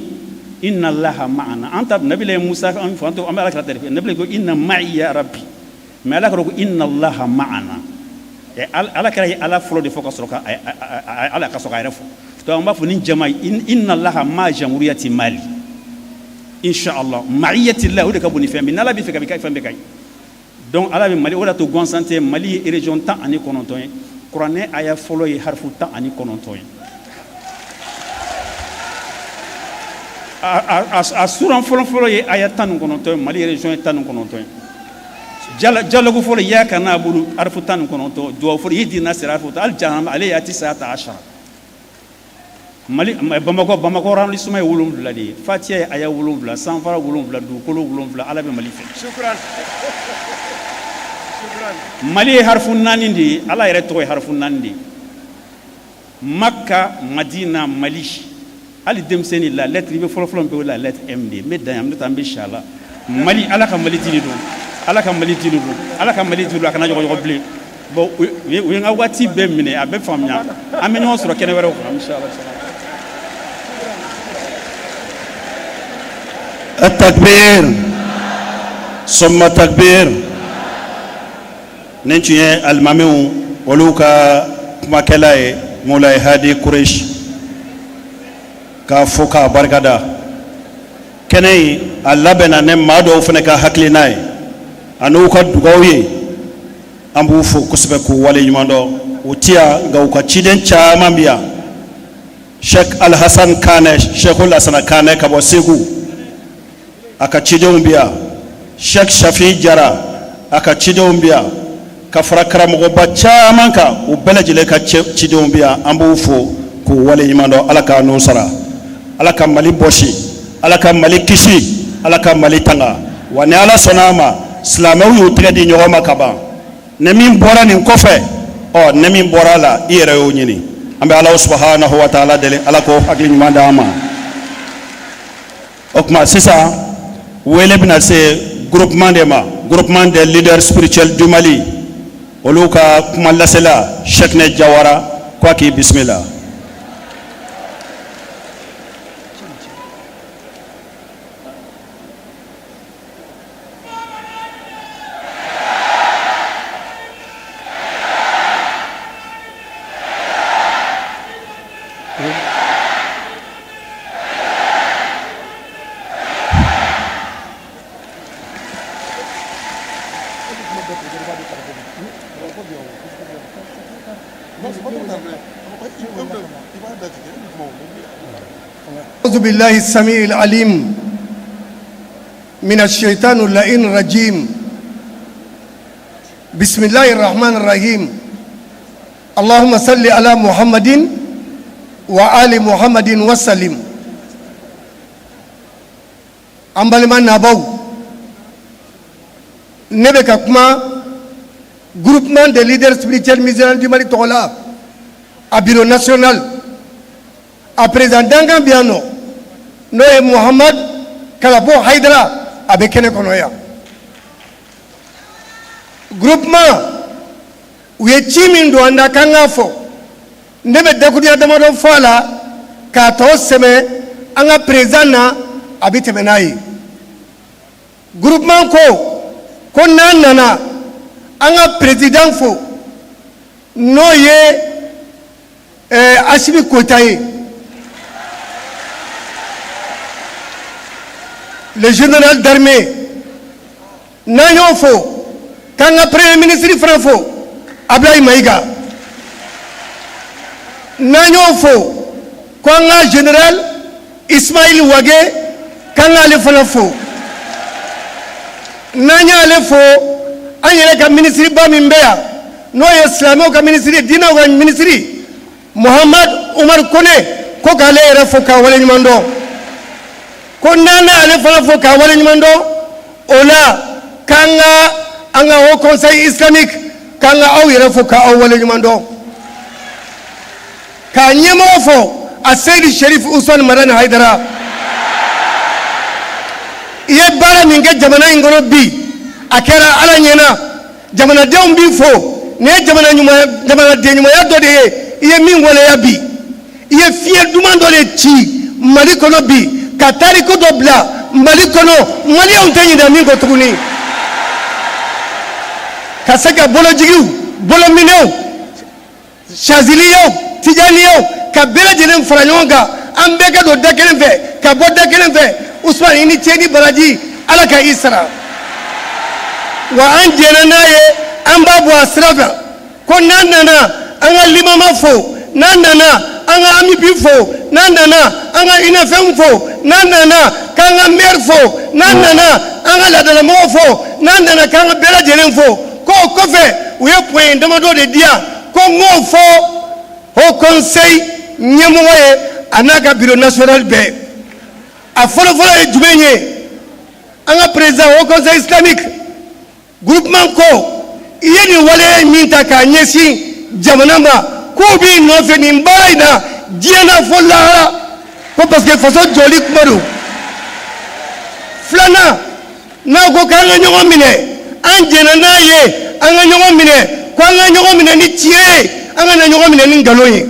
inna allaha ma'ana, an ta nabila Musa, an fa an bɛ ala kira ta nabila ko inna ma'iya rabbi, mais ala kira ko inna allaha ma'ana. Ala kira ye ala fɔlɔ de fɔ ka sɔrɔ ka ala ka sɔrɔ ka yɛrɛ fɔ. Donc an b'a fɔ ni jama inna allaha ma jamhuriyati Mali, inshallah ma'iyatillah, o de ka bon ni fɛn bɛɛ. N'ala b'i fɛ ka b'i ka fɛn bɛɛ ka ɲi. Donc ala bɛ Mali, o de y'a to gansan tɛ, Mali ye région 19 ye, kuranɛ aya fɔlɔ ye harifu 19 ye. A suran fɔlɔ-fɔlɔ ye aya 19 ye, Mali région ye 19 ye. Dialogue fɔlɔ iyyaka na'budu harifu 19, duwawu fɔlɔ ihdina sirata harifu tan, hali jahanama ale ye tisata ashara. Mali Bamakɔ arrondissement ye 7 de ye, Fatiya ye aya 7, sanfara 7, dugukolo 7, ala bɛ Mali fɛ. Mali ye harifu 4 de ye, ala yɛrɛ tɔgɔ ye harifu 4 de ye. Makka, Madina, Mali. Hali denmisɛnnin la lettre i bɛ fɔlɔ-fɔlɔ min bɛ o la lettre M de ye. N bɛ dan yan, n bɛ taa n bɛ si a la. Mali, ala ka Mali dili don, ala ka Mali dili don, ala ka Mali dili don, a kana ɲɔgɔn bilen. Bon, u ye n ka waati bɛɛ minɛ, a bɛ faamuya, an bɛ ɲɔgɔn sɔrɔ kɛnɛ wɛrɛw kan, inshallah. Takbir summa takbir. Nin tun ye alimamiw olu ka kumakɛla ye, Mulayi Hadi Kureshi, k'a fo k'a barikada. Kɛnɛ in a labɛnna ne maa dɔw fana ka hakilina ye an'u ka dugaw ye. An b'u fo kosɛbɛ k'u wale ɲuman dɔn. U ti yan, nka u ka ciden caman bɛ yan. Sheikh Alhassan Kanɛ, Sheikh Lasana Kanɛ ka bɔ Segu, a ka cidenw bɛ yan. Sheikh Shafi Jara, a ka cidenw bɛ yan, ka fara karamɔgɔba caman kan, u bɛɛ lajɛlen ka cidenw bɛ yan. An b'u fo k'u wale ɲuman dɔn. Ala k'a n'u sara, ala ka Mali bɔsi, ala ka Mali kisi, ala ka Mali tanga. Wa ni ala sɔnna a ma, silamɛw y'u tɛgɛ di ɲɔgɔn ma ka ban. Ni min bɔra nin kɔfɛ, ɔ ni min bɔra a la, i yɛrɛ y'o ɲini. An bɛ Ala subahanahu wa taala deli, ala k'o hakili ɲuman d'an ma. O tuma sisan wele bɛna se groupement de ma, groupement des leaders spirituels du Mali, olu ka kuma lasela Cheikhne Jawara, ko a k'i bisimila. أعوذ بالله السميع العليم من الشيطان اللعين الرجيم بسم الله الرحمن الرحيم اللهم صل على محمد وآل محمد وسلم. An balima nabaw, ne bɛ ka kuma groupement des leaders spirituels musulmans du Mali tɔgɔ la. a bureau national a président dankan bɛ yan nɔ n'o ye Muhamad Kalabo Hayidara a bɛ kɛnɛ kɔnɔ yan groupement u ye ci min don an da k'an k'a fɔ ne bɛ dakuruɲa damadɔ fɔ a la k'a tɔ sɛmɛ an ka président na a bɛ tɛmɛ n'a ye groupement ko ko n'an nana an ka président fo n'o ye Asimi Goyita ye le général d'armée n'an y'o fo k'an ka premier ministre fana fo Ablaye Mayiga n'an y'o fo ko an ka général Ismaël Wagué k'an k'ale fana fo n'an y'ale fo an yɛrɛ ka minisiriba min bɛ yan n'o ye silamɛw ka minisiri ye diinɛw ka minisiri Mohamad Umar Kone ko k'ale yɛrɛ fo k'a waleɲuman dɔn ko n'an y'ale fana fo k'a waleɲuman dɔn o la k'an ka an ka haut conseil islamique k'an ka aw yɛrɛ fo k'aw waleɲuman dɔn k'a ɲɛmɔgɔ fo a Seyidi Sherif Usman Madani Hayidara i ye baara min kɛ jamana in kɔnɔ bi a kɛra ala ɲɛna jamanadenw b'i fo nin ye jamana ɲuman jamanaden ɲumanya dɔ de ye i ye min waleya bi i ye fiɲɛ duman dɔ de ci mali kɔnɔ bi ka tariku dɔ bila mali kɔnɔ maliyɛnw tɛ ɲinɛ min kɔ tuguni ka se ka bolojigiw bolominɛw Saziliyaw tijaniyaw ka bɛɛ lajɛlen fara ɲɔgɔn kan an bɛɛ ka don da kelen fɛ ka bɔ da kelen fɛ Usumani i ni ce ni baraji Ala ka i sara wa an jɛnna n'a ye an b'a bɔ a sira fɛ ko n'an nana an ka limama fo n'an nana an ka AMUPI fo n'an nana an ka UNFM fo n'an nana k'an ka maire fo n'an nana an ka laadalamɔgɔw fo n'an nana k'an ka bɛɛ lajɛlen fo k'o kɔfɛ u ye point damadɔ de di yan ko n k'o fɔ haut conseil ɲɛmɔgɔ ye a n'a ka bureau national bɛɛ a fɔlɔfɔlɔ ye jumɛn ye an ka président haut conseil islamique groupement ko i ye nin waleya min ta k'a ɲɛsin jamana ma k'u b'i nɔfɛ nin baara in na diɲɛ na fo lahara ko parce que faso jɔli kuma don filanan N'aw ko k'an ka ɲɔgɔn minɛ an jɛnna n'a ye an ka ɲɔgɔn minɛ ko an ka ɲɔgɔn minɛ ni tiɲɛ ye an kana ɲɔgɔn minɛ ni nkalon ye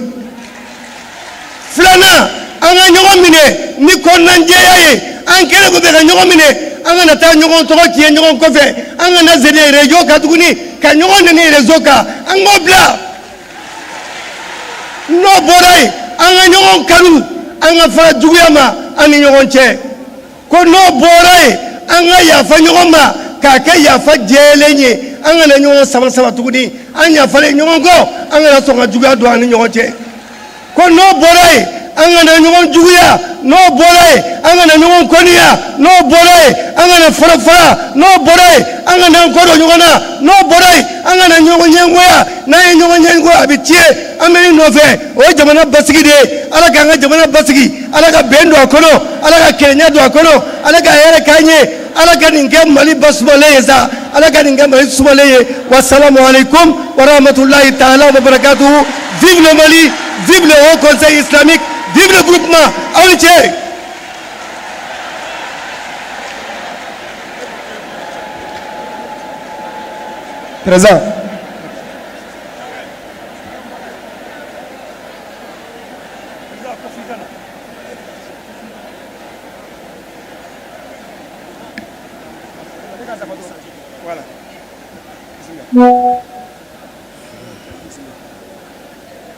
filanan an ka ɲɔgɔn minɛ ni kɔnɔnajɛya ye an kɛlen kɔfɛ ka ɲɔgɔn minɛ an kana taa ɲɔgɔn tɔgɔ tiɲɛ ɲɔgɔn kɔfɛ an kana zene réseau kan tuguni ka ɲɔgɔn neni réseau kan an k'o bila n'o bɔra yen an ka ɲɔgɔn kanu an ka fara juguya ma an ni ɲɔgɔn cɛ ko n'o bɔra yen an ka yafa ɲɔgɔn ma k'a kɛ yafa jɛlen ye an kana ɲɔgɔn sama sama tuguni an yafalen ɲɔgɔn kɔ an kana sɔn ka juguya don an ni ɲɔgɔn cɛ ko n'o bɔra yen an kana ɲɔgɔn juguya n'o bɔra yen an kana ɲɔgɔn kɔniya n'o bɔra yen an kana fara fara n'o bɔra yen an kana an kɔ don ɲɔgɔn na n'o bɔra yen an kana ɲɔgɔn ɲɛngoya n'an ye ɲɔgɔn ɲɛngoya a bɛ tiɲɛ an bɛ min nɔfɛ o ye jamana basigi de ye ala k'an ka jamana basigi ala ka bɛn don a kɔnɔ ala ka kelenya don a kɔnɔ ala ka hɛrɛ k'an ye ala ka nin kɛ mali basumalen ye sa ala ka nin kɛ mali sumalen ye wasalamu aleykum wa rahmatulahi taala wa barakatuhu vive le mali vive le haut conseil islamique vive le groupement aw ni ce. Président.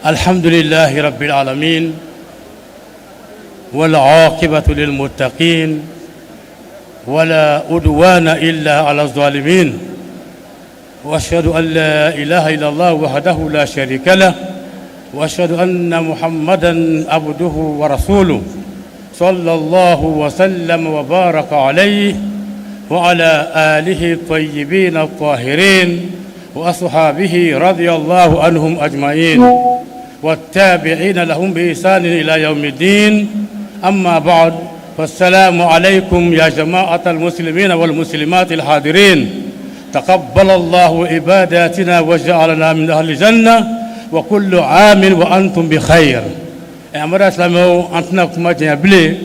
الحمد لله رب العالمين والعاقبة للمتقين ولا أدوان إلا على الظالمين وأشهد أن لا إله إلا الله وحده لا شريك له وأشهد أن محمدا عبده ورسوله صلى الله وسلم وبارك عليه وعلى آله الطيبين الطاهرين وأصحابه رضي الله عنهم أجمعين والتابعين لهم بإحسان إلى يوم الدين أما بعد فالسلام عليكم يا جماعة المسلمين والمسلمات الحاضرين تقبل الله عباداتنا وجعلنا من أهل الجنة Wa kullu amin wa antum bi khair. An balima silamɛw, an tɛna kuma janya bilen.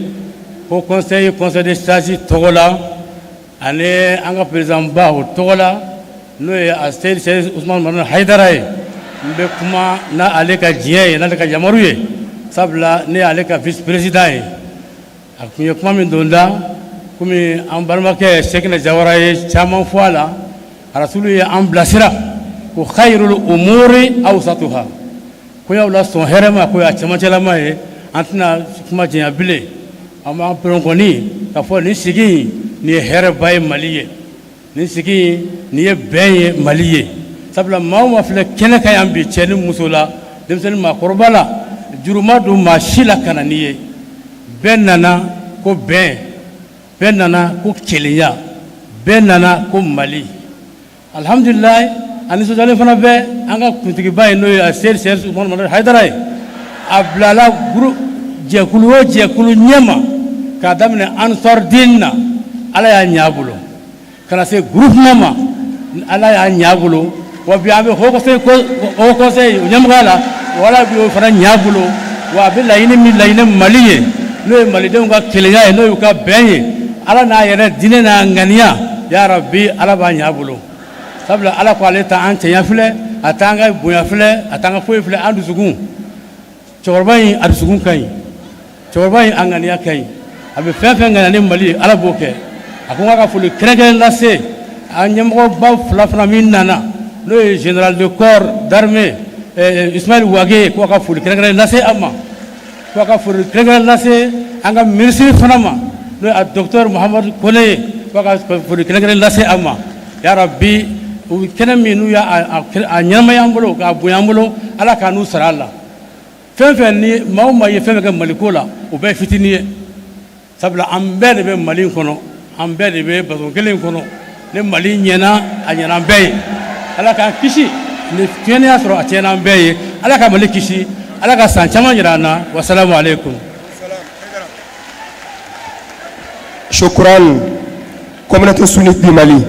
Haut Conseil, Conseil des sages tɔgɔ la ani an ka président ba o tɔgɔ la, n'o ye a Seyidi Seyidi Usumani Madani Hayidara ye, n bɛ kuma n'ale ka diɲɛ ye, n'ale ka yamaru ye, sabula ne y'ale ka vice président ye. A tun ye kuma min don da, komi an balimakɛ Sekina Jawara ye caman fɔ a la, Arasulu ye an bilasira ko khayrul umuri awsatuha, koɲaw la sɔn hɛrɛma ko y'a cɛmancɛlama ye. An tɛna kuma janya bilen. An b'an pɛrɛn kɔni k'a fɔ nin sigi in, nin ye hɛrɛba ye Mali ye, nin sigi in, nin ye bɛn ye Mali ye, sabula maa o maa filɛ kɛnɛ kan yan bi, cɛ ni muso la, denmisɛnnin maakɔrɔba la, juru ma don maa si la ka na n'i ye. Bɛɛ nana ko bɛn, bɛɛ nana ko kelenya, bɛɛ nana ko Mali. Alihamdulilayi, a nisɔndiyalen fana bɛ an ka kuntigiba ye, n'o ye Seyidi Seyidi Usumani Madani Hayidara ye. A bilala jɛkulu o jɛkulu ɲɛma k'a daminɛ Ansar-Dine na, Ala y'a ɲɛ a bolo, ka na se groupement ma, Ala y'a ɲɛ a bolo. Wa bi an bɛ haut conseil ɲɛmɔgɔya la, wa Ala b'o fana ɲɛ a bolo. Wa a bɛ laɲini min laɲini Mali ye, n'o ye malidenw ka kelenya ye, n'o y'u ka bɛn ye, Ala n'a yɛrɛ diinɛ n'a ŋaniya, ya rabi, Ala b'a ɲɛ a bolo, sabula Ala ko ale t'an cɛɲa filɛ, a t'an ka bonya filɛ, a t'an ka foyi filɛ, an dusukun. Cɛkɔrɔba in, a dusukun ka ɲi, cɛkɔrɔba in, a ŋaniya ka ɲi, a bɛ fɛn fɛn ŋaniya ni Mali ye, Ala b'o kɛ. A ko n k'a ka foli kɛrɛnkɛrɛn lase an ɲɛmɔgɔba fila fana min nana, n'o ye général de corps d'armée Ismaël Wagué ye, k'o ka foli kɛrɛnkɛrɛn lase a ma, k'o ka foli kɛrɛnkɛrɛn lase an ka ministre fana ma, n'o ye a docteur Mahamadu Kone ye, k'o ka foli kɛrɛnkɛrɛn lase a ma. Ya rabi, u kɛnɛ min n'u y'a a ɲɛnamaya an bolo, k'a bonya an bolo, Ala k'a n'u sara a la. Fɛn fɛn ni maa o maa ye fɛn fɛn kɛ Maliko la, o bɛɛ ye fitinin ye, sabula an bɛɛ de bɛ Mali kɔnɔ, an bɛɛ de bɛ baso kelen kɔnɔ. Ni Mali ɲɛna, a ɲɛna an bɛɛ ye. Ala k'an kisi ni tiɲɛni y'a sɔrɔ, a tiɲɛna an bɛɛ ye. Ala ka Mali kisi, Ala ka san caman jira an na. Wasalamu aleykum. Shukran. Communauté sunnite du Mali,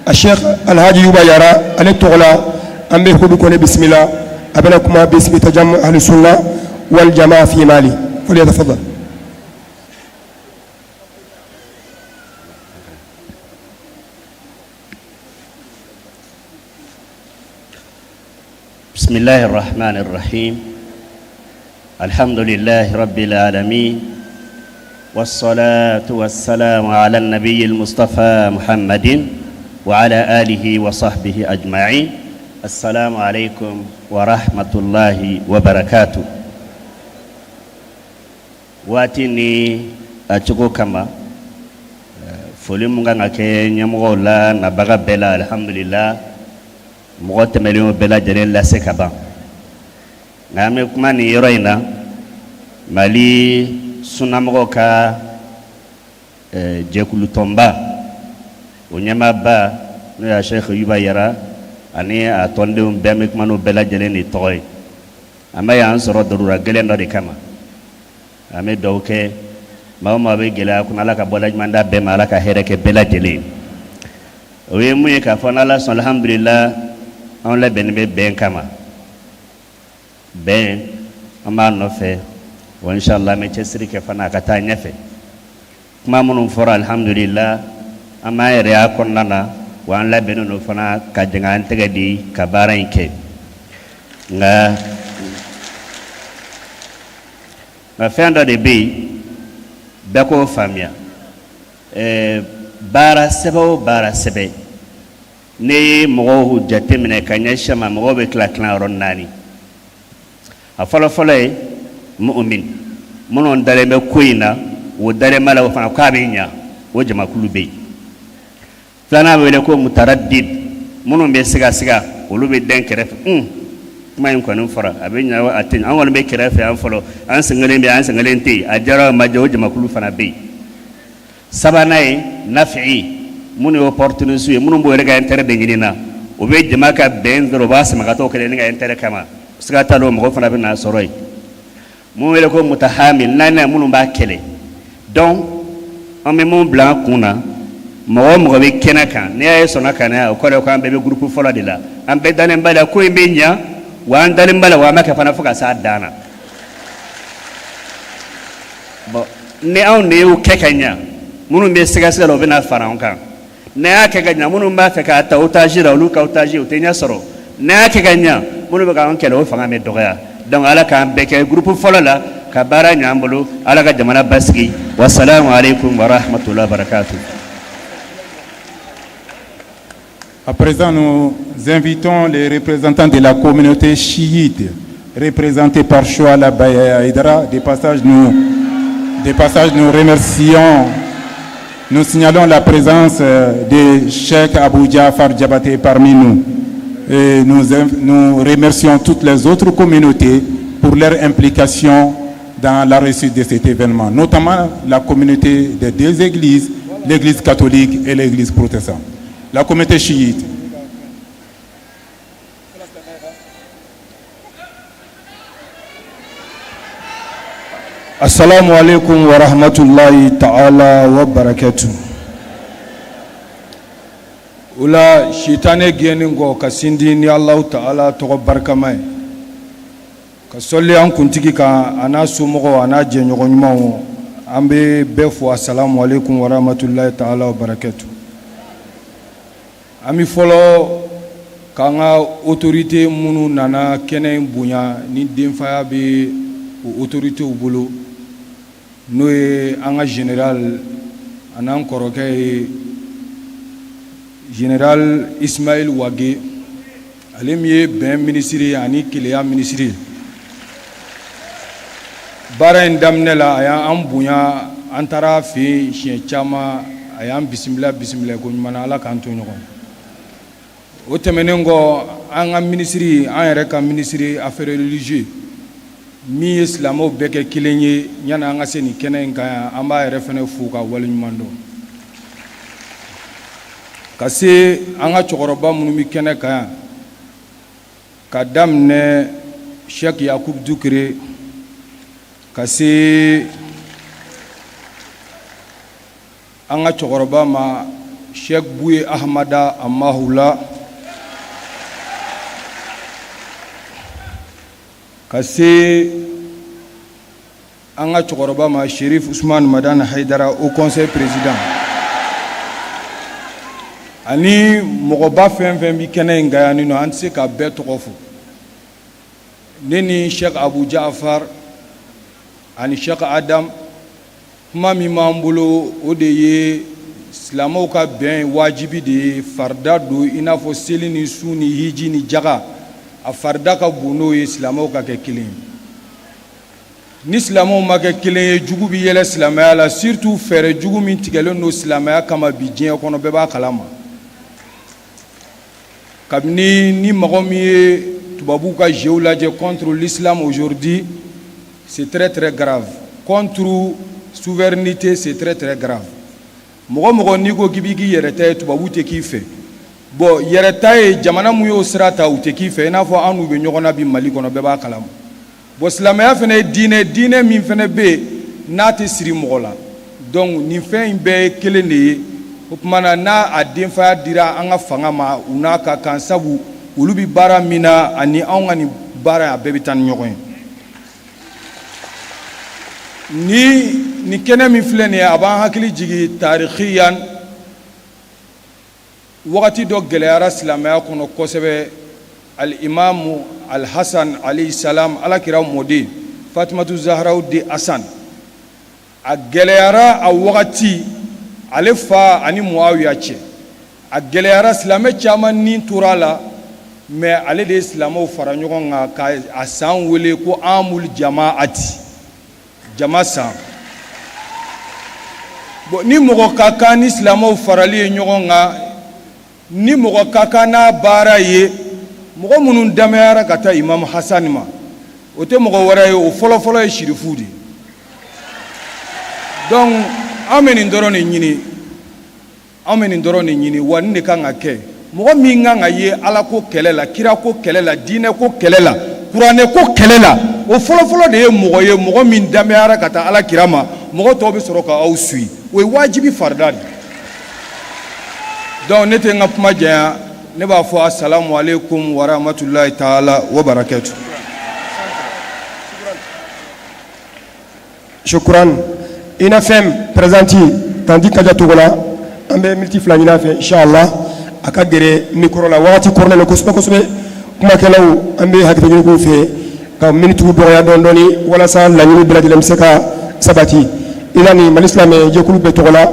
a Cheikh Alhaji Yuba Yara, ale tɔgɔ la, an bɛ Hudu Kone bisimila. A bɛna kuma bismi Tajamu Ahlu Sunna wal Jamaa fi Mali. Falyatafaddal. بسم الله الرحمن الرحيم. الحمد لله رب العالمين، والصلاة والسلام على النبي المصطفى محمد وعلى آله وصحبه أجمعين. السلام عليكم ورحمة الله وبركاته. Waati ni a cogo kama, foli mun kan ka kɛ ɲɛmɔgɔw la, nabaga bɛɛ la, alhamdulillah, mɔgɔ tɛmɛnlenw bɛɛ lajɛlen lase ka ban. Nka an bɛ kuma nin yɔrɔ in na Mali sunnamɔgɔw ka jɛkulutɔnba, o ɲɛmaaba, n'o y'a Sheikh Yuba Yara ani a tɔndenw bɛɛ, an bɛ kuma n'o bɛɛ lajɛlen de tɔgɔ ye. An bɛ y'an sɔrɔ darura gɛlɛn dɔ de kama. An bɛ dugawu kɛ maa o maa bɛ gɛlɛya kɔnɔ, Ala ka bɔda ɲuman d'a bɛɛ ma, Ala ka hɛrɛ kɛ bɛɛ lajɛlen. O ye mun ye k'a fɔ n'Ala sɔn, alhamdulila, anw labɛnnen bɛ bɛn kama. Bɛn, an b'a nɔfɛ wa inshallah an bɛ cɛsiri kɛ fana a ka taa ɲɛfɛ. Kuma minnu fɔra, alhamdulila, an b'an yɛrɛ y'a kɔnɔna na wa an labɛnnen don fana ka jɛ k'an tɛgɛ di ka baara in kɛ. Nka fɛn dɔ de bɛ yen, bɛɛ k'o faamuya. Baara sɛbɛ o baara sɛbɛ, ne ye mɔgɔw jateminɛ ka ɲɛsin a ma, mɔgɔw bɛ tila tilayɔrɔ naani. A fɔlɔfɔlɔ ye mu'min, minnu dalen bɛ ko in na, o dalen b'a la o fana k'a bɛ ɲa, o jamakulu bɛ yen. Filanan bɛ wele ko mutaraddid, minnu bɛ sigasiga, olu bɛ dɛn kɛrɛfɛ. Kuma in kɔni fɔra, a bɛ ɲa a tɛ ɲa, an kɔni bɛ kɛrɛfɛ yan fɔlɔ, an sen kelen bɛ yen, an sen kelen tɛ yen, a diyara o ma diya, o jamakulu fana bɛ yen. Sabanan ye nafi'i, minnu ye opportuniste ye, minnu b'o yɛrɛ ka intérêt de ɲini na, u bɛ jama ka bɛn dɔrɔn, u b'a sama ka taa o kelen ka intérêt kama, siga t'a la o mɔgɔ fana bɛ na sɔrɔ yen. Mun wele ko mutahamil, naaninan, minnu b'a kɛlɛ. Donc an bɛ mun bila an kun na, mɔgɔ o mɔgɔ bɛ kɛnɛ kan, n'i y'a ye sɔnna ka na yan, o kɔrɔ ye ko an bɛɛ bɛ groupe fɔlɔ de la, an bɛɛ dalen b'a la ko in bɛ ɲa. Wa an dalen b'a la, wa an b'a kɛ fana fo ka s'a dan na. Bon, ni anw de y'o kɛ ka ɲa, minnu bɛ sɛgɛsɛgɛ la, u bɛna fara an kan. N'a y'a kɛ ka ɲa, minnu b'a fɛ k'a ta otage la, olu ka otage u tɛ ɲɛ sɔrɔ. N'a y'a kɛ ka ɲa, minnu bɛ k'an kɛlɛ, o fanga bɛ dɔgɔya. Donc Ala k'an bɛɛ kɛ groupe fɔlɔ la ka baara ɲɛ an bolo. Ala ka jamana basigi. Wasalamu aleykum wa rahmatulah barakatuh. À présent, nous invitons les représentants de la communauté chiite, représentés par Chouala Baya Haïdara. De passage, nous remercions, nous signalons la présence de Cheikh Abou Jafar Diabaté parmi nous. Et nous remercions toutes les autres communautés pour leur implication dans la réussite de cet événement, notamment la communauté des deux églises, l'église catholique et l'église protestante. La communauté chiite. السلام عليكم ورحمة الله تعالى وبركاته. O la sitanɛ gɛnni kɔ ka sindi ni Alahu taala tɔgɔ barikama ye, ka sɔli an kuntigi kan, a n'a somɔgɔw, a n'a jɛɲɔgɔn ɲumanw, an bɛ bɛɛ fo. السلام عليكم ورحمة الله تعالى وبركاته. An bɛ fɔlɔ k'an ka autorité minnu nana kɛnɛ in bonya, ni denfaya bɛ o autorités bolo, n'o ye an ka général a n'an kɔrɔkɛ ye, général Ismaël Wagué, ale min ye bɛn minisiri ye ani kelenya minisiri ye. Baara in daminɛ la, a y'an bonya, an taara a fɛ yen siɲɛ caman, a y'an bisimila bisimila ko ɲuman na. Ala k'an to ɲɔgɔn. O tɛmɛnen kɔ, an ka minisiri, an yɛrɛ ka minisiri affaires religieuses, min ye silamɛw bɛɛ kɛ kelen ye yanni an ka se nin kɛnɛ in kan yan, an b'a yɛrɛ fana fo ka waleɲuman dɔn. Ka se an ka cɛkɔrɔba minnu bɛ kɛnɛ kan yan, ka daminɛ Cheikh Yakub Dukure, ka se an ka cɛkɔrɔba ma, Cheikh Buye Ahmada Amahula, ka se an ka cɛkɔrɔba ma, Sherif Usman Madani Haidara, haut conseil président, ani mɔgɔba fɛn fɛn bɛ kɛnɛ in kan yan nɔ, an tɛ se ka bɛɛ tɔgɔ fɔ. Ne ni Cheikh Abu Jafar ani Cheikh Adam, kuma min b'an bolo, o de ye silamɛw ka bɛn wajibi de ye, farida don, i n'a fɔ seli ni sun ni hiji ni jaga, a farida ka bon n'o ye. Silamɛw ka kɛ kelen ye. Ni silamɛw ma kɛ kelen ye, jugu bɛ yɛlɛ silamɛya la, surtout fɛɛrɛ jugu min tigɛlen don silamɛya kama bi diɲɛ kɔnɔ, bɛɛ b'a kalama. Kabini ni mɔgɔ min ye tubabuw ka jeu lajɛ contre l'islam aujourd'hui, c'est très très grave, contre souveraineté, c'est très très grave. Mɔgɔ mɔgɔ n'i ko k'i b'i k'i yɛrɛ ta ye, tubabu tɛ k'i fɛ. Bon, yɛrɛ ta ye, jamana mun y'o sira ta, u tɛ k'i fɛ, i n'a fɔ an n'u bɛ ɲɔgɔn na bi Mali kɔnɔ, bɛɛ b'a kalama. Bon, silamɛya fana ye diinɛ, diinɛ min fana bɛ yen n'a tɛ siri mɔgɔ la. Donc nin fɛn in bɛɛ ye kelen de ye. O tuma na, n'a a denfaya dira an ka fanga ma, u n'a ka kan, sabu olu bɛ baara min na ani anw ka nin baara, a bɛɛ bɛ taa ni ɲɔgɔn ye. Ni nin kɛnɛ min filɛ nin ye, a b'an hakili jigin tarixiyan wagati dɔ gɛlɛyara silamɛya kɔnɔ kosɛbɛ. Alimamu Alhasan alayhi salam, Alakira mɔden, Fatimatu Zaharaw de Hasan, a gɛlɛyara a wagati ale fa ani Muawiya cɛ, a gɛlɛyara, silamɛ caman ni tora a la. Mais ale de ye silamɛw fara ɲɔgɔn kan ka a san wele ko amul jamaati, jama san. Bon, ni mɔgɔ ka kan ni silamɛw farali ye ɲɔgɔn kan, ni mɔgɔ ka kan n'a baara ye, mɔgɔ minnu damayara ka taa Imam Hasan ma, o tɛ mɔgɔ wɛrɛ ye, o fɔlɔfɔlɔ ye sirifu de ye. Donc an bɛ nin dɔrɔn de ɲini, an bɛ nin dɔrɔn de ɲini. Wa nin de kan ka kɛ. Mɔgɔ min kan ka ye Ala ko kɛlɛ la, kira ko kɛlɛ la, diinɛ ko kɛlɛ la, kuranɛ ko kɛlɛ la, o fɔlɔfɔlɔ de ye mɔgɔ ye, mɔgɔ min damayara ka taa Ala kira ma. Mɔgɔ tɔw bɛ sɔrɔ ka aw suit, o ye wajibi farida de. Donc ne tɛ n ka kuma janya. ne b'a fɔ asalamu aleykum warahamatulayi taala wa barakatu. Shukran UNAFEM présidente tanti Kaja Togola an bɛ miniti 2 ɲini a fɛ inchallah a ka gɛrɛ micro la waati kɔrɔlen don kosɛbɛ kosɛbɛ kumakɛlaw an bɛ hakɛto ɲini k'u fɛ ka minitiw dɔgɔya dɔɔni dɔɔni walasa laɲini bɛɛ lajɛlen bɛ se ka sabati i la ni Mali silamɛ jɛkulu bɛɛ tɔgɔ la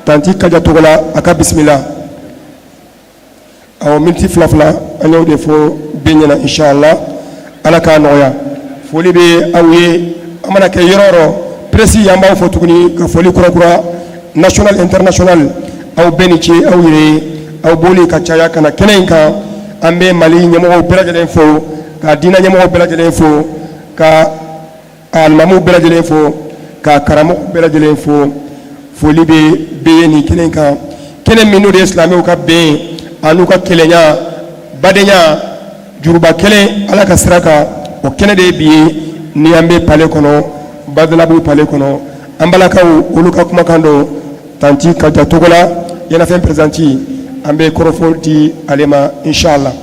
tanti Kaja Togola a ka bisimila awɔ miniti fila fila an y'o de fɔ bɛɛ ɲɛna inchallah ala k'a nɔgɔya foli bɛ aw ye an mana kɛ yɔrɔ o yɔrɔ presse an b'aw fo tuguni ka foli kura kura national international aw bɛɛ ni ce aw yɛrɛ ye aw bɔli ka caya ka na kɛnɛ in kan an bɛ mali ɲɛmɔgɔw bɛɛ lajɛlen fo ka diinɛ ɲɛmɔgɔw bɛɛ lajɛlen fo ka alimamuw bɛɛ lajɛlen fo ka karamɔgɔ bɛɛ lajɛlen fo foli bɛ bɛɛ ye nin kɛnɛ kan kɛnɛ min n'o de ye silamɛw ka bɛn an'u ka kelenya badenya juruba kelen ala ka sira kan o kɛnɛ de ye bi ye ni an bɛ palais kɔnɔ Badalabugu palais kɔnɔ an balakaw olu ka kumakan don tanti Kaja Togola UNAFEM présidente an bɛ kɔrɔfɔ di ale ma inchallah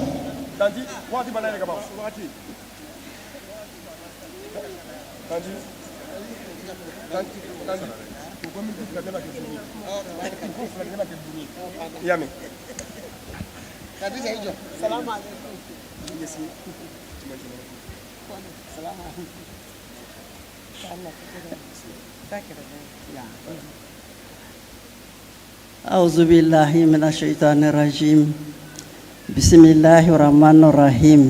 أعوذ بالله من الشيطان الرجيم بسم الله الرحمن الرحيم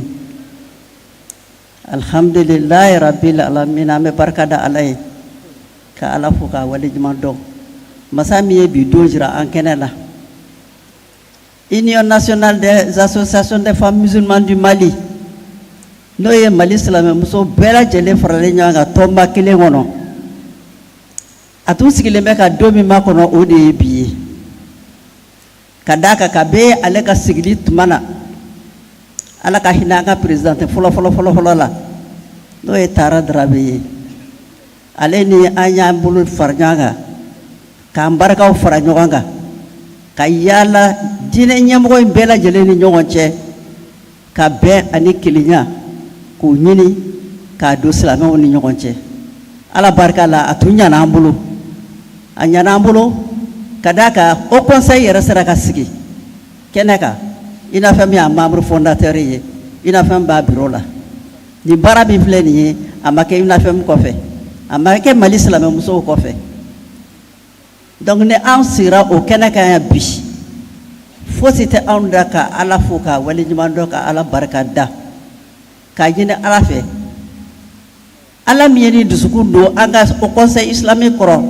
Alhamdulilahi rabil alamin an bɛ barika da Ala ye ka Ala fo k'a waleɲuman dɔn masa min ye bi don jira an kɛnɛ la Union nationale des associations des femmes musulmanes du Mali n'o ye Mali silamɛmuso bɛɛ lajɛlen faralen ɲɔgɔn kan tɔnba kelen kɔnɔ a tun sigilen bɛ ka don min makɔnɔ o de ye bi ye ka d'a kan kabi ale ka sigili tuma na ala ka hinɛ an ka présidente fɔlɔ fɔlɔ fɔlɔ fɔlɔ la n'o ye Tara Dramé ye ale ni an y'an bolo fara ɲɔgɔn kan k'an barikaw fara ɲɔgɔn kan ka yaala diinɛ ɲɛmɔgɔ in bɛɛ lajɛlen ni ɲɔgɔn cɛ ka bɛn ani kelenya k'o ɲini k'a don silamɛw ni ɲɔgɔn cɛ ala barika la a tun ɲana an bolo a ɲana an bolo ka d'a kan haut conseil yɛrɛ sera ka sigi kɛnɛ kan UNAFEM y'a membre fondateur ye UNAFEM b'a bureau la nin baara min filɛ nin ye a ma kɛ UNAFEM kɔfɛ a ma kɛ Mali silamɛmusow kɔfɛ Donc ni an sigira o kɛnɛ kan yan bi fosi tɛ anw da ka Ala fo k'a waleɲuman dɔn ka Ala barika da k'a ɲini Ala fɛ Ala min ye nin dusukun don an ka haut conseil islamique kɔrɔ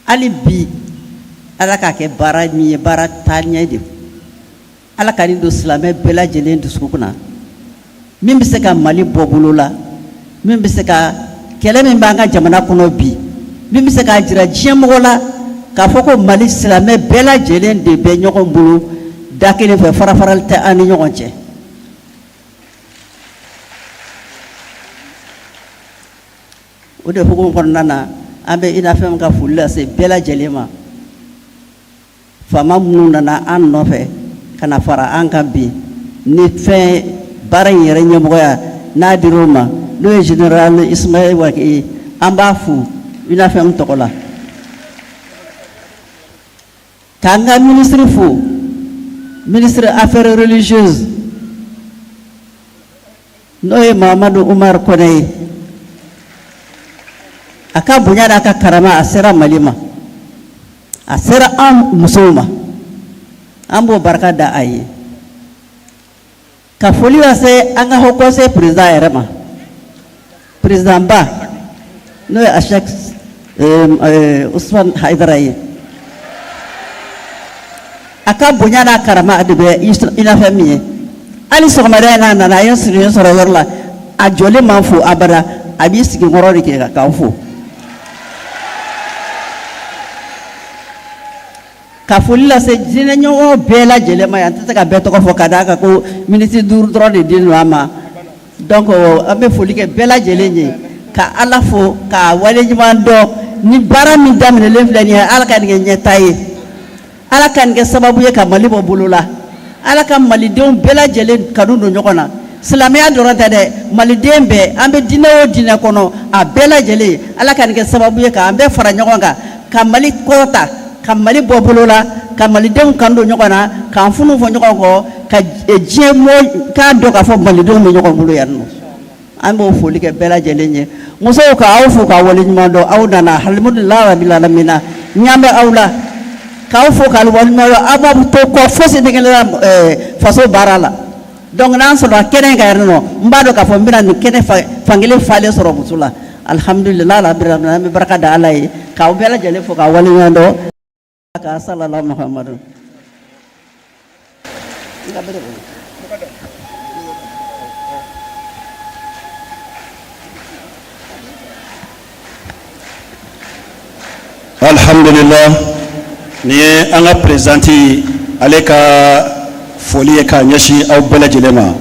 hali bi Ala k'a kɛ baara min ye baara taaɲɛ de Ala ka nin don silamɛ bɛɛ lajɛlen dusukun na min bɛ se ka Mali bɔ bolo la min bɛ se ka kɛlɛ min b'an ka jamana kɔnɔ bi min bɛ se k'a jira diɲɛ mɔgɔ la k'a fɔ ko Mali silamɛ bɛɛ lajɛlen de bɛ ɲɔgɔn bolo da kelen fɛ farafarali tɛ an ni ɲɔgɔn cɛ. O de hukumu kɔnɔna na an bɛ UNAFEM ka foli lase bɛɛ lajɛlen ma. Faama minnu nana an nɔfɛ ka na fara an kan bi ni fɛn baara in yɛrɛ ɲɛmɔgɔya n'a dir'o ma n'o ye général Ismaël Wagué ye an b'a fo UNAFEM tɔgɔ la k'an ka ministre fo ministre affaires religieuses n'o ye Mahamadu Umaru Kɔnɛ ye a ka bonya n'a ka karama a sera Mali ma a sera an musow ma an b'o barika da a ye ka foli lase an ka haut conseil président yɛrɛ ma président ba n'o ye Asɛki Usumani Hayidara ye a ka bonya n'a karama de bɛ UNAFEM ye hali sɔgɔmada in n'a nana a ye n sigilen sɔrɔ yɔrɔ la a jɔlen m'an fo abada a b'i sigi n kɔrɔ de kɛ k'an fo ka foli lase diinɛ ɲɛmɔgɔ bɛɛ lajɛlen ma yan n tɛ se ka bɛɛ tɔgɔ fɔ ka d'a kan ko miniti 5 dɔrɔn de dilen don an ma donc an bɛ foli kɛ bɛɛ lajɛlen ye ka Ala fo k'a waleɲuman dɔn ni baara min daminɛlen filɛ nin ye Ala ka nin kɛ ɲɛtaa ye. Ala ka nin kɛ sababu ye ka Mali bɔ bolo la. Ala ka malidenw bɛɛ lajɛlen kanu don ɲɔgɔn na. Silamɛya dɔrɔn tɛ dɛ, maliden bɛɛ, an bɛ diinɛ o diinɛ kɔnɔ, a bɛɛ lajɛlen, Ala ka nin kɛ sababu ye k'an bɛɛ fara ɲɔgɔn kan, ka Mali kɔrɔta, ka Mali bɔ bolo la, ka malidenw kanu don ɲɔgɔn na, k'an funu fɔ ɲɔgɔn kɔ, ka diɲɛ mɔgɔ k'a dɔn k'a fɔ malidenw bɛ ɲɔgɔn bolo yan nɔ. An b'o foli kɛ bɛɛ lajɛlen ye. Musow ka aw fo k'aw waleɲuman dɔn, aw nana alhamdulilahi rabil alamina, ɲan bɛ aw la, k'aw fo k'aw waleɲuman dɔn, aw ma to kɔ fosi de la faso baara la. Donc n'an sɔrɔ kɛnɛ in kan yan nɔ, n b'a dɔn k'a fɔ n bɛna nin kɛnɛ fankelen falen sɔrɔ muso la. Alhamdulilahi rabil alamina, an bɛ barika da Ala ye k'aw bɛɛ lajɛlen fo k'aw waleɲuman dɔn. Ka salala Muhamadu. Alhamdulillah, nin ye an ka présidente ale ka foli ye k'a ɲɛsin aw bɛɛ lajɛlen ma.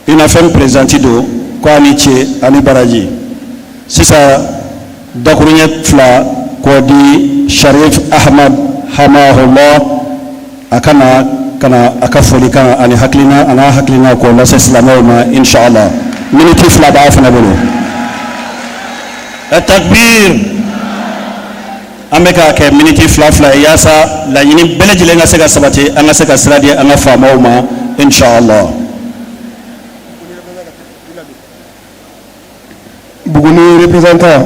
UNAFEM présidente don ko a ni ce ani baraji. Sisan dakuruɲɛ fila k'o di Sharif Ahmad hamahullah, a ka na ka na a ka folikan ani hakilina a n'a hakilina k'o lase silamɛw ma inshallah. Miniti 2 b'a fana bolo. Takbir. An bɛ k'a kɛ miniti 2 2 ye yaasa laɲini bɛɛ lajɛlen ka se ka sabati, an ka se ka sira di an ka faamaw ma inshallah. Buguni représentant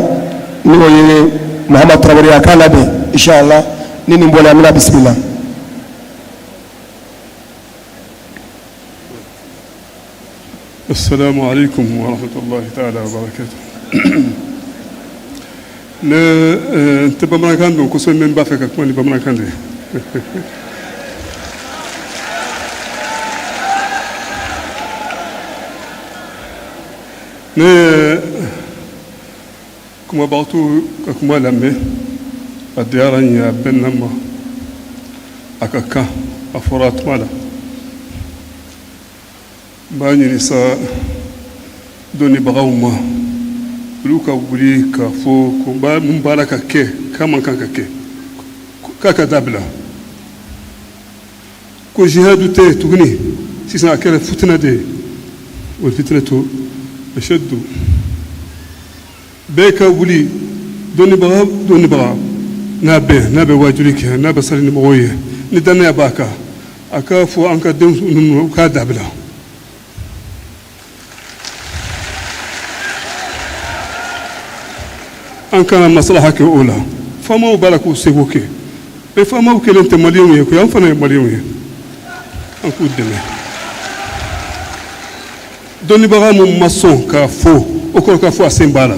ni o ye Mahamad Tarawele, a k'a labɛn inshallah. Ni nin bɔra, an bɛna bisimila. السلام عليكم ورحمة الله تعالى وبركاته. Ne n tɛ bamanankan dɔn kosɛbɛ, mais n b'a fɛ ka kuma ni bamanankan de ye. Ne ye kumabagatɔw ka kuma lamɛn, a diyara n ye, a bɛnna n ma, a ka kan, a fɔra a tuma la. N b'a ɲini sa dɔnnibagaw ma, olu ka wuli k'a fɔ ko mun b'a la ka kɛ k'a man kan ka kɛ, k'a ka dabila, ko jihadu tɛ tuguni sisan, a kɛra fitina de ye. Wal fitnatu ashaddu. Bɛɛ ka wuli, dɔnnibaga dɔnnibaga n'a bɛ wajuli kɛ, n'a bɛ sali ni mɔgɔw ye, ni dannaya b'a kan, a k'a fɔ an ka denw ninnu k'a dabila. An kana maslaha kɛ o la. Faamaw b'a la k'u seko kɛ, mais faamaw kelen tɛ maliyɛnw ye koyi, an fana ye maliyɛnw ye, an k'u dɛmɛ. Dɔnnibaga mun ma sɔn k'a fɔ, o kɔrɔ k'a fɔ a sen b'a la.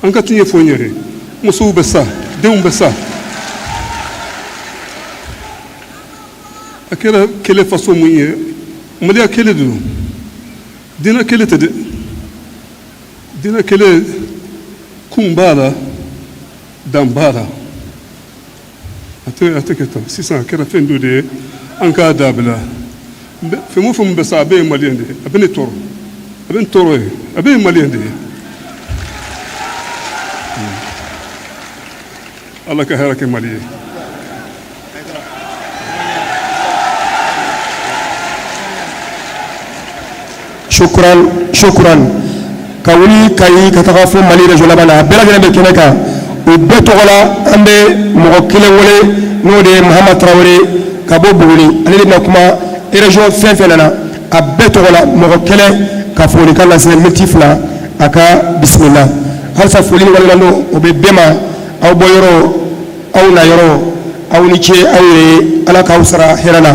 An ka tiɲɛ fɔ n yɛrɛ, musow bɛ sa, denw bɛ sa. A kɛra kɛlɛ façon mun ye, maliya kɛlɛ de don, diinɛ kɛlɛ tɛ dɛ. Diinɛ kɛlɛ kun b'a la, dan b'a la, a tɛ kɛ tan. Sisan a kɛra fɛn dɔ de ye, an k'a dabila. Fɛn o fɛn bɛ sa, a bɛɛ ye maliyɛn de ye. A bɛ ne tɔɔrɔ, a bɛ n tɔɔrɔ ye, a bɛɛ ye maliyɛn de ye. Ala ka hɛrɛ kɛ Mali ye. Shukran, shukran. Ka wuli Kayi ka taga fo Mali région laban na, a bɛɛ lajɛlen bɛ kɛnɛ kan. O bɛɛ tɔgɔ la, an bɛ mɔgɔ kelen wele, n'o de ye Mahamad Tarawele ka bɔ Buguni. Ale de bɛna kuma région fɛn fɛn nana, a bɛɛ tɔgɔ la, mɔgɔ kelen ka folikan lase miniti 2, a ka bisimila. Halisa foli ni waleɲumandɔn o bɛ bɛɛ ma, aw bɔ yɔrɔ, aw na yɔrɔ, aw ni ce aw yɛrɛ ye. Ala k'aw sara hɛrɛ la.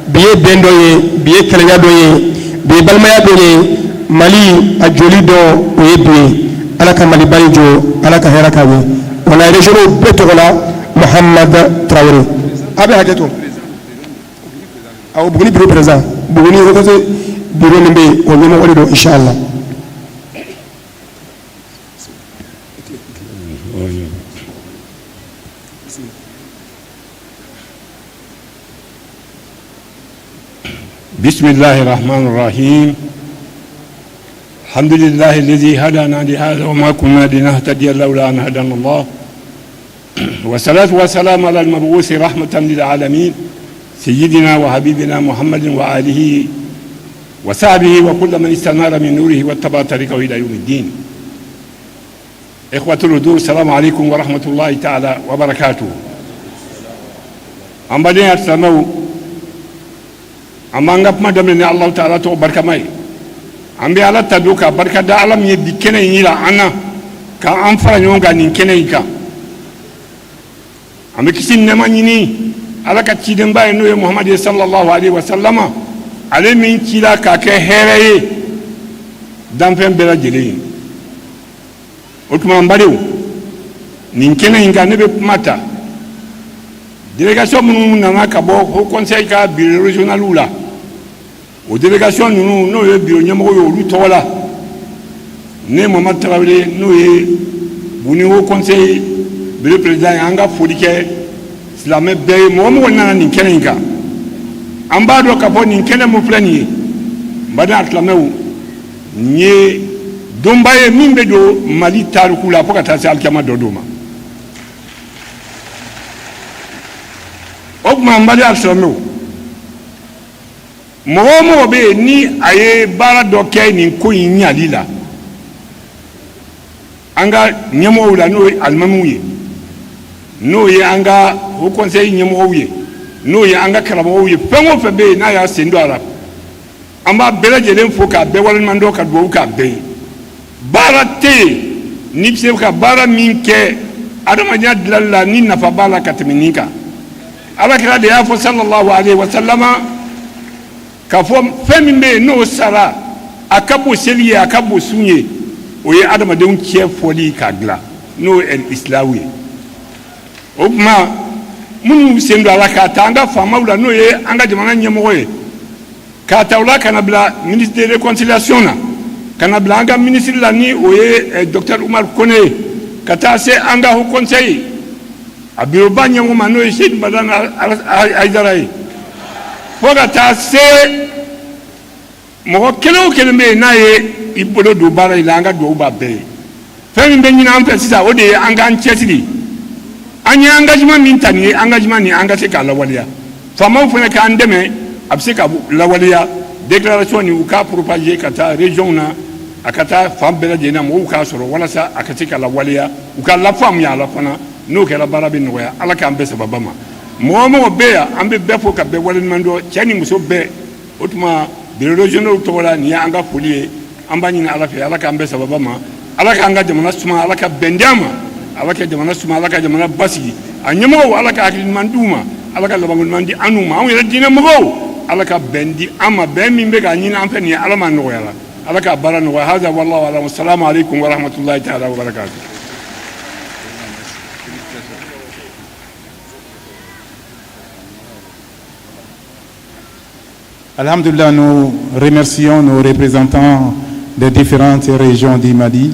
Bi ye bɛn dɔ ye, bi ye kelenya dɔ ye, bi ye balimaya dɔ ye. Mali a joli dɔ o ye bi ye. Ala ka Maliba in jɔ, Ala ka hɛrɛ k'a ye. O la, région bɛɛ tɔgɔ la, Muhamad Tarawele, a bɛ hakɛ to. Awɔ, Buguni bureau président, Buguni bureau min bɛ yen, o ɲɛmɔgɔ de don inshallah. بسم الله الرحمن الرحيم. الحمد لله الذي هدانا لهذا وما كنا لنهتدي لولا أن هدانا الله. والصلاة والسلام على المبعوث رحمة للعالمين سيدنا وحبيبنا محمد وآله وصحبه وكل من استنار من نوره واتبع طريقه إلى يوم الدين. إخوة الحضور، السلام عليكم ورحمة الله تعالى وبركاته. An baden silamɛw, an b'an ka kuma daminɛ ni Alahu taala tɔgɔ barikama ye. An bɛ Ala tando ka barika da Ala min ye bi kɛnɛ in yira an na, k'an fara ɲɔgɔn kan nin kɛnɛ in kan. An bɛ kisi ni nɛɛma ɲini Ala ka cidenba ye, n'o ye Muhamadu ye sallallahu alaihi wa sallama, ale min cila k'a kɛ hɛrɛ ye danfɛn bɛɛ lajɛlen ye. O tuma, an badenw, nin kɛnɛ in kan, ne bɛ kuma ta délégation minnu nana ka bɔ Haut Conseil ka bureau régional la, o délégation ninnu, n'o ye bureau ɲɛmɔgɔ ye, olu tɔgɔ la, ne Mamadu Tarawele, n'o ye Buguni Haut Conseil bureau président ye, an ka foli kɛ silamɛ bɛɛ ye, mɔgɔ mɔgɔ nana nin kɛnɛ in kan. An b'a dɔn k'a fɔ nin kɛnɛ min filɛ nin ye, n baden silamɛw, nin ye donba ye min bɛ don Mali tariku la fo ka taa se alikiyama dɔ don ma. O tuma, n baden silamɛw, mɔgɔ o mɔgɔ bɛ yen ni a ye baara dɔ kɛ nin ko in ɲali la, an ka ɲɛmɔgɔw la, n'o ye alimamiw ye, n'o ye an ka haut conseil ɲɛmɔgɔw ye, n'o ye an ka karamɔgɔw ye, fɛn o fɛn bɛ yen n'a y'a sen don a la, an b'a bɛɛ lajɛlen fo k'a bɛɛ waleɲuman dɔn, ka dugawu k'a bɛɛ ye. Baara tɛ yen n'i bɛ se ka baara min kɛ adamadenya dilanli la ni nafa b'a la ka tɛmɛ nin kan. Ala kira de y'a fɔ sallallahu alaihi wa sallama k'a fɔ fɛn min bɛ yen n'o sara a ka bon seli ye, a ka bon sun ye, o ye adamadenw cɛ fɔli k'a dilan, n'o ye isilawu ye. O tuma, minnu sen don a la, k'a ta an ka faamaw la, n'o ye an ka jamana ɲɛmɔgɔ ye, k'a ta o la ka na bila ministre de réconciliation na, ka na bila an ka ministre la, ni o ye docteur Umar Kone ye, ka taa se an ka haut conseil a bureau ba ɲɛmɔgɔ ma, n'o ye Seydou Madani Hayidara ye, fo ka taa se mɔgɔ kelen o kelen bɛ yen n'a ye i bolo don baara in la, an ka dugawu b'a bɛɛ ye. Fɛn min bɛ ɲini an fɛ sisan, o de ye an k'an cɛsiri. An ye engagement min ta nin ye, engagement nin, an ka se k'a lawaleya. Faamaw fana k'an dɛmɛ, a bɛ se ka lawaleya. Déclaration nin, u k'a propager ka taa région na, a ka taa fan bɛɛ lajɛlen na, mɔgɔw k'a sɔrɔ walasa a ka se ka lawaleya, u ka lafaamuya a la fana. N'o kɛra, baara bɛ nɔgɔya. Ala k'an bɛɛ sababa ma. Mɔgɔ o mɔgɔ bɛ yan, an bɛ bɛɛ fo ka bɛɛ waleɲuman dɔn, cɛ ni muso bɛɛ. O tuma, bureau régional tɔgɔ la, nin ye an ka foli ye. An b'a ɲini Ala fɛ, Ala k'an bɛɛ sababa ma. Ala k'an ka jamana suma, Ala ka bɛn di an ma, Ala ka jamana suma, Ala ka jamana basigi. A ɲɛmɔgɔw, Ala ka hakili ɲuman d'u ma, Ala ka labanko ɲuman di an n'u ma. Anw yɛrɛ diinɛ mɔgɔw, Ala ka bɛn di an ma. Bɛn min bɛ k'a ɲini an fɛ nin ye, Ala m'a nɔgɔya la, Ala k'a baara nɔgɔya. Haza wallahu alam. Salamu aleykum wa rahmatulahi taala wa barakatuh. Alhamdulillah, nous remercions nos représentants des différentes régions du Mali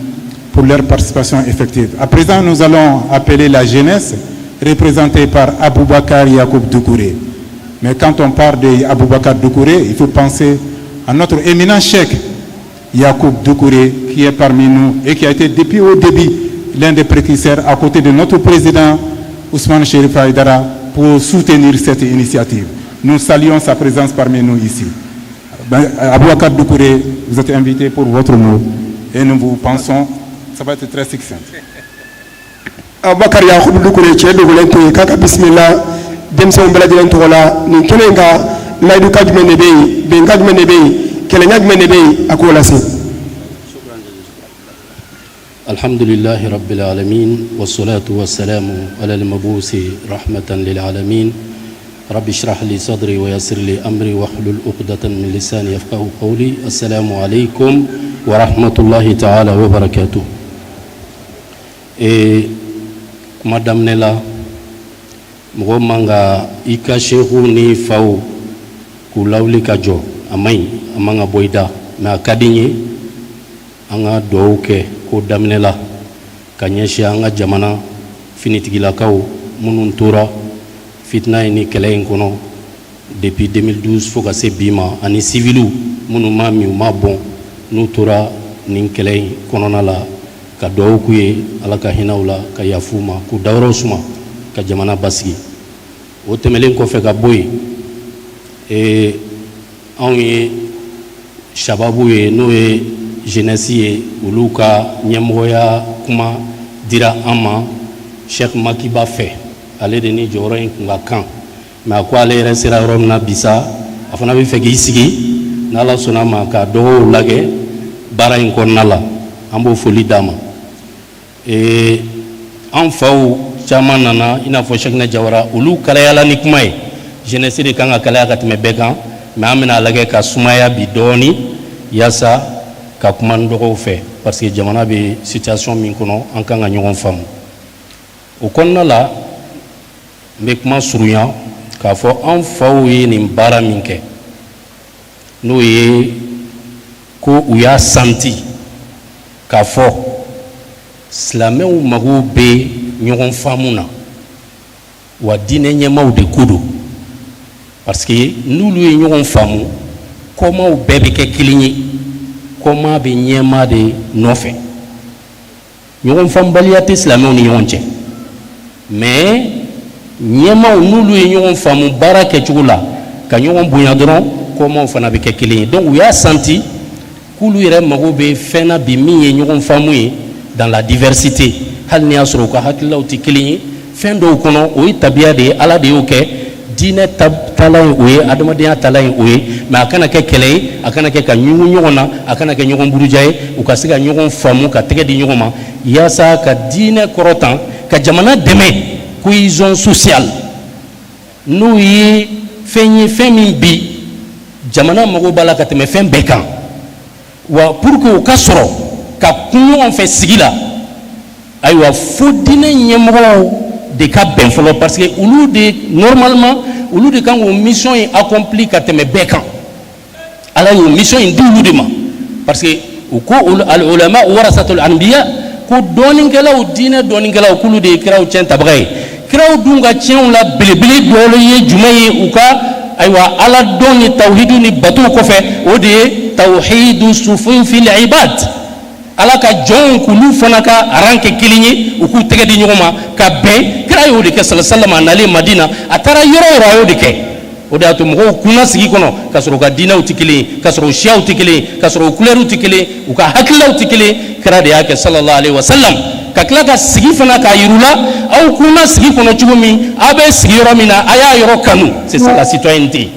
pour leur participation effective. À présent, nous allons appeler la jeunesse représentée par Aboubakar Yacoub Doucouré. Mais quand on parle d'Aboubakar Doucouré, il faut penser à notre éminent cheikh Yacoub Doucouré, qui est parmi nous et qui a été depuis au début l'un des précurseurs à côté de notre président Ousmane Chérif Haïdara pour soutenir cette initiative. Nous saluons sa présence parmi nous ici. Ben, Aboubacar Doucouré, vous êtes invité pour votre mot et nous vous pensons, ça va être très succinct. Abubakar Yakubu Dukure, cɛ dogolen to yen, k'a ka bisimila denmisɛnw bɛɛ lajɛlen tɔgɔ la nin kɛnɛ in kan. Layiduka jumɛn de bɛ yen, bɛnkan jumɛn de bɛ yen, kɛlɛɲa jumɛn de bɛ yen, a k'o lase. الحمد لله رب العالمين، والصلاة والسلام على المبعوث رحمة للعالمين. رب اشرح لي صدري ويسر لي أمري واحلل عقدة من لساني يفقه قولي. السلام عليكم ورحمة الله تعالى وبركاته. Et kuma daminɛ la, mɔgɔ man ka i ka seku ni faw k'u lawuli ka jɔ, a man ɲi, a man ka bɔ i da. Mais a ka di n ye an ka dugawu kɛ ko daminɛ la ka ɲɛsin an ka jamana finitigilakaw minnu tora fitina in ni kɛlɛ in kɔnɔ depuis 2012 fo ka se bi ma, ani civiliw minnu ma min u ma bɔn n'u tora nin kɛlɛ in kɔnɔna la, ka dugawu k'u ye, Ala ka hinɛ u la, ka yafa u ma, k'u dayɔrɔ suma. ka jamana basigi. O tɛmɛlen kɔfɛ ka bɔ yen, ee, anw ye sababu ye, n'o ye jeunesse ye, olu ka ɲɛmɔgɔya kuma dira an ma Cheikh Makiba fɛ. Ale de ni jɔyɔrɔ in kun ka kan, mais a ko ale yɛrɛ sera yɔrɔ min na bi sa, a fana bɛ fɛ k'i sigi, n'Ala sɔnna a ma, ka dɔgɔw lajɛ baara in kɔnɔna la. An b'o foli d'a ma. Ee, an faw caman nana, i n'a fɔ Cheikhna Jawara, olu kalayala ni kuma ye. Jeunesse de kan ka kalaya ka tɛmɛ bɛɛ kan, mais an bɛna a lajɛ ka sumaya bi dɔɔni yaasa ka kuma n dɔgɔw fɛ, parce que jamana bɛ situation min kɔnɔ, an kan ka ɲɔgɔn faamu o kɔnɔna la. N bɛ kuma surunya k'a fɔ an faw ye nin baara min kɛ, n'o ye ko u y'a santi k'a fɔ silamɛw mago bɛ ɲɔgɔn faamu na, wa diinɛ ɲɛmaaw de ko don, parce que n'olu ye ɲɔgɔn faamu, kɔmaw bɛɛ bɛ kɛ kelen ye. Kɔma bɛ ɲɛmaa de nɔfɛ. Ɲɔgɔn faamubaliya tɛ silamɛw ni ɲɔgɔn cɛ, mais ɲɛmaaw n'olu ye ɲɔgɔn faamu baara kɛcogo la, ka ɲɔgɔn bonya dɔrɔn, kɔmaw fana bɛ kɛ kelen ye. Donc u y'a santi k'olu yɛrɛ mago bɛ fɛn na bi min ye ɲɔgɔn faamu ye dans la diversité. Hali n'i y'a sɔrɔ u ka hakililaw tɛ kelen ye fɛn dɔw kɔnɔ, o ye tabiya de ye, Ala de y'o kɛ. Diinɛ taalan ye o ye, adamadenya taalan ye o ye, mais a kana kɛ kɛlɛ ye, a kana kɛ ka ɲugun ɲɔgɔn na, a kana kɛ ɲɔgɔn buruja ye. U ka se ka ɲɔgɔn faamu, ka tɛgɛ di ɲɔgɔn ma yaasa ka diinɛ kɔrɔtan, ka jamana dɛmɛ. Cohésion sociale, n'o ye fɛn ye, fɛn min bi jamana mago b'a la ka tɛmɛ fɛn bɛɛ kan. Wa pour que o ka sɔrɔ ka kun ɲɔgɔn fɛ sigi la, ayiwa, fo diinɛ ɲɛmɔgɔw de ka bɛn fɔlɔ, parce que olu de, normalement, olu de kan k'o mission in accompli ka tɛmɛ bɛɛ kan. Ala y'o mission in di olu de ma, parce que u ko al ulama warasatul anbiya, ko dɔɔninkɛlaw, diinɛ dɔɔninkɛlaw, k'olu de ye kiraw tiɲɛ tabaga ye. Kiraw dun ka tiɲɛw la belebele dɔ ye jumɛn ye? U ka, ayiwa, Ala dɔn ni tawhidu ni batow kɔfɛ, o de ye tawhidu sufufil ibad, Ala ka jɔnw k'olu fana ka rang kɛ kelen ye, u k'u tɛgɛ di ɲɔgɔn ma ka bɛn. Kira y'o de kɛ salasalam. A nalen Madina, a taara yɔrɔ o yɔrɔ, a y'o de kɛ. O de y'a to mɔgɔw kunna sigi kɔnɔ, ka sɔrɔ u ka diinɛw tɛ kelen ye, ka sɔrɔ u siyaw tɛ kelen ye, ka sɔrɔ u kulɛriw tɛ kelen ye, u ka hakililaw tɛ kelen ye. Kira de y'a kɛ sallallahu alaihi wasallam, ka tila ka sigi fana k'a yir'u la, aw kunna sigi kɔnɔ cogo min, aw bɛ sigi yɔrɔ min na, a y'a yɔrɔ kanu. C'est ça la citoyenneté.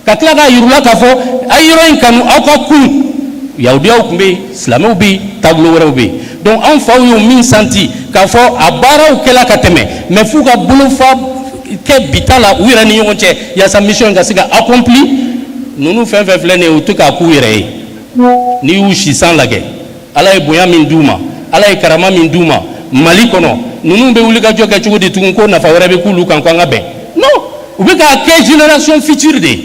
Ka tila k'a yir'u la k'a fɔ a ye yɔrɔ in kanu, aw ka kun. Yahudiyaw tun bɛ yen, silamɛw bɛ yen, taabolo wɛrɛw bɛ yen. Donc anw faw y'o min santi k'a fɔ a baaraw kɛla ka tɛmɛ, mais f'u ka bolofa kɛ bita la u yɛrɛ ni ɲɔgɔn cɛ yaasa mission in ka se ka accompli. Ninnu fɛn fɛn filɛ nin ye, u tɛ k'a k'u yɛrɛ ye. N'i y'u sisan lajɛ, Ala ye bonya min d'u ma, Ala ye karama min d'u ma Mali kɔnɔ, ninnu bɛ wuli ka jɔ kɛ cogo di tugun ko nafa wɛrɛ bɛ k'olu kan ko an ka bɛn? Non, u bɛ k'a kɛ génération future de ye,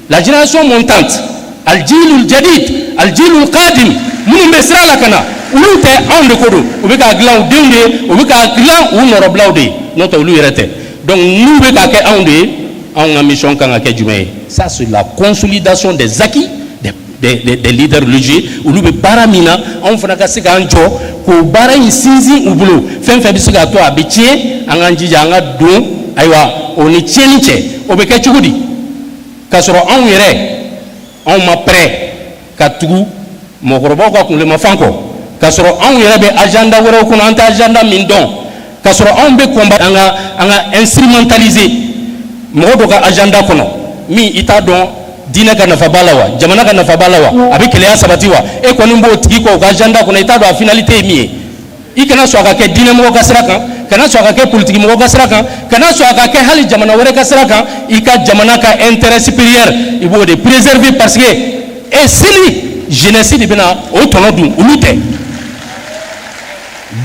la génération montante, aljilul jadid, aljilul qadim, minnu bɛ sira la ka na, olu tɛ, anw de ko don. U bɛ k'a dilan u denw de ye, u bɛ k'a dilan u nɔrɔbilaw de ye, n'o tɛ olu yɛrɛ tɛ. Donc n'u bɛ k'a kɛ anw de ye, anw ka mission kan ka kɛ jumɛn ye? Ça, c'est la consolidation des acquis des leaders religieux. Olu bɛ baara min na, anw fana ka se k'an jɔ k'o baara in sinsin u bolo. Fɛn fɛn bɛ se k'a to a bɛ tiɲɛ, an k'an jija an ka don, ayiwa, o ni tiɲɛni cɛ. O bɛ kɛ cogo di k'a sɔrɔ anw yɛrɛ, anw ma prêt ka tugu mɔgɔkɔrɔbaw ka kunlemafan kɔ, k'a sɔrɔ anw yɛrɛ bɛ agenda wɛrɛw kɔnɔ, an tɛ agenda min dɔn, k'a sɔrɔ anw bɛ combat an ka instrumentaliser mɔgɔ dɔ ka agenda kɔnɔ min i t'a dɔn diinɛ ka nafa b'a la wa, jamana ka nafa b'a la wa, a bɛ keleya sabati wa. E kɔni b'o tigi kɔ u ka agenda kɔnɔ, i t'a dɔn a finalité ye min ye. I kana sɔn a ka kɛ diinɛmɔgɔ ka sira kan, kana sɔn a ka kɛ politikimɔgɔ ka sira kan, kana sɔn a ka kɛ hali jamana wɛrɛ ka sira kan. I ka jamana ka intérêt supérieur, i b'o de préserver, parce que e sini jeunesse de bɛna o tɔnɔ dun, olu tɛ.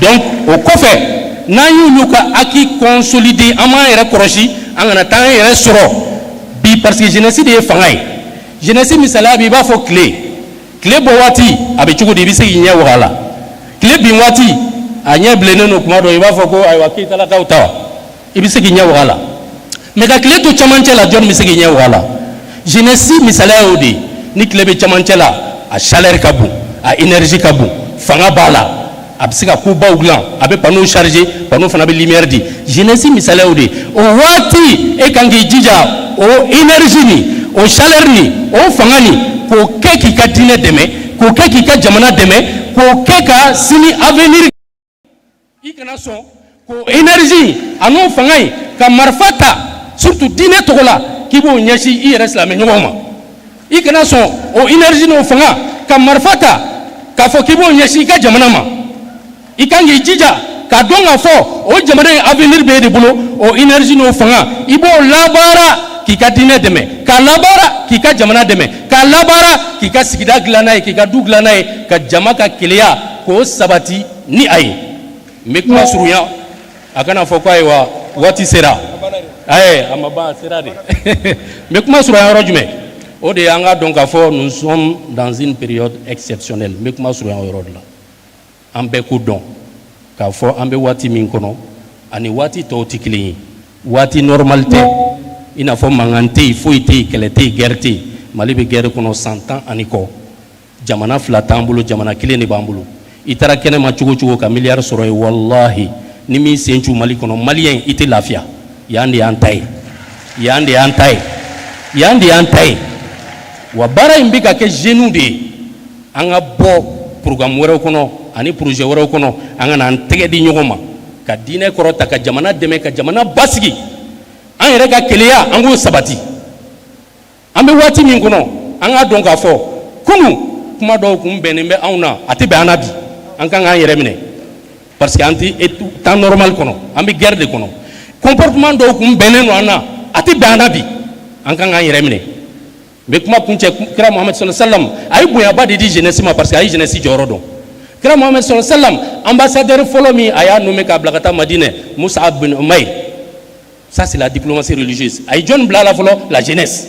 Donc o kɔfɛ, n'an y'olu ka acquis consolider, an b'an yɛrɛ kɔlɔsi an kana taa an yɛrɛ sɔrɔ bi, parce que jeunesse de ye fanga ye. Jeunesse misaliya bi, i b'a fɔ tile, tile bɔ waati a bɛ cogo di? I bɛ se k'i ɲɛ waga a la. Tile bin waati, a ɲɛ bilennen don kuma dɔ, i b'a fɔ ko ayiwa, keyitalakaw ta wa, i bɛ se k'i ɲɛ waga a la. Mais ka tile to camancɛ la, jɔnni bɛ se k'i ɲɛ waga a la? Jeunesse misaliya y'o de ye. Ni tile bɛ camancɛ la, a chaleur ka bon, a énergie ka bon, fanga b'a la. A bɛ se ka kobaw dilan, a bɛ panneau charger, panneau fana bɛ lumière di. Jeunesse misaliyaw de o waati, e kan k'i jija o énergie nin, o chaleur nin, o fanga nin, k'o kɛ k'i ka diinɛ dɛmɛ, k'o kɛ k'i ka jamana dɛmɛ, k'o kɛ ka sini avenir. I kana sɔn k'o énergie a n'o fanga in ka marifa ta, surtout diinɛ tɔgɔ la, k'i b'o ɲɛsin i yɛrɛ silamɛ ɲɔgɔn ma. I kana sɔn o énergie n'o fanga ka marifa ta k'a fɔ k'i b'o ɲɛsin i ka jamana ma. I kan k'i jija k'a dɔn k'a fɔ o jamana in avenir b'e de bolo. O énergie n'o fanga, i b'o labaara k'i ka diinɛ dɛmɛ, k'a labaara k'i ka jamana dɛmɛ, k'a labaara k'i ka sigida dilan n'a ye, k'i ka du dilan n'a ye, ka jama ka keleya k'o sabati ni a ye. N bɛ kuma surunya, a kana fɔ ko ayiwa waati sera. Ayi, a ma ban, a sera de. N bɛ kuma surunya yɔrɔ jumɛn? O de ye an k'a dɔn k'a fɔ nous sommes dans une période exceptionnelle. N bɛ kuma surunya o yɔrɔ de la. An bɛɛ ko dɔn k'a fɔ an bɛ waati min kɔnɔ ani waati tɔw tɛ kelen ye. Waati normal tɛ, i n'a fɔ mankan tɛ yen, foyi tɛ yen, kɛlɛ tɛ yen, guerre tɛ yen. Mali bɛ guerre kɔnɔ san 10 ani kɔ. Jamana fila t'an bolo, jamana kelen de b'an bolo. I taara kɛnɛma cogo o cogo ka miliyari sɔrɔ yen, walahi ni m'i sen cu Mali kɔnɔ, maliyɛn, i tɛ lafiya. Yan de y'an ta ye, yan de y'an ta ye, yan de y'an ta ye. Wa baara in bɛ ka kɛ jeunes de ye. An ka bɔ programme wɛrɛw kɔnɔ ani projet wɛrɛw kɔnɔ, an ka na an tɛgɛ di ɲɔgɔn ma ka diinɛ kɔrɔta, ka jamana dɛmɛ, ka jamana basigi, an yɛrɛ ka keleya, an k'o sabati. An bɛ waati min kɔnɔ, an k'a dɔn k'a fɔ kunun kuma dɔw kun bɛnnen bɛ anw na, a tɛ bɛn an na bi. An kan k'an yɛrɛ minɛ parce que an tɛ temps normal kɔnɔ, an bɛ guerre de kɔnɔ. Comportement dɔw kun bɛnnen don an na, a tɛ bɛn an na bi. An kan k'an yɛrɛ minɛ. N bɛ kuma kuncɛ. Kira Muhamadu sallallahu alaihi wasallam, a ye bonyaba de di jeunesse ma parce que a ye jeunesse jɔyɔrɔ dɔn. Kira Muhamadu sallallahu alaihi wasallam, ambassadeur fɔlɔ min a y'a nommé k'a bila ka taa Madinɛ, Mus'ab bin Umayr. Ça, c'est la diplomatie religieuse. A ye jɔnni bila a la fɔlɔ? La jeunesse.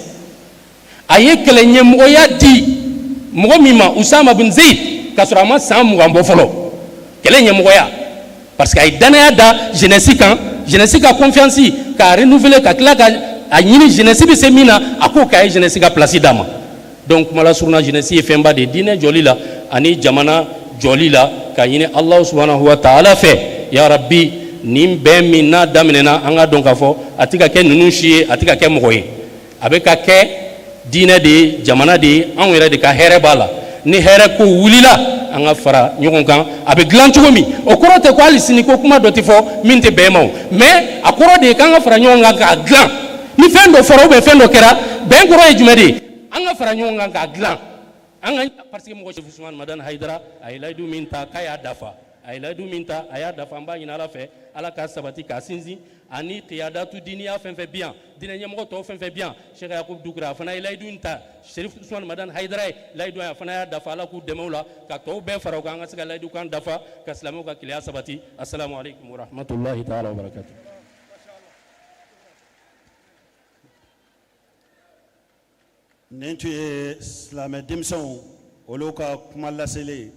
A ye kɛlɛ ɲɛmɔgɔya di mɔgɔ min ma, Usama bin Zeid, k'a sɔrɔ a ma san 20 bɔ fɔlɔ, kɛlɛ ɲɛmɔgɔya, parce que a ye danaya da jeunesse kan, jeunesse ka confiance k'a renouveler, ka tila ka a ɲini jeunesse bɛ se min na, a k'o k'a ye jeunesse ka place d'a ma. Donc kuma lasurunna, jeunesse ye fɛnba de ye diinɛ jɔli la ani jamana jɔli la. Ka ɲini Alahu subhanahu wa ta'ala fɛ, ya rabbi, nin bɛn min n'a daminɛna, an ka dɔn k'a fɔ a tɛ ka kɛ ninnu si ye, a tɛ ka kɛ mɔgɔ ye, a bɛ ka kɛ diinɛ de ye, jamana de ye, anw yɛrɛ de ka hɛrɛ b'a la. Ni hɛrɛ ko wulila, an ka fara ɲɔgɔn kan. A bɛ dilan cogo min, o kɔrɔ tɛ ko hali sini ko kuma dɔ tɛ fɔ min tɛ bɛn ma o, mais a kɔrɔ de ye k'an ka fara ɲɔgɔn kan k'a dilan. Ni fɛn dɔ fɔra ou bien fɛn dɔ kɛra, bɛn kɔrɔ ye jumɛn de ye? An ka fara ɲɔgɔn kan k'a dilan. An ka, parce que mɔgɔ Usumani Madani Hayidara, a ye layidu min ta k'a y'a dafa, a ye layidu min ta a y'a dafa. An b'a ɲini Ala fɛ, Ala k'a sabati, k'a sinsin, ani qiyadatu diniya fɛn fɛn bi yan, diinɛ ɲɛmɔgɔ tɔw fɛn fɛn bi yan. Cheikh Yakub Dukure, a fana ye layidu in ta. Serif Usumani Madani Hayidara ye layidu, a fana y'a dafa. Ala k'u dɛmɛ o la, ka tɔw bɛɛ fara o kan, an ka se ka layidu kan dafa, ka silamɛw ka keleya sabati. Assalamu alaikum wa rahmatullahi ta'ala wa barakatuh. Nin tun ye silamɛ denmisɛnw olu ka kuma laselen.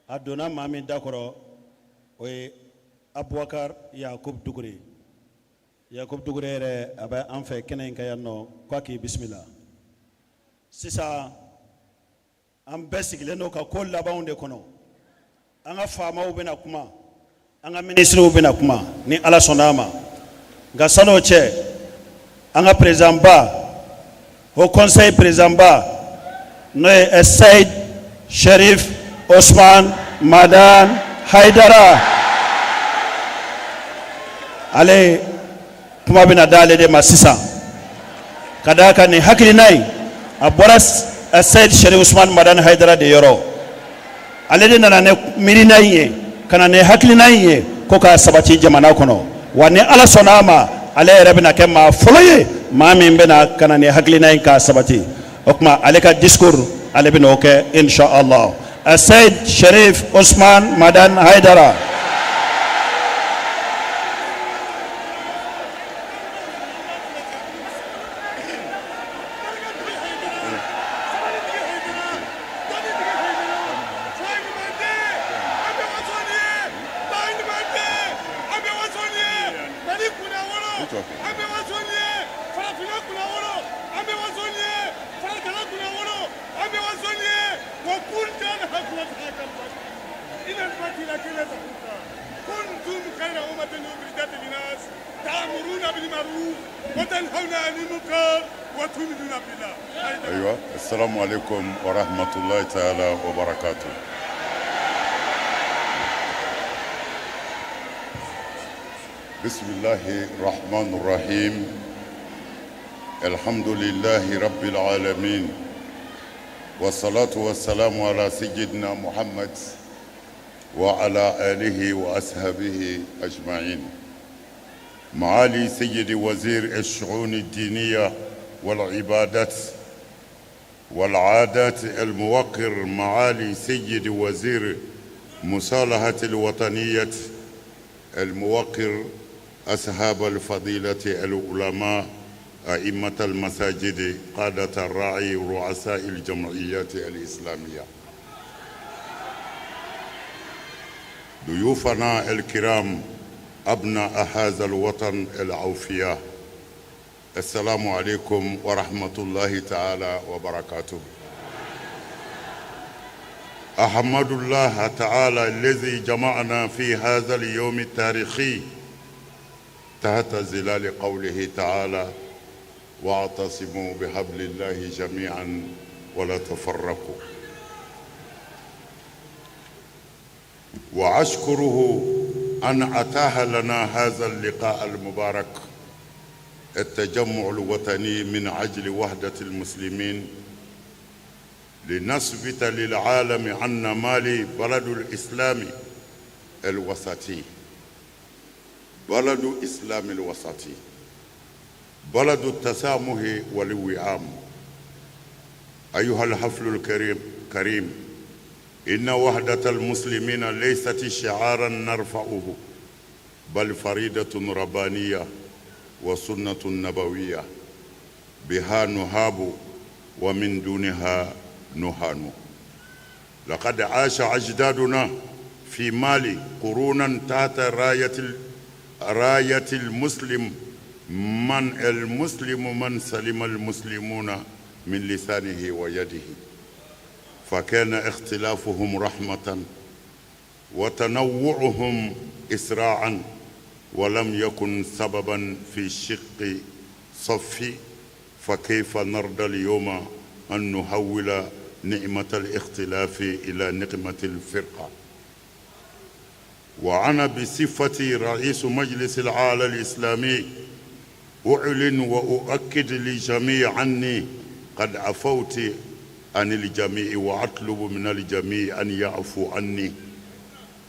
A donna maa min da kɔrɔ, o ye Abubakar Yakub Dukure. Yakub Dukure yɛrɛ, a bɛ an fɛ kɛnɛ in kan yan nɔ, k'a k'i bisimila. Sisan an bɛɛ sigilen don ka ko labanw de kɔnɔ. An ka faamaw bɛna kuma, an ka minisiriw bɛna kuma ni Ala sɔnna a ma. Nka san'o cɛ, an ka président ba, haut conseil président ba, n'o ye Seyid Sherif Osman Madan Haidara, ale kuma bɛna d'ale de ma sisan, ka d'a kan nin hakilina in, a bɔra Seyid Sherif Osman Madan Haidara de yɔrɔ. Ale de nana ni miirina in ye, ka na ni hakilina in ye ko k'a sabati jamana kɔnɔ. Wa ni Ala sɔnna a ma, ale yɛrɛ bɛna kɛ maa fɔlɔ ye, maa min bɛna ka na ni hakilina in k'a sabati. O tuma ale ka discours, ale bɛna o kɛ inshallah. Seyid Sherif Osman Madan Haidara. Ayiwa, assalamu alaikum wa rahmatullahi ta'ala wa barakatuh. Bismillahi rahman rahim. Alhamdulillahi rabbil alamin. Wassalatu wassalamu ala sayyidina Muhammad wa ala alihi wa ashabihi ajma'in. معالي سيدي وزير الشؤون الدينية والعبادات والعادات الموقر، معالي سيدي وزير مصالحة الوطنية الموقر، أصحاب الفضيلة العلماء، أئمة المساجد، قادة الرعي، رؤساء الجمعيات الإسلامية، ضيوفنا الكرام، أبناء هذا الوطن الأوفياء، السلام عليكم ورحمة الله تعالى وبركاته. أحمد الله تعالى الذي جمعنا في هذا اليوم التاريخي تحت ظلال قوله تعالى: واعتصموا بحبل الله جميعا ولا تفرقوا. وأشكره أن أتاح لنا هذا اللقاء المبارك، التجمع الوطني من أجل وحدة المسلمين، لنثبت للعالم أن مالي بلد الإسلام الوسطي، بلد الإسلام الوسطي، بلد التسامح والوئام. أيها الحفل الكريم كريم، إن وحدة المسلمين ليست شعارا نرفعه، بل فريدة ربانية وسنة نبوية، بها نهاب ومن دونها نهان. لقد عاش أجدادنا في مالي قرونا تحت راية المسلم من المسلم من سلم المسلمون من لسانه ويده، فكان اختلافهم رحمة وتنوعهم إسراعا، ولم يكن سببا في شق صف. فكيف نرضى اليوم أن نحول نعمة الاختلاف إلى نقمة الفرقة؟ وأنا بصفتي رئيس مجلس العالم الإسلامي أعلن وأؤكد للجميع أني قد عفوت عن الجميع، وأطلب من الجميع أن يعفو عني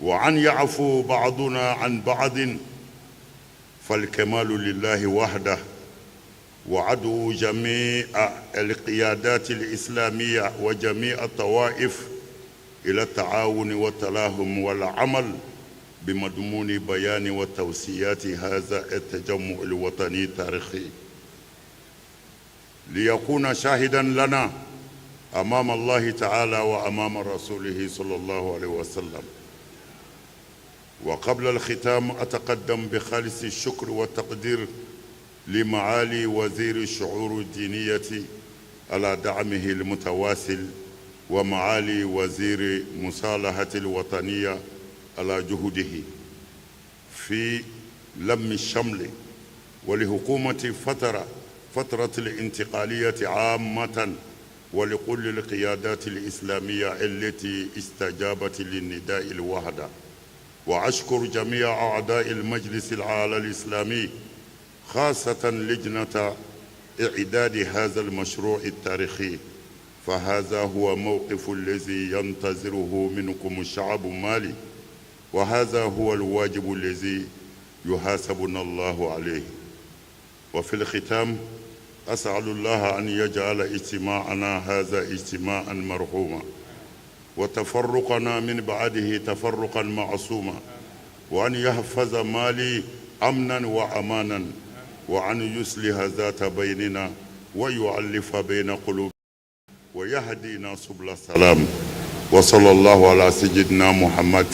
وأن يعفو بعضنا عن بعض، فالكمال لله وحده. وأدعو جميع القيادات الإسلامية وجميع الطوائف إلى التعاون والتلاهم والعمل بمضمون بيان وتوصيات هذا التجمع الوطني التاريخي، ليكون شاهدا لنا أمام الله تعالى وأمام رسوله صلى الله عليه وسلم. وقبل الختام أتقدم بخالص الشكر والتقدير لمعالي وزير الشعور الدينية على دعمه المتواصل، ومعالي وزير مصالحة الوطنية على جهده في لم الشمل، ولحكومة فترة الانتقالية عامة، ولكل القيادات الإسلامية التي استجابت للنداء الوحدة. وأشكر جميع أعضاء المجلس الأعلى الإسلامي، خاصة لجنة إعداد هذا المشروع التاريخي، فهذا هو موقف الذي ينتظره منكم الشعب مالي، وهذا هو الواجب الذي يحاسبنا الله عليه. وفي الختام أسأل الله أن يجعل اجتماعنا هذا اجتماعا مرحوما، وتفرقنا من بعده تفرقا معصوما، وأن يحفظ مالي أمنا وأمانا، وأن يصلح ذات بيننا ويؤلف بين قلوبنا ويهدينا سبل السلام. وصلى الله على سيدنا محمد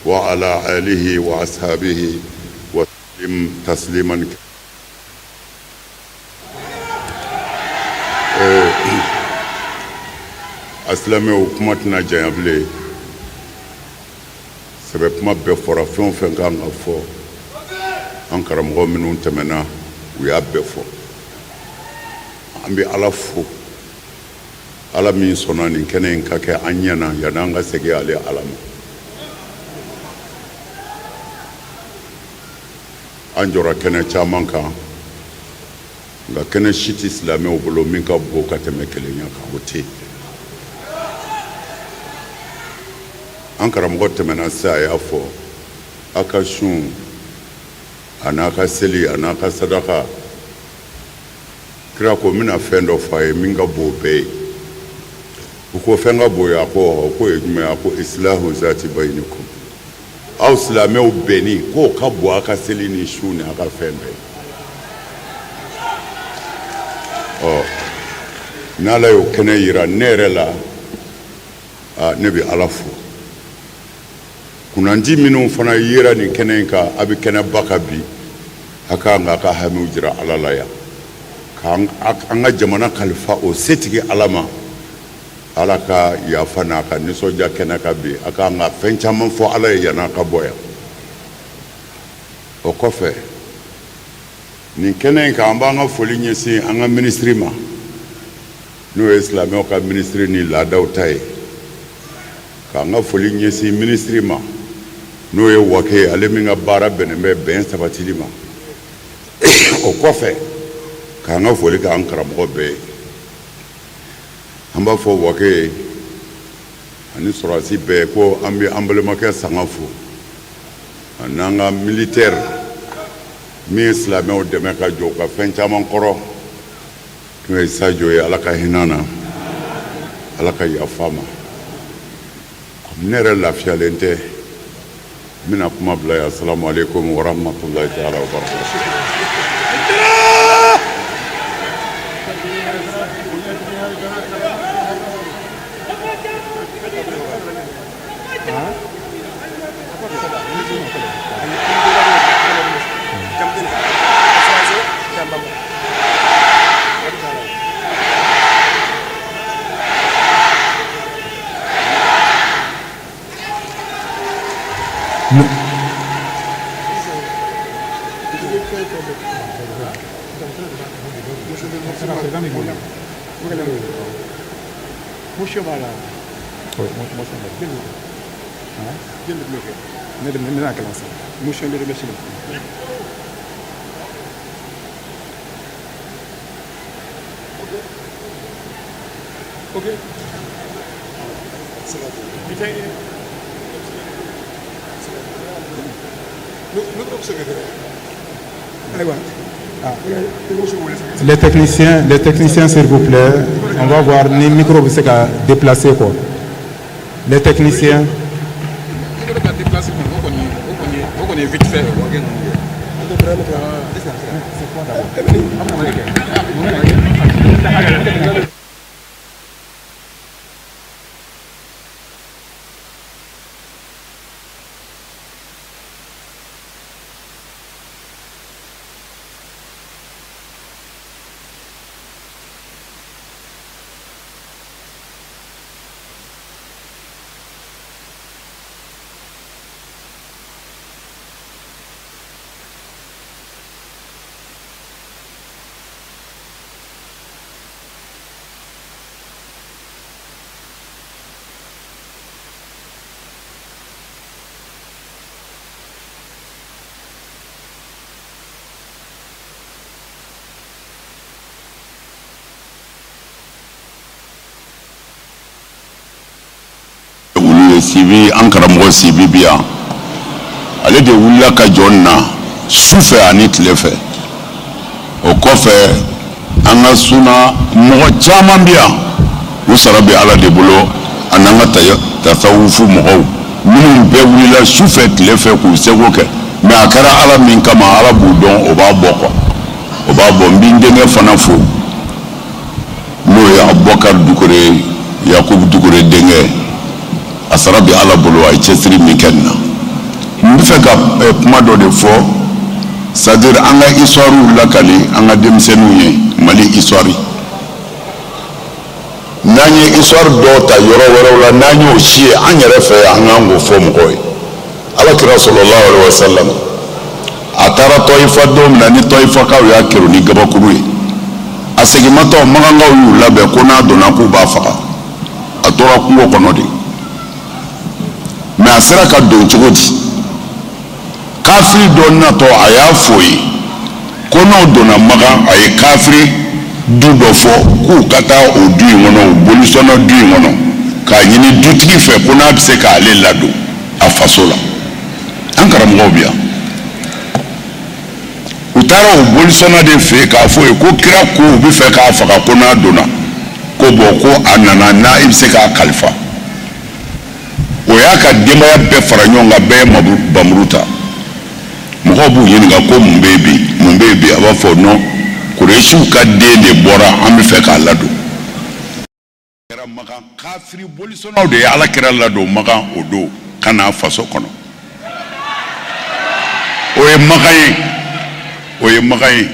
وعلى آله وأصحابه وسلم تسليما. Asilamɛw, kuma tɛna janya bilen. Sɛbɛ kuma bɛɛ fɔra, fɛn o fɛn kan ka fɔ, an karamɔgɔ minnu tɛmɛna, u y'a bɛɛ fɔ. An bɛ Ala fo, Ala min sɔnna nin kɛnɛ in ka kɛ an ɲɛ na yanni an ka segin ale Ala ma. An jɔra kɛnɛ caman kan, nka kɛnɛ si tɛ silamɛw bolo min ka bon ka tɛmɛ kelenya kan, o tɛ yen. An karamɔgɔ tɛmɛna sisan, a y'a fɔ a ka sun a n'a ka seli a n'a ka sadaka. Kira ko n bɛna fɛn dɔ fɔ a ye min ka bon bɛɛ ye. U ko fɛn ka bon ye? A ko ɔhɔ. K'o ye jumɛn ye? A ko islahu zati bayinikum, aw silamɛw bɛnni, k'o ka bon a ka seli ni sun ni a ka fɛn bɛɛ. Ɔ n'Ala y'o kɛnɛ yira ne yɛrɛ la, aa ne bɛ Ala fo. Kunnandi minnu fana yera nin kɛnɛ in kan, a bɛ kɛnɛba kan bi, a ka kan k'a ka hamiw jira Ala la yan, k'an ka jamana kalifa o setigi Ala ma. Ala ka yafa n'a ka nisɔndiya kɛnɛ kan bi, a ka kan ka fɛn caman fɔ Ala ye yann'a ka bɔ yan. O kɔfɛ, nin kɛnɛ in kan, an b'an ka foli ɲɛsin an ka minisiri ma, n'o ye silamɛw ka minisiri ni laadaw ta ye, k'an ka foli ɲɛsin minisiri ma, n'o ye Wake ye, ale min ka baara bɛnnen bɛ bɛn sabatili ma. O kɔfɛ, k'an ka foli k'an karamɔgɔ bɛɛ ye. An b'a fɔ Wake ye ani sɔrɔdasi bɛɛ ko an bɛ an balimakɛ Sanga fo, ani an ka militaire min ye silamɛw dɛmɛ ka jɔ u ka fɛn caman kɔrɔ, n'o ye Sajo ye. Ala ka hinɛ na, Ala ka yafa ma. Ne yɛrɛ lafiyalen tɛ, n bɛna kuma bila yan. Salamu aleykum wa rahmatulahi taala wa barakatuh. Les techniciens, s'il vous plaît, on va voir ni micro bɛ se ka déplacer quoi. Les techniciens. Vite fait. Olu ye Sibi, an karamɔgɔ Sibi bi yan, ale de wulila ka jɔ nin na su fɛ ani tile fɛ. O kɔfɛ, an ka suna mɔgɔ caman bi yan, u sara bɛ Ala de bolo, ani an ka tasawufu mɔgɔw minnu bɛɛ wulila su fɛ tile fɛ k'u seko kɛ. Mais a kɛra Ala min kama, Ala b'u dɔn, o b'a bɔ quoi, o b'a bɔ. N bɛ n denkɛ fana fo, n'o ye Abubakar Dukure ye, Yakubu Dukure denkɛ. A sara bɛ Ala bolo, a ye cɛsiri min kɛ nin na. N bɛ fɛ ka kuma dɔ de fɔ, c'est à dire an ka histoire lakali an ka denmisɛnninw ye. Mali histoire, n'an ye histoire dɔw ta yɔrɔ wɛrɛw la, n'an y'o si ye an yɛrɛ fɛ yan, an kan k'o fɔ mɔgɔw ye. Ala kira sallallahu alaihi wasallam a taara tɔyifa don min na ni tɔyifakaw y'a kerun ni gabakuru ye, a seginmatɔ makankaw y'u labɛn ko n'a donna k'u b'a faga. A tora kungo kɔnɔ de, mais a sera ka don cogo di? Kafiri dɔ natɔ a y'a f'o ye ko n'o donna makan, a ye kafiri du dɔ fɔ k'u ka taa o du in kɔnɔ, o bolisɔnna du in kɔnɔ, k'a ɲini dutigi fɛ ko n'a bɛ se k'ale ladon a faso la. An karamɔgɔw bɛ yan, u taara o bolisɔnna de fɛ yen k'a fɔ ye ko kira ko u bɛ fɛ k'a faga, ko n'a donna ko bɔn ko a nana n'a i bɛ se k'a kalifa. O y'a ka denbaya bɛɛ fara ɲɔgɔn kan, bɛɛ ye bamuru ta. Mɔgɔw b'u ɲininka ko mun bɛ yen bi, mun bɛ yen bi? A b'a fɔ non, Kuresiw ka den de bɔra, an bɛ fɛ k'a ladon. Kɛra Makan kafiri bolisɔnnaw de ye Ala kira ladon Makan o don ka n'a faso kɔnɔ. O ye Makan ye, o ye Makan ye.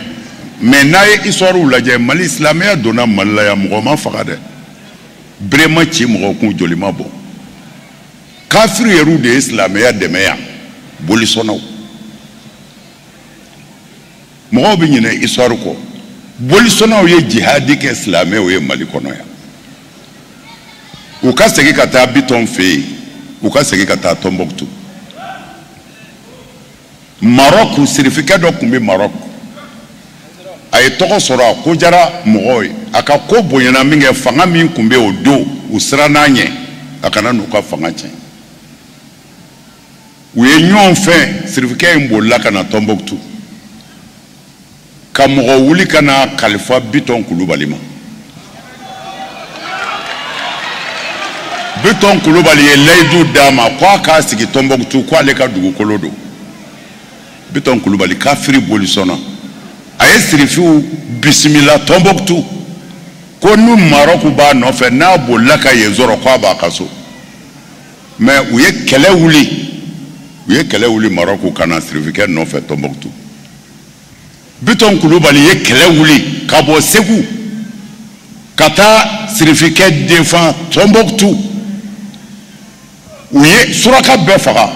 Mais n'a ye histoire lajɛ, Mali silamɛya donna Mali la yan, mɔgɔ ma faga dɛ, bere ma ci mɔgɔ kun, joli ma bɔn. Kafiri yɛrɛw de ye silamɛya dɛmɛ yan, bolisɔnnaw. Mɔgɔw bɛ ɲinɛ histoire kɔ. Bolisɔnnaw ye jihadi kɛ silamɛw ye Mali kɔnɔ yan. U ka segin ka taa Bitɔn fɛ yen, u ka segin ka taa Tɔnbɔkutu. Marɔku sirifikɛ dɔ tun bɛ Marɔku, a ye tɔgɔ sɔrɔ, a ko diyara mɔgɔw ye, a ka ko bonyana min kɛ, fanga min tun bɛ o don, u sirann'a ɲɛ a kana n'u ka fanga tiɲɛ. U ye ɲɔgɔn fɛn, sirifikɛ in bolila ka na Tɔnbɔkutu ka mɔgɔ wuli ka na kalifa Bitɔn Kulubali ma. Bitɔn Kulubali ye layidu d'a ma ko a k'a sigi Tɔnbɔkutu, ko ale ka dugukolo don. Bitɔn Kulubali kafiri bolisɔnna, a ye sirifiw bisimila Tɔnbɔkutu ko ni Marɔku b'a nɔfɛ, n'a bolila ka yen sɔrɔ, ko a b'a ka so. Mais u ye kɛlɛ wuli, u ye kɛlɛ wuli Marɔku ka na sirifikɛ nɔfɛ Tɔnbɔkutu. Bitɔn Kulubali ye kɛlɛ wuli ka bɔ Segu ka taa sirifikɛ defan Tɔnbɔkutu. U ye suraka bɛɛ faga,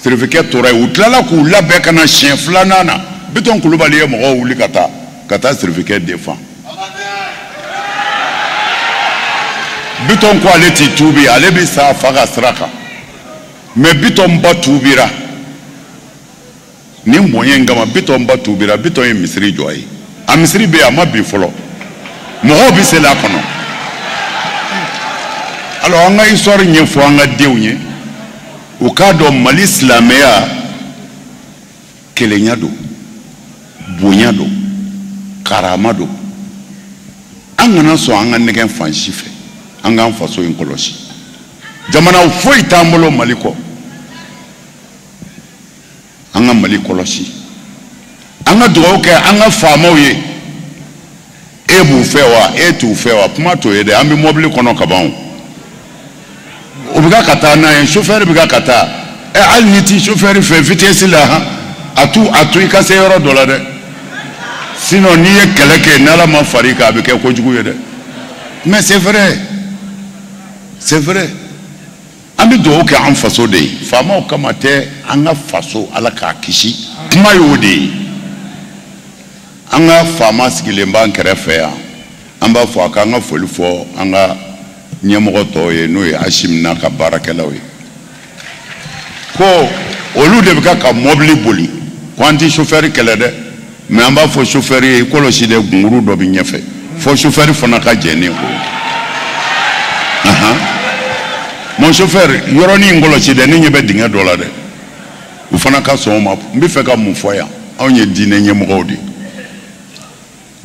sirifikɛ tora yen. U tilala k'u labɛn ka na siɲɛ filanan na, Bitɔn Kulubali ye mɔgɔw wuli ka taa ka taa sirifikɛ defan. Bitɔn ko ale ti tuubi, ale bɛ sa a fa ka sira kan. Mais Bitɔn ba tuubira nin bonya in kama. Bitɔn ba tuubira, Bitɔn ye misiri jɔ a ye. A misiri bɛ yen, a ma bin fɔlɔ, mɔgɔw bɛ seli a kɔnɔ. Alors an ka histoire ɲɛfɔ an ka denw ye, u k'a dɔn Mali silamɛya kelenya don, bonya don, karama don. An kana sɔn an ka nɛgɛn fan si fɛ, an k'an faso in kɔlɔsi. Jamana foyi t'an bolo Mali kɔ. An ka Mali kɔlɔsi, an ka dugawu kɛ an ka faamaw ye. E b'u fɛ wa, e t'u fɛ wa, kuma t'o ye dɛ. An bɛ mɔbili kɔnɔ ka ban, o bɛ ka taa n'a ye, chauffeur bɛ ka taa. Ɛ, hali n'i ti chauffeur fɛ, vitesse la han, a t'u a to i ka se yɔrɔ dɔ la dɛ. Sinon n'i ye kɛlɛ kɛ, n'Ala ma far'i kan, a bɛ kɛ kojugu ye dɛ. Mais c'est vrai, c'est vrai. An bɛ dugawu kɛ an faso de ye, faamaw kama tɛ. An ka faso, Ala k'a kisi. Kuma y'o de ye. An ka faama sigilen b'an kɛrɛfɛ yan, an b'a fɔ a k'an ka foli fɔ an ka ɲɛmɔgɔ tɔw ye, n'o ye Asimi n'a ka baarakɛlaw ye, ko olu de bɛ ka mɔbili boli. Ko an tɛ sofɛri kɛlɛ dɛ, mais an b'a fɔ sofɛri ye, i kɔlɔsi dɛ, gunguru dɔ bɛ ɲɛfɛ. Fɔ sofɛri fana ka jɛn ni o ye. Mon chauffeur, yɔrɔnin in kɔlɔsi dɛ, ne ɲɛ bɛ dingɛ dɔ la dɛ. U fana ka sɔn o ma. N bɛ fɛ ka mun fɔ yan? Anw ye diinɛ ɲɛmɔgɔw de ye,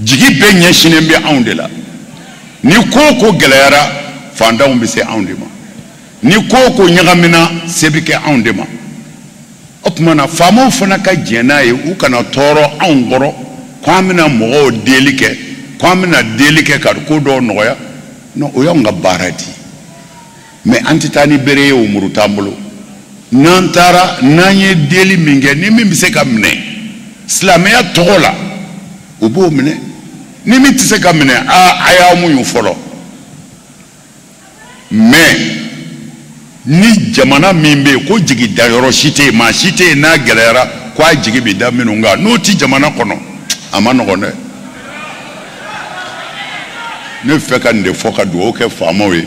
jigi bɛɛ ɲɛsinnen bɛ anw de la. Ni ko o ko gɛlɛyara, fantanw bɛ se anw de ma. Ni ko o ko ɲagamina, se bɛ kɛ anw de ma. O tuma na faamaw fana ka jɛn n'a ye, u kana tɔɔrɔ anw kɔrɔ ko an bɛna mɔgɔw deli kɛ, ko an bɛna deli kɛ ka ko dɔw nɔgɔya. Non, o y'anw ka baara de ye, mais an tɛ taa ni bere ye, o muru t'an bolo. N'an taara, n'an ye deli min kɛ, ni min bɛ se ka minɛ silamɛya tɔgɔ la, u b'o minɛ. Ni min tɛ se ka minɛ, aa, a y'a muɲu fɔlɔ. Mais Ni jamana min bɛ yen ko jigi dayɔrɔ si tɛ yen, maa si tɛ yen n'a gɛlɛyara ko a jigi bɛ da minnu kan, n'o ti jamana kɔnɔ, a ma nɔgɔn dɛ. Ne bɛ fɛ ka nin de fɔ ka dugawu kɛ faamaw ye,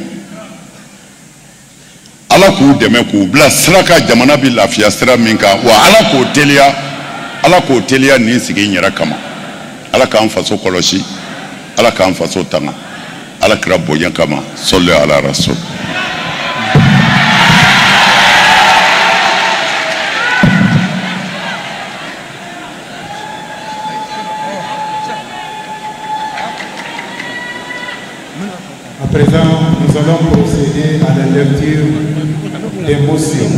Ala k'u dɛmɛ k'u bila sira kan jamana bɛ lafiya sira min kan, wa Ala k'o teliya, Ala k'o teliya nin sigi in yɛrɛ kama. Ala k'an faso kɔlɔsi, Ala k'an faso tanga, Ala kira bonya kama, sɔli ala rasul. À présent, nous allons procéder à la lecture des motions.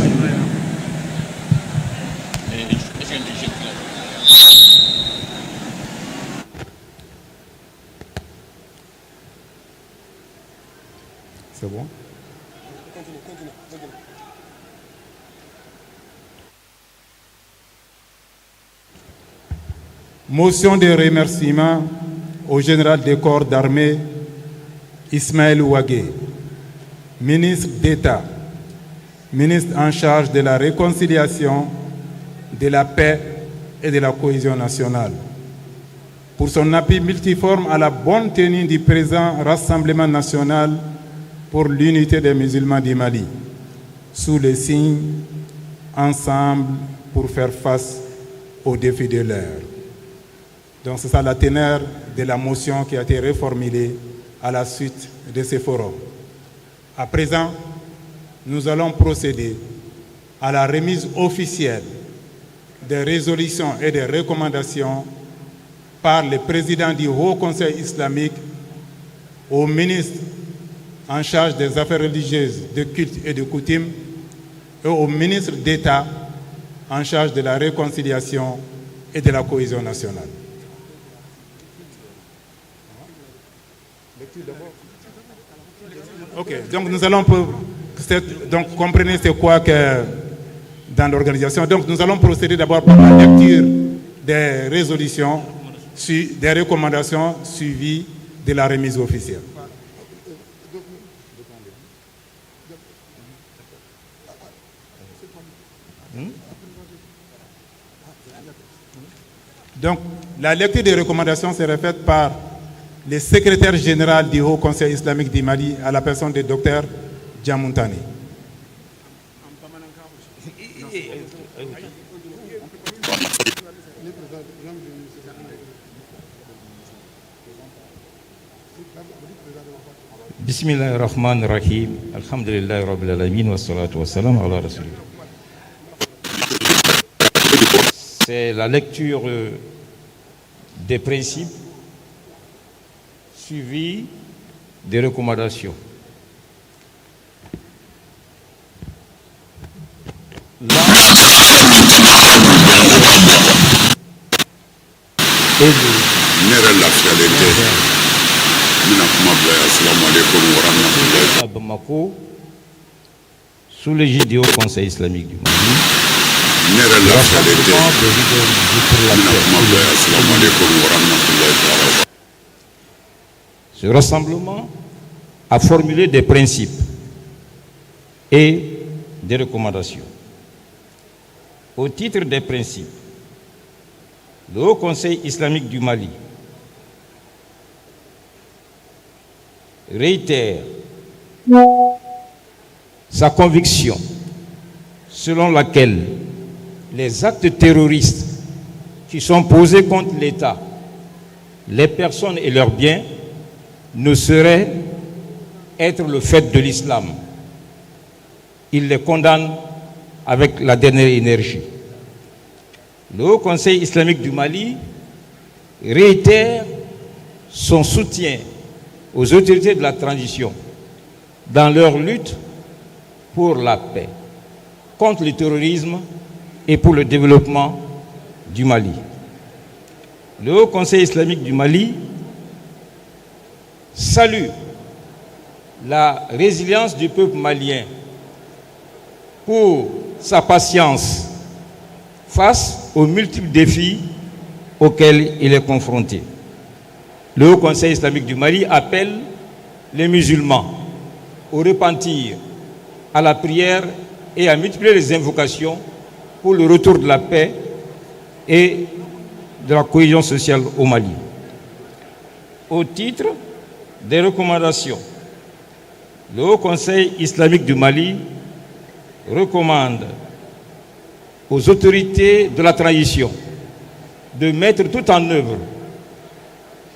C'est bon? Motion de remerciement au général des corps d'armée Ismaël Wagué, ministre d'État, ministre en charge de la réconciliation, de la paix et de la cohésion nationale, pour son appui multiforme à la bonne tenue du présent Rassemblement national pour l'unité des musulmans du Mali, sous le signe Ensemble pour faire face aux défis de l'heure. Donc c'est ça la teneur de la motion qui a été reformulée à la suite de ce forum. À présent, nous allons procéder à la remise officielle des résolutions et des recommandations par le président du Haut Conseil islamique au ministre en charge des affaires religieuses, de culte et de coutumes et au ministre d'État en charge de la réconciliation et de la cohésion nationale. Ok, donc nous allons donc comprenez c'est quoi que dans l'organisation. Donc nous allons procéder d'abord par la lecture des résolutions, des recommandations suivies de la remise officielle. Donc, la lecture des recommandations serait faite par le secrétaire général du Haut Conseil islamique du Mali, à la personne du docteur Diamountane. Bismillahirrahmanirrahim. Alhamdulillahi rabbil alamin wa salatu wa salam ala rasulillah. C'est la lecture des principes suivis des recommandations. Ne yɛrɛ lafiyalen tɛ, n bɛna kuma bila yan. Assalamu alaikum wa rahmatullahi. À Bamako, sous l'égide du Haut Conseil islamique du Mali, Ne yɛrɛ lafiyalen tɛ, rassemblement des leaders pour la n bɛna paix kuma bila yan. Assalamu alaikum wa rahmatullahi ta'ala wa Ce rassemblement a formulé des principes et des recommandations. Au titre des principes, le Haut Conseil islamique du Mali réitère sa conviction selon laquelle les actes terroristes qui sont posés contre l'État, les personnes et leurs biens ne sauraient être le fait de l'islam. Il les condamne avec la dernière énergie. Le Haut Conseil islamique du Mali réitère son soutien aux autorités de la transition dans leur lutte pour la paix, contre le terrorisme et pour le développement du Mali. Le Haut Conseil islamique du Mali salue la résilience du peuple malien pour sa patience face aux multiples défis auxquels il est confronté. Le Haut Conseil islamique du Mali appelle les musulmans au repentir, à la prière et à multiplier les invocations pour le retour de la paix et de la cohésion sociale au Mali. Au titre des recommandations, le Haut Conseil islamique du Mali recommande aux autorités de la transition de mettre tout en œuvre,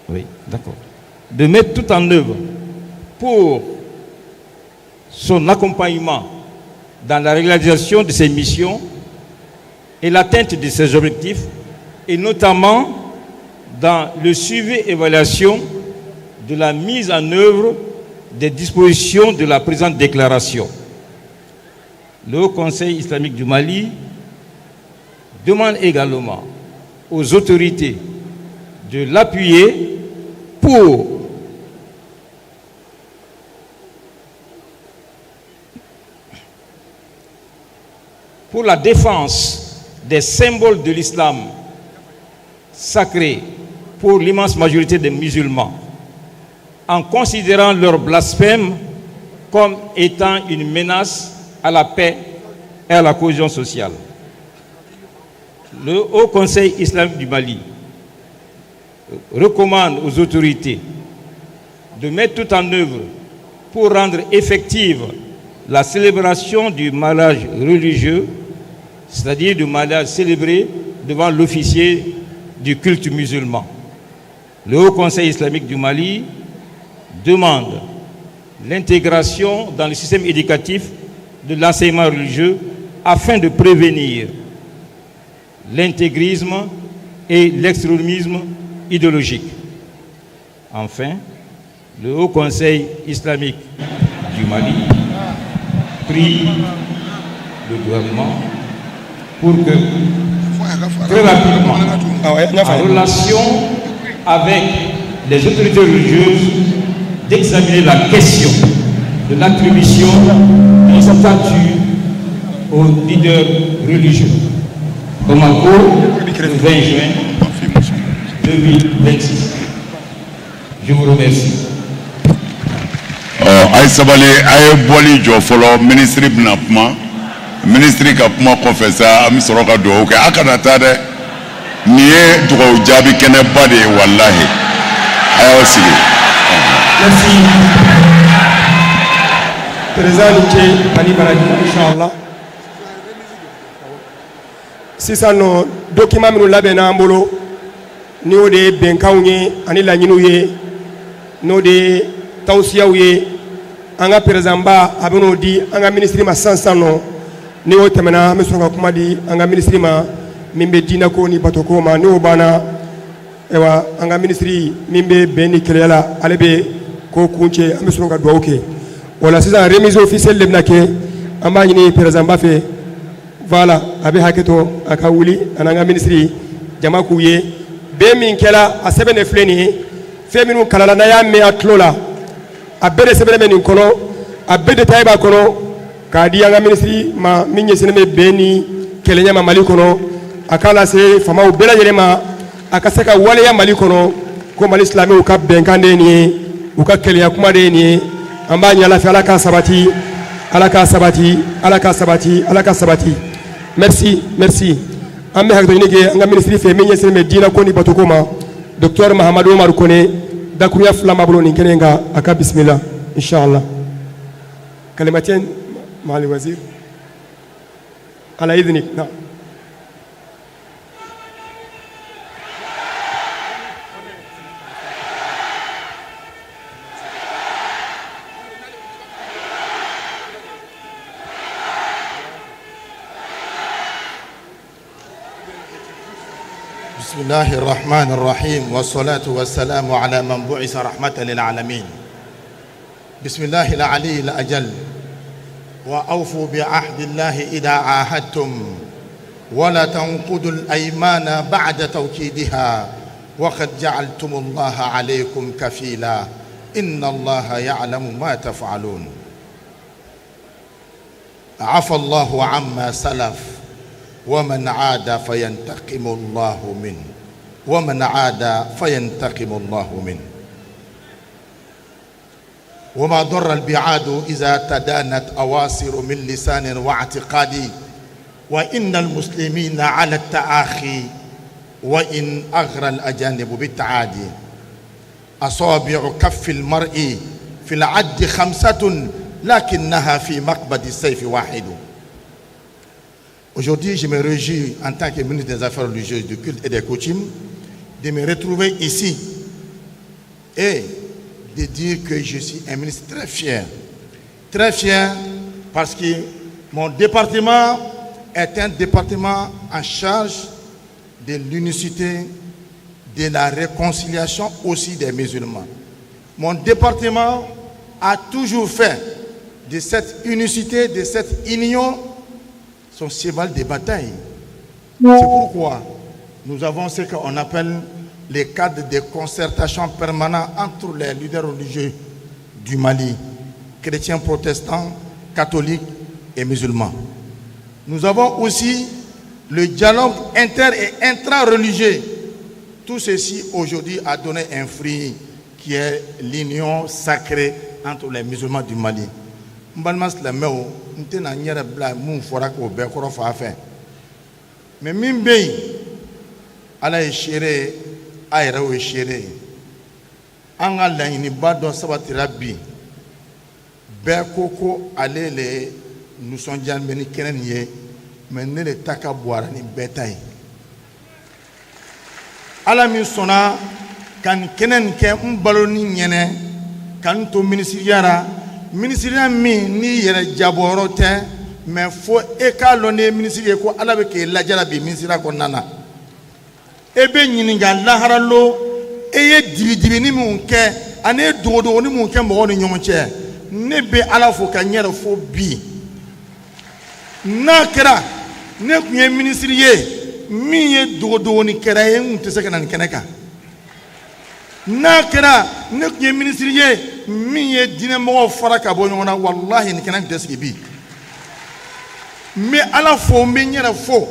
oui, d'accord, de mettre tout en œuvre pour son accompagnement dans la réalisation de ses missions et l'atteinte de ses objectifs, et notamment dans le suivi et évaluation de la mise en œuvre des dispositions de la présente déclaration. Le Haut Conseil islamique du Mali demande également aux autorités de l'appuyer pour la défense des symboles de l'islam sacré pour l'immense majorité des musulmans, en considérant leur blasphème comme étant une menace à la paix et à la cohésion sociale. Le Haut Conseil islamique du Mali recommande aux autorités de mettre tout en œuvre pour rendre effective la célébration du mariage religieux, c'est-à-dire du mariage célébré devant l'officier du culte musulman. Le Haut Conseil islamique du Mali demande l'intégration dans le système éducatif de l'enseignement religieux afin de prévenir l'intégrisme et l'extrémisme idéologique. Enfin, le Haut Conseil islamique du Mali prie le gouvernement pour que très rapidement, en relation avec les autorités religieuses, d'examiner la question de l'attribution d'un statut aux leaders religieux. Bamako, le 20 juin 2026. Je vous remercie. Ɔ a ye sabali, a ye bɔli jɔ fɔlɔ. Minisiri bɛna kuma. Minisiri ka kuma kɔfɛ sa, an bɛ sɔrɔ ka dugawu kɛ. A kana taa dɛ, nin ye dugawu jaabi kɛnɛba de ye. Walahi, a y'aw sigi. Merci. Président, ni ce ani baraji, inshallah. Sisan nɔ, document minnu labɛnna an bolo, ni o de ye bɛnkanw ye ani laɲiniw ye, n'o de ye tawusiyaw ye, an ka président ba a bɛn'o di an ka minisiri ma sisan sisan nɔ. Ni o tɛmɛna, an bɛ sɔrɔ ka kuma di an ka minisiri ma min bɛ diinɛko ni batoko ma. N'o banna, ayiwa, an ka minisiri min bɛ bɛn ni kelenya la, ale bɛ ko kuncɛ, an bɛ sɔrɔ ka dugawu kɛ. O la sisan, remise officielle de bɛna kɛ. An b'a ɲini président ba fɛ, voilà, a bɛ hakɛ to, a ka wuli ani an ka minisiri jama k'u ye. Bɛn min kɛra, a sɛbɛn de filɛ nin ye. Fɛn minnu kalala, n'a y'a mɛn a tulo la, a bɛɛ de sɛbɛnnen bɛ nin kɔnɔ, a bɛɛ détail b'a kɔnɔ, k'a di an ka minisiri ma min ɲɛsinnen bɛ bɛn ni kelenya ma Mali kɔnɔ, a k'a lase faamaw bɛɛ lajɛlen ma, a ka se ka waleya Mali kɔnɔ, ko Mali silamɛw ka bɛnkan de ye nin ye, u ka kelenya kuma de ye nin ye. An b'a ɲini Ala fɛ, Ala k'a sabati, Ala k'a sabati, Ala k'a sabati, Ala ka sabati. Merci, merci. An bɛ hakɛto ɲini kɛ an ka minisiri fɛ min ɲɛsinnen bɛ diinɛ ko ni batoko ma, docteur Mahamadu Umaru Kone. Dakurunya fila b'a bolo nin kɛnɛ in kan. A ka bisimila, inshallah. كلمتين معالي الوزير على إذنك. نعم. بسم الله الرحمن الرحيم، والصلاة والسلام على من بعث رحمة للعالمين. بسم الله العلي الأجل. وأوفوا بعهد الله إذا عاهدتم ولا تنقضوا الأيمان بعد توكيدها وقد جعلتم الله عليكم كفيلا إن الله يعلم ما تفعلون. عفى الله عما سلف ومن عاد فينتقم الله منه، ومن عاد فينتقم الله منه. وما ضر البعاد إذا تدانت أواصر من لسان واعتقاد وإن المسلمين على التآخي وإن أغرى الأجانب بالتعادي أصابع كف المرء في العد خمسة لكنها في مقبض السيف واحد. Aujourd'hui, je me réjouis en tant que ministre des Affaires religieuses, du culte et des coutumes de me retrouver ici et de dire que je suis un ministre très fier. Très fier parce que mon département est un département en charge de l'unicité, de la réconciliation aussi des musulmans. Mon département a toujours fait de cette unicité, de cette union, son cheval de bataille. C'est pourquoi nous avons ce qu'on appelle les cadres de concertation permanents entre les leaders religieux du Mali, chrétiens, protestants, catholiques et musulmans. Nous avons aussi le dialogue inter- et intra-religieux. Tout ceci aujourd'hui a donné un fruit qui est l'union sacrée entre les musulmans du Mali. N balima silamɛw, n tɛna n yɛrɛ bila mun fɔra k'o bɛɛ kɔrɔ fa fɛ, mais min bɛ yen, Ala ye seere ye, a yɛrɛ ye seere ye, an ka laɲiniba dɔ sabatira bi. Bɛɛ ko ko ale le nisɔndiya bɛ ni kɛnɛ nin ye, mais ne de ta ka bon ni bɛɛ ta ye. Ala min sɔnna ka nin kɛnɛ nin kɛ n balo ni ɲɛnɛ ka n to minisiriya la, minisiriya min n'i yɛrɛ jabɔyɔrɔ tɛ, mais fo e k'a lɔn n'i ye minisiri ye ko Ala bɛ k'e lajɛ bi minisiriya kɔnɔna na. E bɛ ɲininka lahara lo, e ye dibidibini min kɛ ani e dogodogoni min kɛ mɔgɔw ni ɲɔgɔn cɛ. Ne bɛ Ala fo ka n yɛrɛ fo bi. N'a kɛra ne tun ye minisiri ye min ye dogodogoni kɛra ye, n tun tɛ se ka na nin kɛnɛ kan. N'a kɛra ne tun ye minisiri ye min ye diinɛmɔgɔw fara ka bɔ ɲɔgɔn na, walahi nin kɛnɛ tun tɛ sigi bi. N bɛ Ala fo, n bɛ n yɛrɛ fo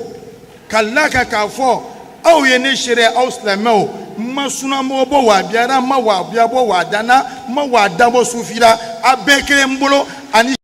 ka la kan k'a fɔ aw ye ne seere, aw silamɛw. N ma sunamɔgɔ bɔ wabiyara, n ma wabiya bɔ wadanna, n ma wadan bɔ sufira, a bɛɛ kelen n bolo ani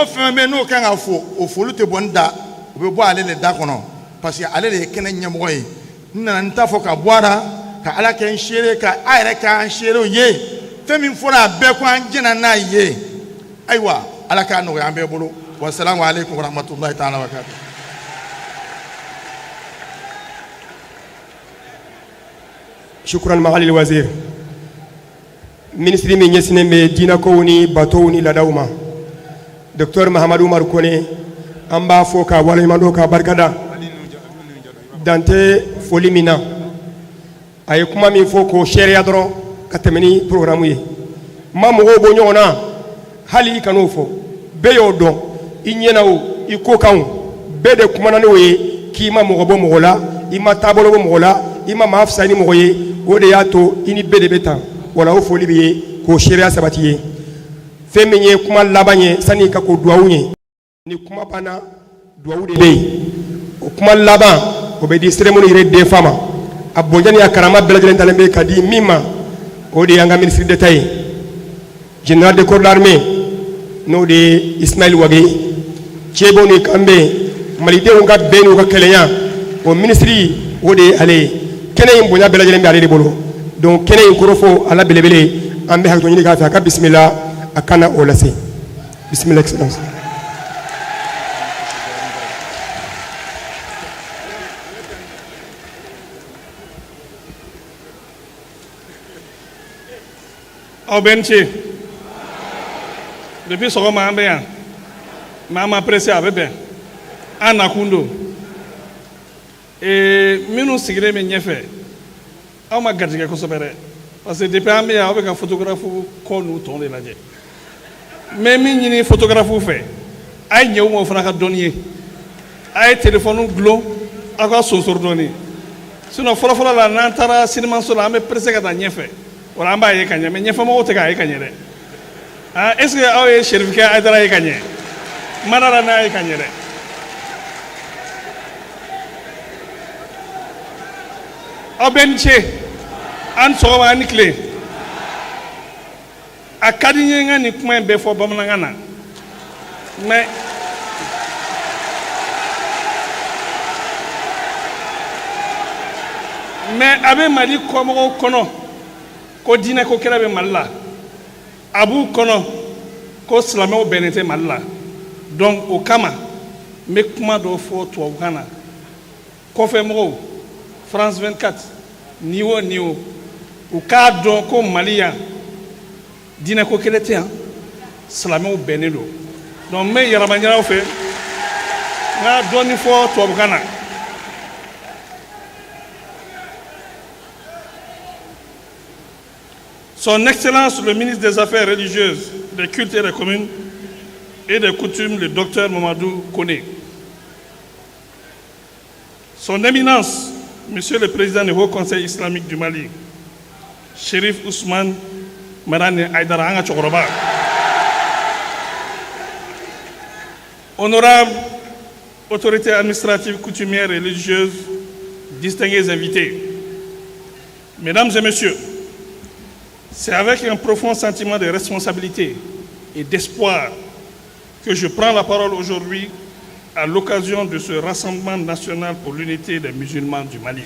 Fɛn bɛ n'o kan ka fo, o foli tɛ bɔ n da, o bɛ bɔ ale de da kɔnɔ, parce que ale de ye kɛnɛ ɲɛmɔgɔ ye. N nana n ta fɔ ka bɔ a la, ka Ala kɛ n seere, ka a yɛrɛ k'an seerew ye. Fɛn min fɔra a bɛɛ ko an jɛnna n'a ye. Ayiwa, Ala k'a nɔgɔya an bɛɛ bolo. Wasalamu aleykum warahmatulahi taala wabarakatuh. Shukran Maali Wazir. Minisiri min ɲɛsinnen bɛ diinɛkow ni batow ni laadaw ma, docteur Mahamadu Umaru Kone, an b'a fo k'a waleɲumandɔn, k'a barikada, dan tɛ foli min na. A ye kuma min fɔ k'o seereya dɔrɔn ka tɛmɛ ni programme ye. Ma mɔgɔw bɔ ɲɔgɔn na, hali i kan'o fɔ, bɛɛ y'o dɔn i ɲɛna o i ko kan o, bɛɛ de kumana n'o ye k'i ma mɔgɔ bɔ mɔgɔ la, i ma taabolo bɔ mɔgɔ la, i ma maa fisaya ni mɔgɔ ye. O de y'a to i ni bɛɛ de bɛ tan. Wala o foli bɛ ye k'o seereya sabati ye. Fɛn min ye kuma laban ye sani ka ko duwawu ye, ni kuma banna, duwawu de bɛ yen. O kuma laban, o bɛ di cérémonie yɛrɛ denfa ma. A bonya ni a karama bɛɛ lajɛlen talen bɛ ka di min ma, o de y'an ka ministre d'État ye, général de corps d'armée, n'o de ye Ismaël Wagué. Cɛbɔ ni kanbe, malidenw ka bɛn n'u ka kelenya, o minisiri, o de ye ale ye. Kɛnɛ in bonya bɛɛ lajɛlen bɛ ale de bolo. Donc kɛnɛ in kɔrɔfɔ a la belebele, an bɛ hakɛto ɲini k'a fɛ, a ka bisimila, a kana o lase. Bisimila, excellence. Aw bɛ n ce. Depuis sɔgɔma an bɛ yan, mais an ma pressé, a bɛ bɛn an nakun don. Minnu sigilen bɛ ɲɛfɛ, aw ma garijɛgɛ kosɛbɛ dɛ, parce que depuis an bɛ yan, aw bɛ ka photographe kɔ n'u tɔn de lajɛ. N bɛ min ɲini photographe fɛ, a ye ɲɛ u ma, o fana ka dɔnni ye. A ye téléphone dulon, aw ka sonsoro dɔɔni. Sinon fɔlɔfɔlɔ la, n'an taara sinimaso la, an bɛ pressé ka taa ɲɛfɛ, o la an b'a ye ka ɲɛ, mais ɲɛfɛmɔgɔw tɛ k'a ye ka ɲɛ dɛ. Ah, est ce que aw ye Cherifkɛ Hayidara ye ka ɲɛ? N ma d'a la n'a ye ka ɲɛ dɛ. Aw bɛ ni ce, an ni sɔgɔma, an ni tile. A ka di n ye n ka nin kuma in bɛɛ fɔ bamanankan na, mais a bɛ Mali kɔmɔgɔw kɔnɔ ko diinɛ ko kɛlɛ bɛ Mali la, a b'u kɔnɔ ko silamɛw bɛnnen tɛ Mali la. Donc o kama, n bɛ kuma dɔ fɔ tubabukan na. Kɔfɛ mɔgɔw, France 24 ni o ni o, u k'a dɔn ko Mali yan, diinɛ ko kɛlɛ tɛ yan, silamɛw bɛnnen don. Donc n bɛ yɛrɛma ɲini aw fɛ, n ka dɔɔni fɔ tubabukan na. Son Excellence le ministre des Affaires religieuses, des cultes et des communes et des coutumes, le docteur Mamadou Koné. Son Éminence, Monsieur le Président du Haut Conseil islamique du Mali, Chérif Ousmane Madani Aïdara, an ka cɛkɔrɔba. Honorable autorité administrative, coutumière et religieuse, distingués invités, Mesdames et Messieurs, c'est avec un profond sentiment de responsabilité et d'espoir que je prends la parole aujourd'hui à l'occasion de ce rassemblement national pour l'unité des musulmans du Mali.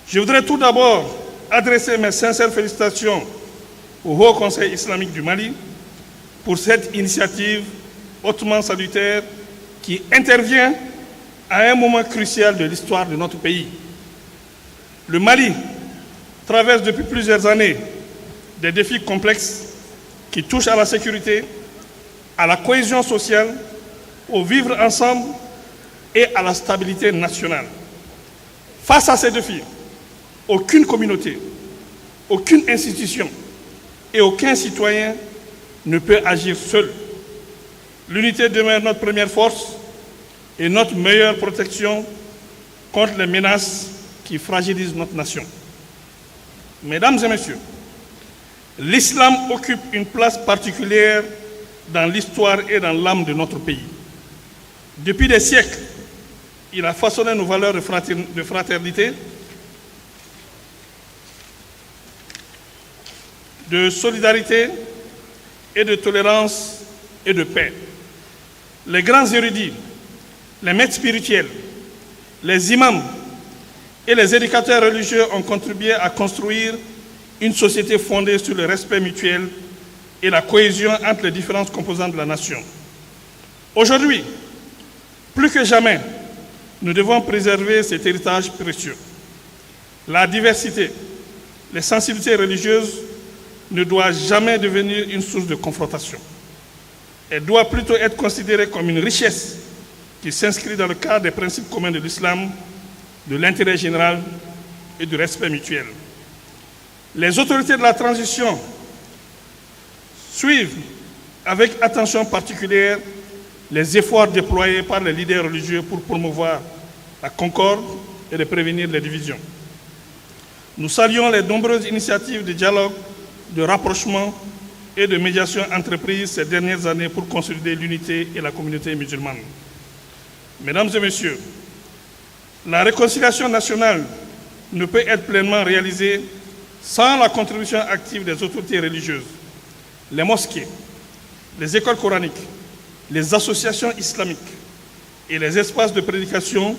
Je voudrais tout d'abord adresser mes sincères félicitations au Haut Conseil islamique du Mali pour cette initiative hautement salutaire qui intervient à un moment crucial de l'histoire de notre pays. Le Mali traverse depuis plusieurs années des défis complexes qui touchent à la sécurité, à la cohésion sociale, au vivre ensemble et à la stabilité nationale. Face à ces défis, aucune communauté, aucune institution et aucun citoyen ne peut agir seul. L'unité demeure notre première force et notre meilleure protection contre les menaces qui fragilisent notre nation. Mesdames et messieurs, l'islam occupe une place particulière dans l'histoire et dans l'âme de notre pays. Depuis des siècles, il a façonné nos valeurs de fraternité, de solidarité et de tolérance et de paix. Les grands érudits, les maîtres spirituels, les imams et les éducateurs religieux ont contribué à construire une société fondée sur le respect mutuel et la cohésion entre les différentes composantes de la nation. Aujourd'hui, plus que jamais, nous devons préserver cet héritage précieux. La diversité, les sensibilités religieuses ne doivent jamais devenir une source de confrontation. Elle doit plutôt être considérée comme une richesse qui s'inscrit dans le cadre des principes communs de l'islam, de l'intérêt général et du respect mutuel. Les autorités de la transition suivent avec attention particulière les efforts déployés par les leaders religieux pour promouvoir la concorde et de prévenir les divisions. Nous saluons les nombreuses initiatives de dialogue, de rapprochement et de médiation entreprises ces dernières années pour consolider l'unité et la communauté musulmane. Mesdames et Messieurs, la réconciliation nationale ne peut être pleinement réalisée sans la contribution active des autorités religieuses, les mosquées, les écoles coraniques, les associations islamiques et les espaces de prédication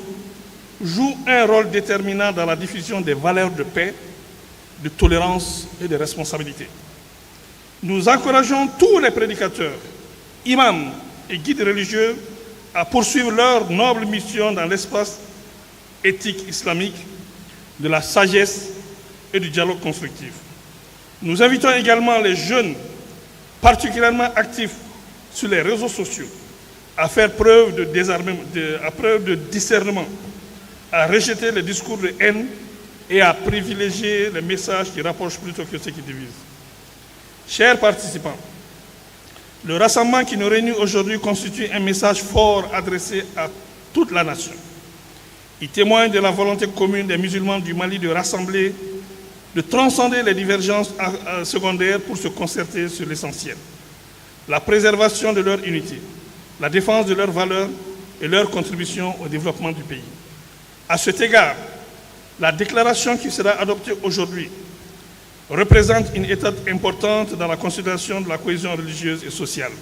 jouent un rôle déterminant dans la diffusion des valeurs de paix, de tolérance et de responsabilité. Nous encourageons tous les prédicateurs, imams et guides religieux à poursuivre leur noble mission dans l'espace éthique islamique, de la sagesse et du dialogue constructif. Nous invitons également les jeunes, particulièrement actifs sur les réseaux sociaux, à faire preuve de, à preuve de discernement, à rejeter les discours de haine et à privilégier les messages qui rapprochent plutôt que ceux qui divisent. Chers participants, le rassemblement qui nous réunit aujourd'hui constitue un message fort adressé à toute la nation. Il témoigne de la volonté commune des musulmans du Mali de rassembler, de transcender les divergences secondaires pour se concerter sur l'essentiel. La préservation de leur unité, la défense de leurs valeurs et leur contribution au développement du pays. À cet égard, la déclaration qui sera adoptée aujourd'hui représente une étape importante dans la consolidation de la cohésion religieuse et sociale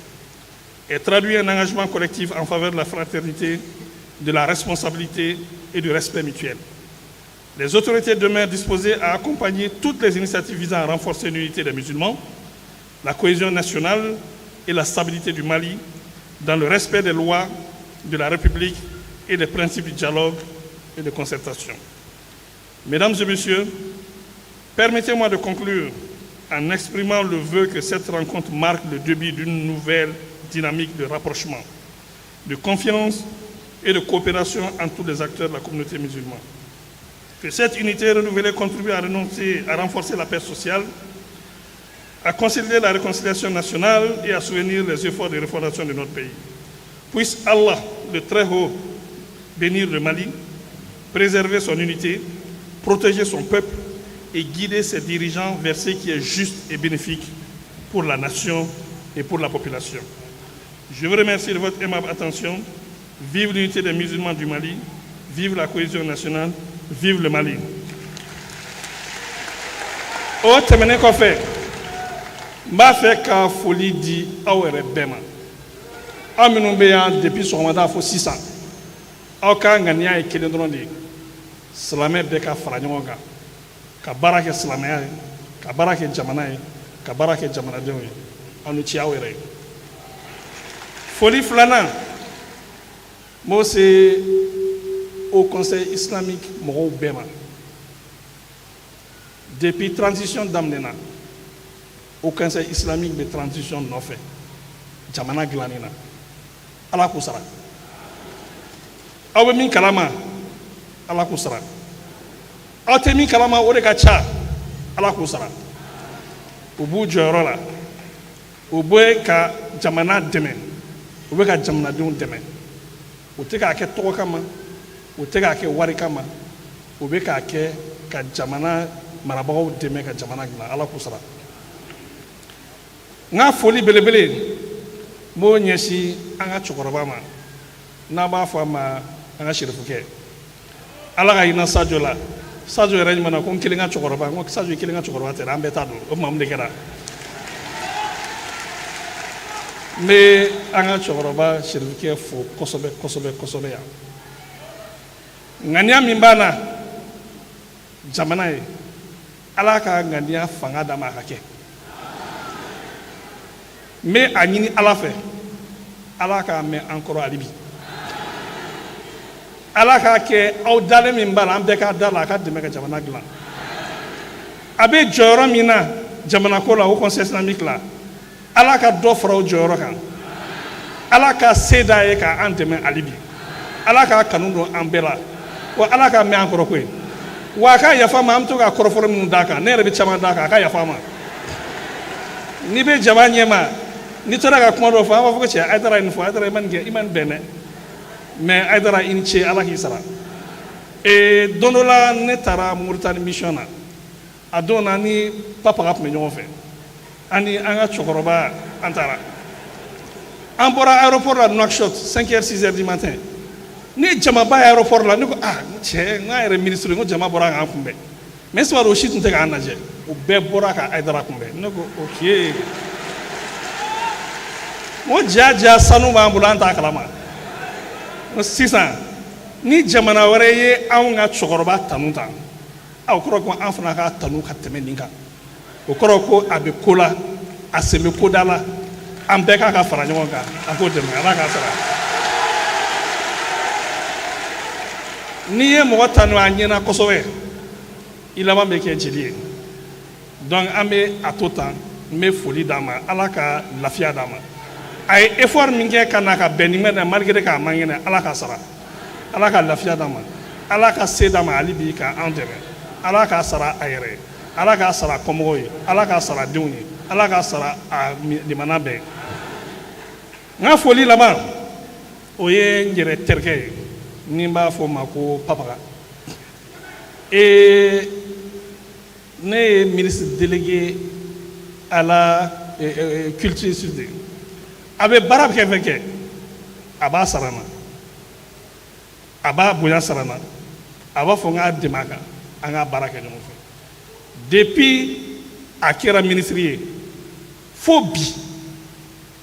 et traduit un engagement collectif en faveur de la fraternité, de la responsabilité et du respect mutuel. Les autorités demeurent disposées à accompagner toutes les initiatives visant à renforcer l'unité des musulmans, la cohésion nationale et la stabilité du Mali dans le respect des lois de la République et des principes du dialogue et de concertation. Mesdames et Messieurs, permettez-moi de conclure en exprimant le vœu que cette rencontre marque le début d'une nouvelle dynamique de rapprochement, de confiance et de coopération entre tous les acteurs de la communauté musulmane. Que cette unité renouvelée contribue à, renoncer, à renforcer la paix sociale, à consolider la réconciliation nationale et à soutenir les efforts de refondation de notre pays. Puisse Allah, le Très-Haut, bénir le Mali, préserver son unité, protéger son peuple et guider ses dirigeants vers ce qui est juste et bénéfique pour la nation et pour la population. Je vous remercie de votre aimable attention. Vive l'unité des musulmans du Mali, vive la cohésion nationale, vive le Mali. O tɛmɛnen kɔfɛ, n b'a fɛ ka foli di aw yɛrɛ bɛɛ ma, aw minnu bɛ yan depuis sɔgɔmada fo sisan. Aw ka ŋaniya ye kelen dɔrɔn de ye: silamɛ bɛɛ ka fara ɲɔgɔn kan ka baara kɛ silamɛya ye, ka baara kɛ jamana ye, ka baara kɛ jamanadenw ye. Aw ni ce aw yɛrɛ ye. Foli filanan, n b'o se Haut Conseil islamique mɔgɔw bɛɛ ma. Depuis transition daminɛna, Haut Conseil islamique bɛ transition nɔfɛ jamana dilanni na. Ala k'u sara. Aw bɛ min kalama, Ala k'u sara. Aw tɛ min kalama, o de ka ca. Ala k'u sara. U b'u jɔyɔrɔ la, u bɛ ka jamana dɛmɛ, u bɛ ka jamanadenw dɛmɛ. U tɛ k'a kɛ tɔgɔ kama, u tɛ k'a kɛ wari kama, u bɛ k'a kɛ ka jamana marabagaw dɛmɛ ka jamana dilan. Ala k'u sara. N ka foli belebele, n b'o ɲɛsin an ka cɛkɔrɔba ma, n'an b'a fɔ a ma an ka serifukɛ. Ala ka hinɛ Sajo la. Sajo yɛrɛ ɲuman ko n kelen ka cɛkɔrɔba. N ko Sajo, i kelen ka cɛkɔrɔba tɛ dɛ, an bɛɛ ta don. O tuma, mun de kɛra? N bɛ an ka cɛkɔrɔba Serifukɛ fo kosɛbɛ kosɛbɛ kosɛbɛ yan. Ŋaniya min b'a na jamana ye, Ala ka ŋaniya fanga d'a ma a ka kɛ. N bɛ a ɲini Ala fɛ, Ala k'a mɛn an kɔrɔ hali bi. Ala k'a kɛ aw dalen min b'a la, an bɛɛ k'a da la, a ka dɛmɛ ka jamana dilan. A bɛ jɔyɔrɔ min na jamana ko la, Haut Conseil islamique la, Ala ka dɔ fara o jɔyɔrɔ kan. Ala ka se d'a ye k'an dɛmɛ hali bi. Ala k'a kanu don an bɛɛ la, wa Ala k'a mɛn an kɔrɔ koyi. Wa a ka yafa n ma, an bɛ to ka kɔrɔfɔli minnu d'a kan, ne yɛrɛ bɛ caman d'a kan, a ka yafa n ma. N'i bɛ jama ɲɛma, n'i tora ka kuma dɔ fɔ, an b'a fɔ ko cɛ Hayidara ye nin fɔ, Hayidara i ma nin kɛ, i ma nin bɛn dɛ. Mais Hayidara i ni ce, Ala k'i sara. Ee don dɔ la ne taara Moritani mission na. A don na ni Papaga tun bɛ ɲɔgɔn fɛ, ani an ka cɛkɔrɔba, an taara. An bɔra aéroport la Nouakchott 5 heures 6 heures du matin. Ne jamaba ye aéroport la, ne ko ah cɛ, n k'an yɛrɛ ministre, n ko jama bɔra k'an kunbɛn. Mais est-ce que o si tun tɛ k'an lajɛ, o bɛɛ bɔra ka Hayidara kunbɛn. Ne ko ok, n ko ja ja sanu b'an bolo, an t'a kalama. N ko sisan ni jamana wɛrɛ ye anw ka cɛkɔrɔba tanu tan, a o kɔrɔ ko an fana k'a tanu ka tɛmɛ nin kan. O kɔrɔ ko a bɛ ko la, a sen bɛ ko da la, an bɛɛ k'a ka fara ɲɔgɔn kan, an k'o dɛmɛ. Ala k'a sara. N'i ye mɔgɔ tanu a ɲɛna kosɛbɛ, i laban bɛ kɛ jeli ye. Donc an bɛ a to tan, n bɛ foli d'a ma, Ala ka lafiya d'a ma. A ye effort min kɛ ka na ka bɛn ni mɛn na, malgré k'a man kɛnɛ, Ala k'a sara. Ala ka lafiya d'a ma, Ala ka se d'a ma hali bi ka an dɛmɛ. Ala k'a sara a yɛrɛ ye, Ala k'a sara kɔmɔgɔw ye, Ala k'a sara denw ye, Ala k'a sara a limana bɛɛ. N ka foli laban, o ye n yɛrɛ terikɛ ye, ni n b'a fɔ o ma ko Papaga. Ee ne ye ministre délégué à la culture de, a bɛ baara kɛ fɛn kɛ, a b'a sara n na, a b'a bonya sara n na, a b'a fɔ n k'a dɛmɛ a kan, an k'a baara kɛ ɲɔgɔn fɛ. Depuis a kɛra ministre ye fo bi,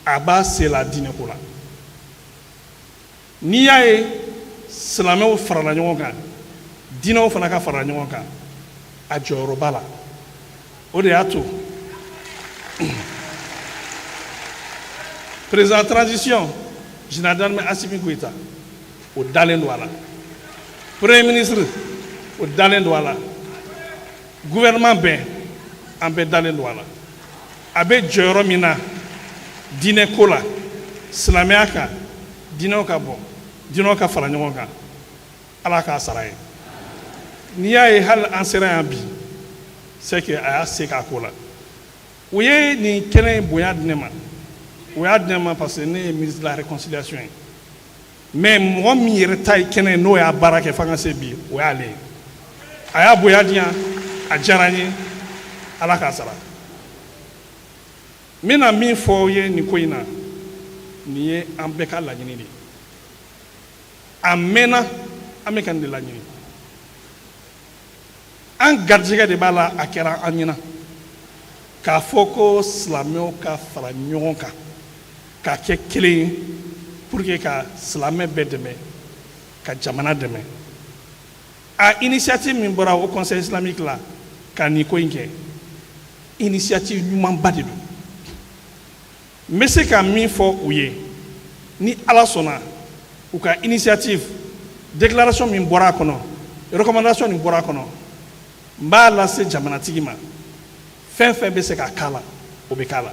a b'a se la diinɛko la. N'i y'a ye silamɛw farala ɲɔgɔn kan, diinɛw fana ka fara ɲɔgɔn kan, a jɔyɔrɔ b'a la. O de y'a to président transition, général d'armée Assimi Goïta, o dalen don a la, premier ministre, o dalen don a la, gouvernement bɛɛ, an bɛɛ dalen don a la. A bɛ jɔyɔrɔ min na diinɛ ko la, silamɛya kan, diinɛw ka bɔ, diinɛw ka fara ɲɔgɔn kan, Ala k'a sara ye. N'i y'a ye hali an sera yan bi, c'est que a y'a se k'a ko la. U ye nin kɛnɛ in bonya di ne ma, u y'a di ne ma parce que ne ye ministre de la réconciliation ye. Mais mɔgɔ min yɛrɛ ta ye kɛnɛ ye, n'o y'a baara kɛ f'an ka se bi, o y'ale ye. A y'a bonya di yan, a diyara n ye, Ala k'a sara. N bɛna min fɔ aw ye nin ko in na, nin ye an bɛɛ ka laɲini de ye. A mɛnna an bɛ ka nin de laɲini. An garijɛgɛ de b'a la, a kɛra an ɲɛna k'a fɔ ko silamɛw ka fara ɲɔgɔn kan ka kɛ kelen ye pour que ka silamɛ bɛɛ dɛmɛ, ka jamana dɛmɛ. A initiative min bɔra Haut Conseil islamique la ka nin ko in kɛ, initiative ɲumanba de don. N bɛ se ka min fɔ u ye, ni Ala sɔnna, u ka initiative, déclaration min bɔra a kɔnɔ, recommandation min bɔra a kɔnɔ, n b'a lase jamanatigi ma. Fɛn fɛn bɛ se ka k'a la, o bɛ k'a la.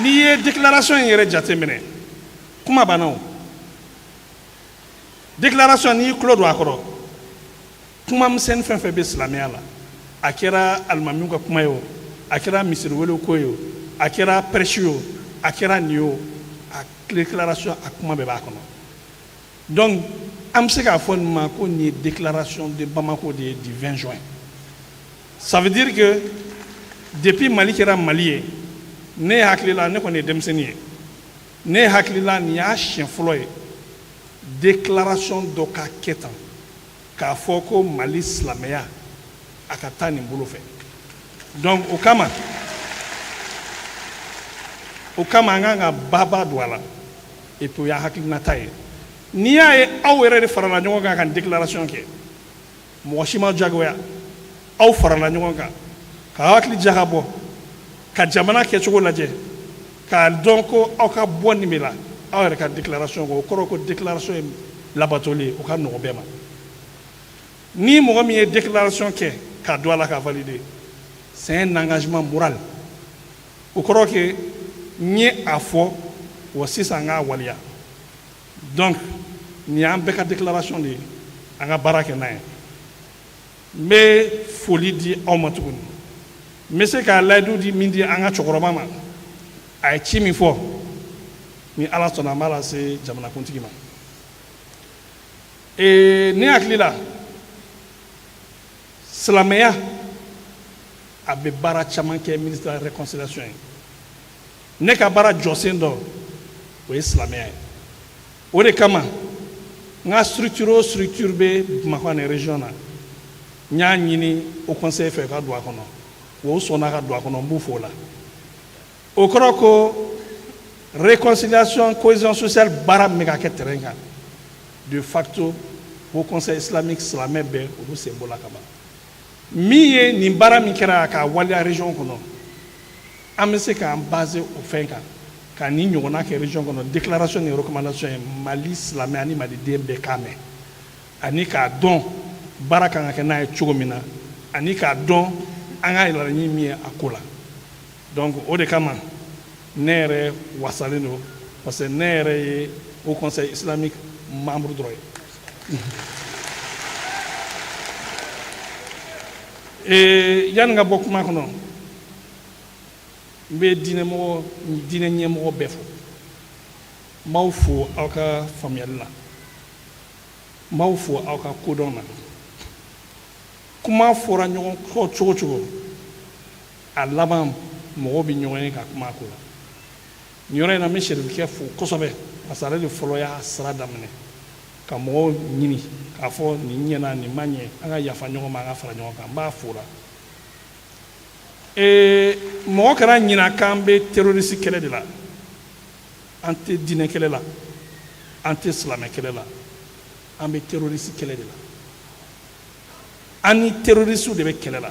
N'i ye déclaration in yɛrɛ jateminɛ, kuma banna o. Déclaration, n'i y'i tulo don a kɔrɔ, kuma misɛnnin fɛn fɛn bɛ silamɛya la, a kɛra alimamiw ka kuma ye o, a kɛra misiriwele ko ye o, a kɛra prêche ye o, a kɛra nin ye o, a déclaration a kuma bɛɛ b'a kɔnɔ. Donc an bɛ se k'a fɔ nin ma ko nin ye déclaration de Bamako de ye du 20 juin. Ça veut dire que depuis Mali kɛra Mali ye, ne hakili la, ne kɔni ye denmisɛnnin ye, ne hakili la nin y'a siɲɛ fɔlɔ ye déclaration dɔ ka kɛ tan k'a fɔ ko Mali silamɛya a ka taa nin bolo fɛ. Donc o kama O kama an kan ka baba don a la. Et puis o y'an hakilinata ye. N'i y'a ye aw yɛrɛ de farala ɲɔgɔn kan ka nin déclaration kɛ, mɔgɔ si ma jagoya. Aw farala ɲɔgɔn kan ka hakili jagabɔ, ka jamana kɛcogo lajɛ, k'a dɔn ko aw ka bɔ nin de la, aw yɛrɛ ka déclaration kɛ. O kɔrɔ ko déclaration ye labatoli ye, o ka nɔgɔn bɛɛ ma. Ni mɔgɔ min ye déclaration kɛ k'a don a la k'a valider, c'est un engagement moral. O kɔrɔ ke n ye a fɔ wa sisan n k'a waleya. Donc nin y'an bɛɛ ka déclaration de ye, an ka baara kɛ n'a ye. N bɛ foli di aw ma tuguni. N bɛ se ka layidu di min di an ka cɛkɔrɔba ma, a ye ci min fɔ, ni Ala sɔnna, an b'a lase jamanakuntigi ma. Ne hakili la, silamɛya a bɛ baara caman kɛ ministre de la réconciliation ye. Ne ka baara jɔsen dɔ o ye silamɛya ye. O de kama n ka structure o structure bɛ Bamakɔ ani région na, n y'a ɲini haut conseil fɛ ka don a kɔnɔ, wa u sɔnna ka don a kɔnɔ. N b'u fo o la. O kɔrɔ ko réconciliation, cohésion sociale baara min bɛ ka kɛ terrain kan, de facto haut conseil islamique, silamɛ bɛɛ, olu sen bɔla ka ban. Min ye nin baara min kɛra k'a waleya région kɔnɔ, an bɛ se k'an baser o fɛn kan ka nin ɲɔgɔnna kɛ région kɔnɔ. Déclaration ni recommandation ye, Mali silamɛ ani maliden bɛɛ k'a mɛn ani k'a dɔn baara kan ka kɛ n'a ye cogo min na, ani k'a dɔn an ka laɲini min ye a ko la. Donc o de kama ne yɛrɛ wasalen don, parce que ne yɛrɛ ye haut conseil islamique membre dɔrɔn ye. Yanni ka bɔ kuma kɔnɔ, n bɛ diinɛmɔgɔ, diinɛ ɲɛmɔgɔ bɛɛ fo. N b'aw fo aw ka faamuyali la, n b'aw fo aw ka kodɔn na. Kuma fɔra ɲɔgɔn kɔ cogo cogo, a laban mɔgɔw bɛ ɲɔgɔn ye ka kuma a ko la. Nin yɔrɔ in na, n bɛ Serifikɛ fo kosɛbɛ, parce que ale de fɔlɔ y'a sira daminɛ ka mɔgɔw ɲini k'a fɔ nin ɲɛna, nin ma ɲɛ, an ka yafa ɲɔgɔn ma, an ka fara ɲɔgɔn kan. N b'a fo la. Mɔgɔ kana ɲina k'an bɛ terroriste kɛlɛ de la. An tɛ diinɛ kɛlɛ la, an tɛ silamɛ kɛlɛ la, an bɛ terroriste kɛlɛ de la. An ni terroriste de bɛ kɛlɛ la,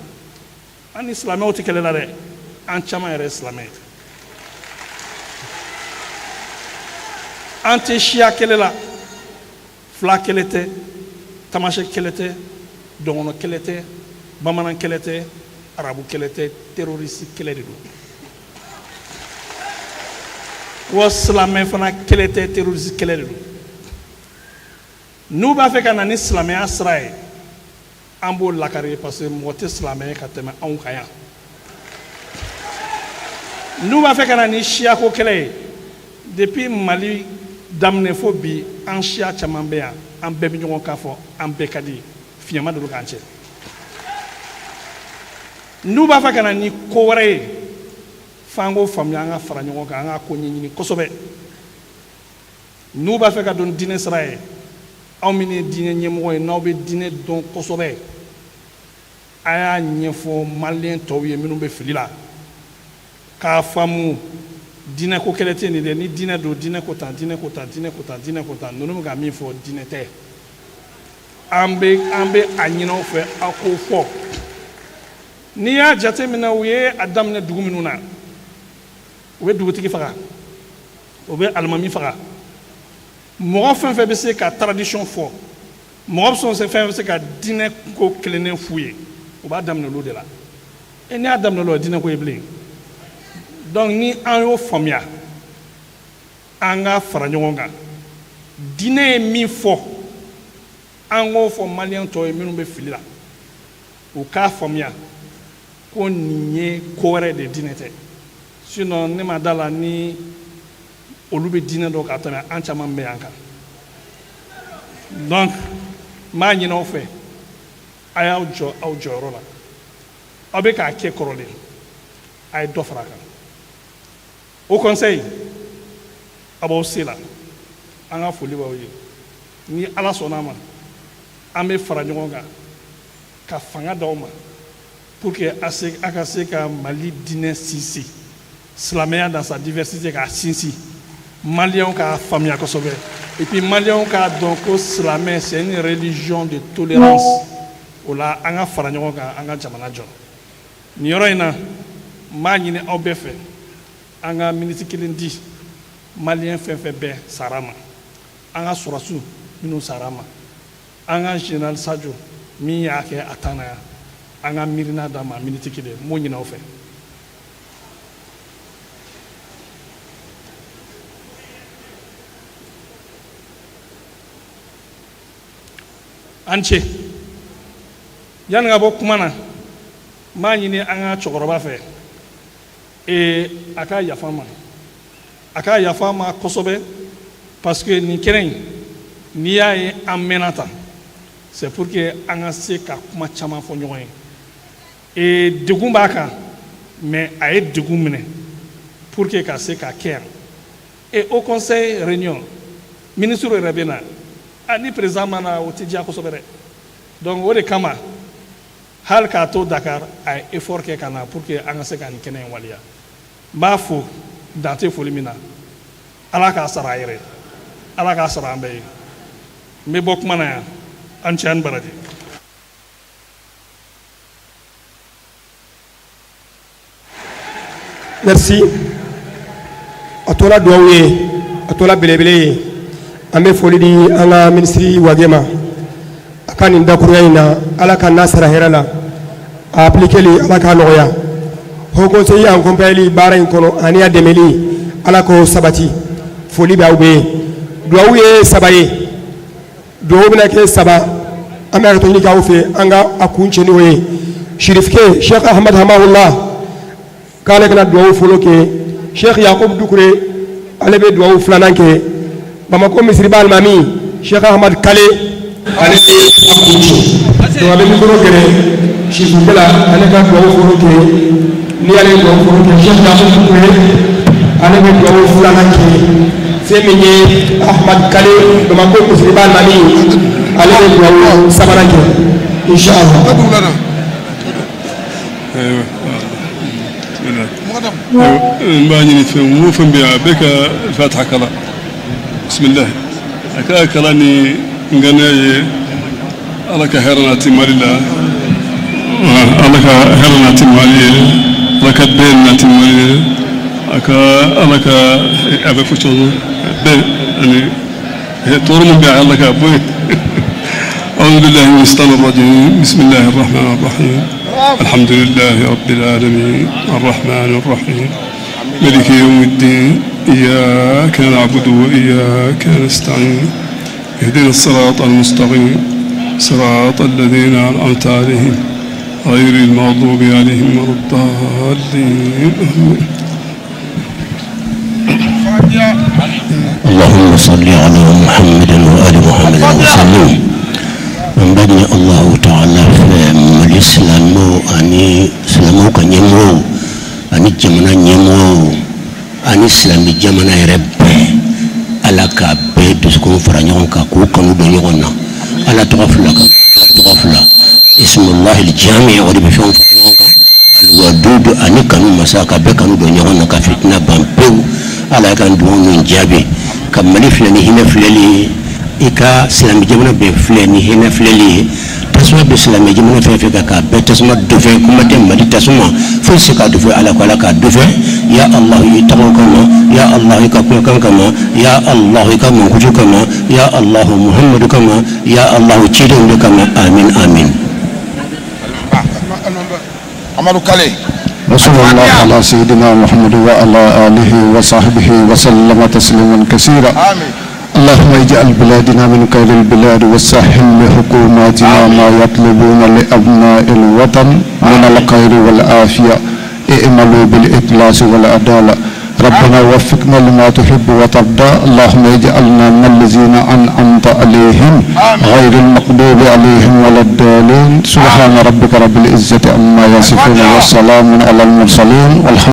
an ni silamɛw tɛ kɛlɛ la dɛ. An caman yɛrɛ ye silamɛ ye. An tɛ siya kɛlɛ la, fila kɛlɛ tɛ, tamasɛ kɛlɛ tɛ, dɔgɔnɔ kɛlɛ tɛ, bamanan kɛlɛ tɛ, arabu kɛlɛ tɛ, terroriste kɛlɛ de don. Wa silamɛ fana kɛlɛ tɛ, terroriste kɛlɛ de don. N'u b'a fɛ ka na ni silamɛya sira ye, an b'o lakari, parce que mɔgɔ tɛ silamɛ ye ka tɛmɛ anw kan yan. N'u b'a fɛ ka na ni siyako kɛlɛ ye, depuis Mali daminɛ fo bi, an siya caman bɛ yan, an bɛɛ bɛ ɲɔgɔn kan fɔ, an bɛɛ ka di, fiɲɛ ma deli k'an cɛ. N'u b'a fɛ ka na ni ko wɛrɛ ye, f'an k'o faamuya, an ka fara ɲɔgɔn kan, an k'a ko ɲɛɲini kosɛbɛ. N'u b'a fɛ ka don diinɛ sira ye, aw minnu ye diinɛ ɲɛmɔgɔ ye, n'aw bɛ diinɛ dɔn kosɛbɛ, a y'a ɲɛfɔ maliyɛn tɔw ye minnu bɛ fili la, k'a faamu diinɛ ko kɛlɛ tɛ nin dɛ. Ni diinɛ don, diinɛ ko tan, diinɛ ko tan, diinɛ ko tan, diinɛ ko tan, ninnu bɛ ka min fɔ, diinɛ tɛ. An bɛ a ɲini aw fɛ, aw k'o fɔ. N'i y'a jateminɛ, u ye a daminɛ dugu minnu na, u bɛ dugutigi faga, u bɛ alimami faga, mɔgɔ fɛn fɛn bɛ se ka tradition fɔ, mɔgɔ fɛn fɛn bɛ se ka diinɛ ko kelennen f'u ye, u b'a daminɛ olu de la. E n'i y'a daminɛ olu la, diinɛ ko ye bilen. Donc ni an y'o faamuya, an ka fara ɲɔgɔn kan. Diinɛ ye min fɔ, an k'o fɔ maliyɛn tɔw ye minnu bɛ fili la, u k'a faamuya ko nin ye ko wɛrɛ de, diinɛ tɛ. Sinon ne ma da la ni olu bɛ diinɛ dɔn ka tɛmɛ an caman bɛ yan kan. Donc n b'a ɲini aw fɛ, a y'aw jɔ aw jɔyɔrɔ la. Aw bɛ k'a kɛ kɔrɔlen, a ye dɔ fara a kan. Haut conseil, a b'aw se la, an ka foli b'aw ye. Ni Ala sɔnna a ma, an bɛ fara ɲɔgɔn kan ka fanga d'aw ma pour que a ka se ka Mali diinɛ sinsin. Silamɛya dans sa diversité k'a sinsin, maliyɛnw k'a faamuya kosɛbɛ, et puis maliyɛnw k'a dɔn ko silamɛ, c'est une religion de tolérance. O la, an ka fara ɲɔgɔn kan, an ka jamana jɔ. Nin yɔrɔ in na, n b'a ɲini aw bɛɛ fɛ, an ka miniti kelen di maliyɛn fɛn fɛn bɛɛ sara ma, an ka sɔrɔsiw minnu sara ma, an ka général Sadio min y'a kɛ a tan na yan, an ka miirina d'a ma miniti kelen. N b'o ɲini aw fɛ. An ce. Yanni ka bɔ kuma na, n b'a ɲini an ka cɛkɔrɔba fɛ, ee, a ka yafa n ma, a ka yafa n ma kosɛbɛ, parce que nin kɛnɛ in, n'i y'a ye an mɛnna tan, c'est pour que an ka se ka kuma caman fɔ ɲɔgɔn ye. Ee, degun b'a kan, mais a ye degun minɛ pour que ka se ka kɛ yan. Et haut conseil réunion, ministre yɛrɛ bɛ na, a ni président ma na, o tɛ diya kosɛbɛ dɛ. Donc o de kama, hali k'a to Dakar, a ye effort kɛ ka na pour que an ka se ka nin kɛnɛ in waleya. N b'a fo dan tɛ foli min na. Ala k'a sara a yɛrɛ, Ala k'a sara an bɛɛ ye. N bɛ bɔ kuma na yan. An cɛ an baraji. Merci. A tora dugawu ye, a tora belebele ye. An bɛ foli di an ka minisiri Wage ma a ka nin dakurunya in na. Ala ka n'a sara hɛrɛ la, a appliquer, Ala k'a nɔgɔya. Haut conseil accompagner baara in kɔnɔ ani a dɛmɛli, Ala k'o sabati. Foli bɛ aw bɛɛ ye. Dugawu ye saba ye, dugawu bɛna kɛ saba. An bɛ hakɛto ɲini k'aw fɛ, an ka a kun cɛ n'o ye. Sirifike Sheikh Ahmad Hamahullah k'ale kana dugawu fɔlɔ kɛ. Sheikh Yakub Dukure, ale bɛ dugawu filanan kɛ. Bamakɔ misiriba alimami Sheikh Ahmad Kale, ale bɛ a kun cɛ. Donc a bɛ micro gɛrɛ sirifukɛ la, ale ka dugawu fɔlɔ kɛ. Ni ale ye dugawu fɔlɔ kɛ, Sheikh Yakub Dukure, ale bɛ dugawu filanan kɛ. Fɛn min ye Ahmad Kale, Bamakɔ misiriba alimami, ale bɛ dugawu sabanan kɛ, inshallah. Ayiwa, n b'a ɲini fɛn o fɛn bɛ yan, a bɛɛ ka fatiha kalan. Bisimilahi, a ka kalan ni ŋaniya ye. Ala ka hɛrɛ nati Mali la, Ala ka hɛrɛ nati Mali ye, Ala ka bɛn nati Mali ye, a ka Ala ka a bɛ fɔ cogo bɛn ani tɔɔrɔ min bɛ yan, Ala ka bɔ yen. أعوذ بالله من الشيطان الرجيم. بسم الله الرحمن الرحيم. الحمد لله رب العالمين الرحمن الرحيم مالك يوم الدين إياك نعبد وإياك نستعين اهدنا الصراط المستقيم صراط الذين أنعمت عليهم غير المغضوب عليهم ولا الضالين. اللهم صل على محمد وآل محمد وسلم. An b'a ɲini Allahu ta'ala fɛ, Mali silamɛw ani silamɛw ka ɲɛmɔgɔw ani jamana ɲɛmɔgɔw ani silamɛ jamana yɛrɛ bɛɛ, Ala k'a bɛɛ dusukun fara ɲɔgɔn kan k'u kanu don ɲɔgɔn na. Ala tɔgɔ fila kan, Ala tɔgɔ fila, ismullahil jami, o de bɛ fɛnw fara ɲɔgɔn kan. Alwadudu ani kanu masa, ka bɛɛ kanu don ɲɔgɔn na, ka fitina ban pewu. Ala ka dugawu ninnu jaabi, ka Mali filɛ ni hinɛ filɛli ye, i ka silamɛ jamana bɛɛ filɛ ni hinɛ filɛli ye. Tasuma bɛ silamɛ jamana fɛn fɛn kan, k'a bɛɛ tasuma dɔfɛ. Kuma tɛ Mali tasuma foyi se k'a dɔfɛ. Ala ko Ala k'a dɔfɛ. Ya Allah, i tɔgɔ kama, ya Allah, i ka kumakan kama, ya Allah, i ka mankutu kama, ya Allah, Muhammadu kama, ya Allah, cidenw de kama. Amin, amin. Amadou Kale. وصلى الله على سيدنا محمد وعلى آله وصحبه وسلم تسليما كثيرا. آمين. اللهم اجعل بلادنا من خير البلاد وسهل لحكوماتنا ما يطلبون لأبناء الوطن من الخير والعافية. اعملوا بالإخلاص والعدالة. ربنا وفقنا لما تحب وترضى. اللهم اجعلنا من الذين أنعمت عليهم غير المغضوب عليهم ولا الضالين. سبحان ربك رب العزة عما يصفون وسلام على المرسلين والحمد.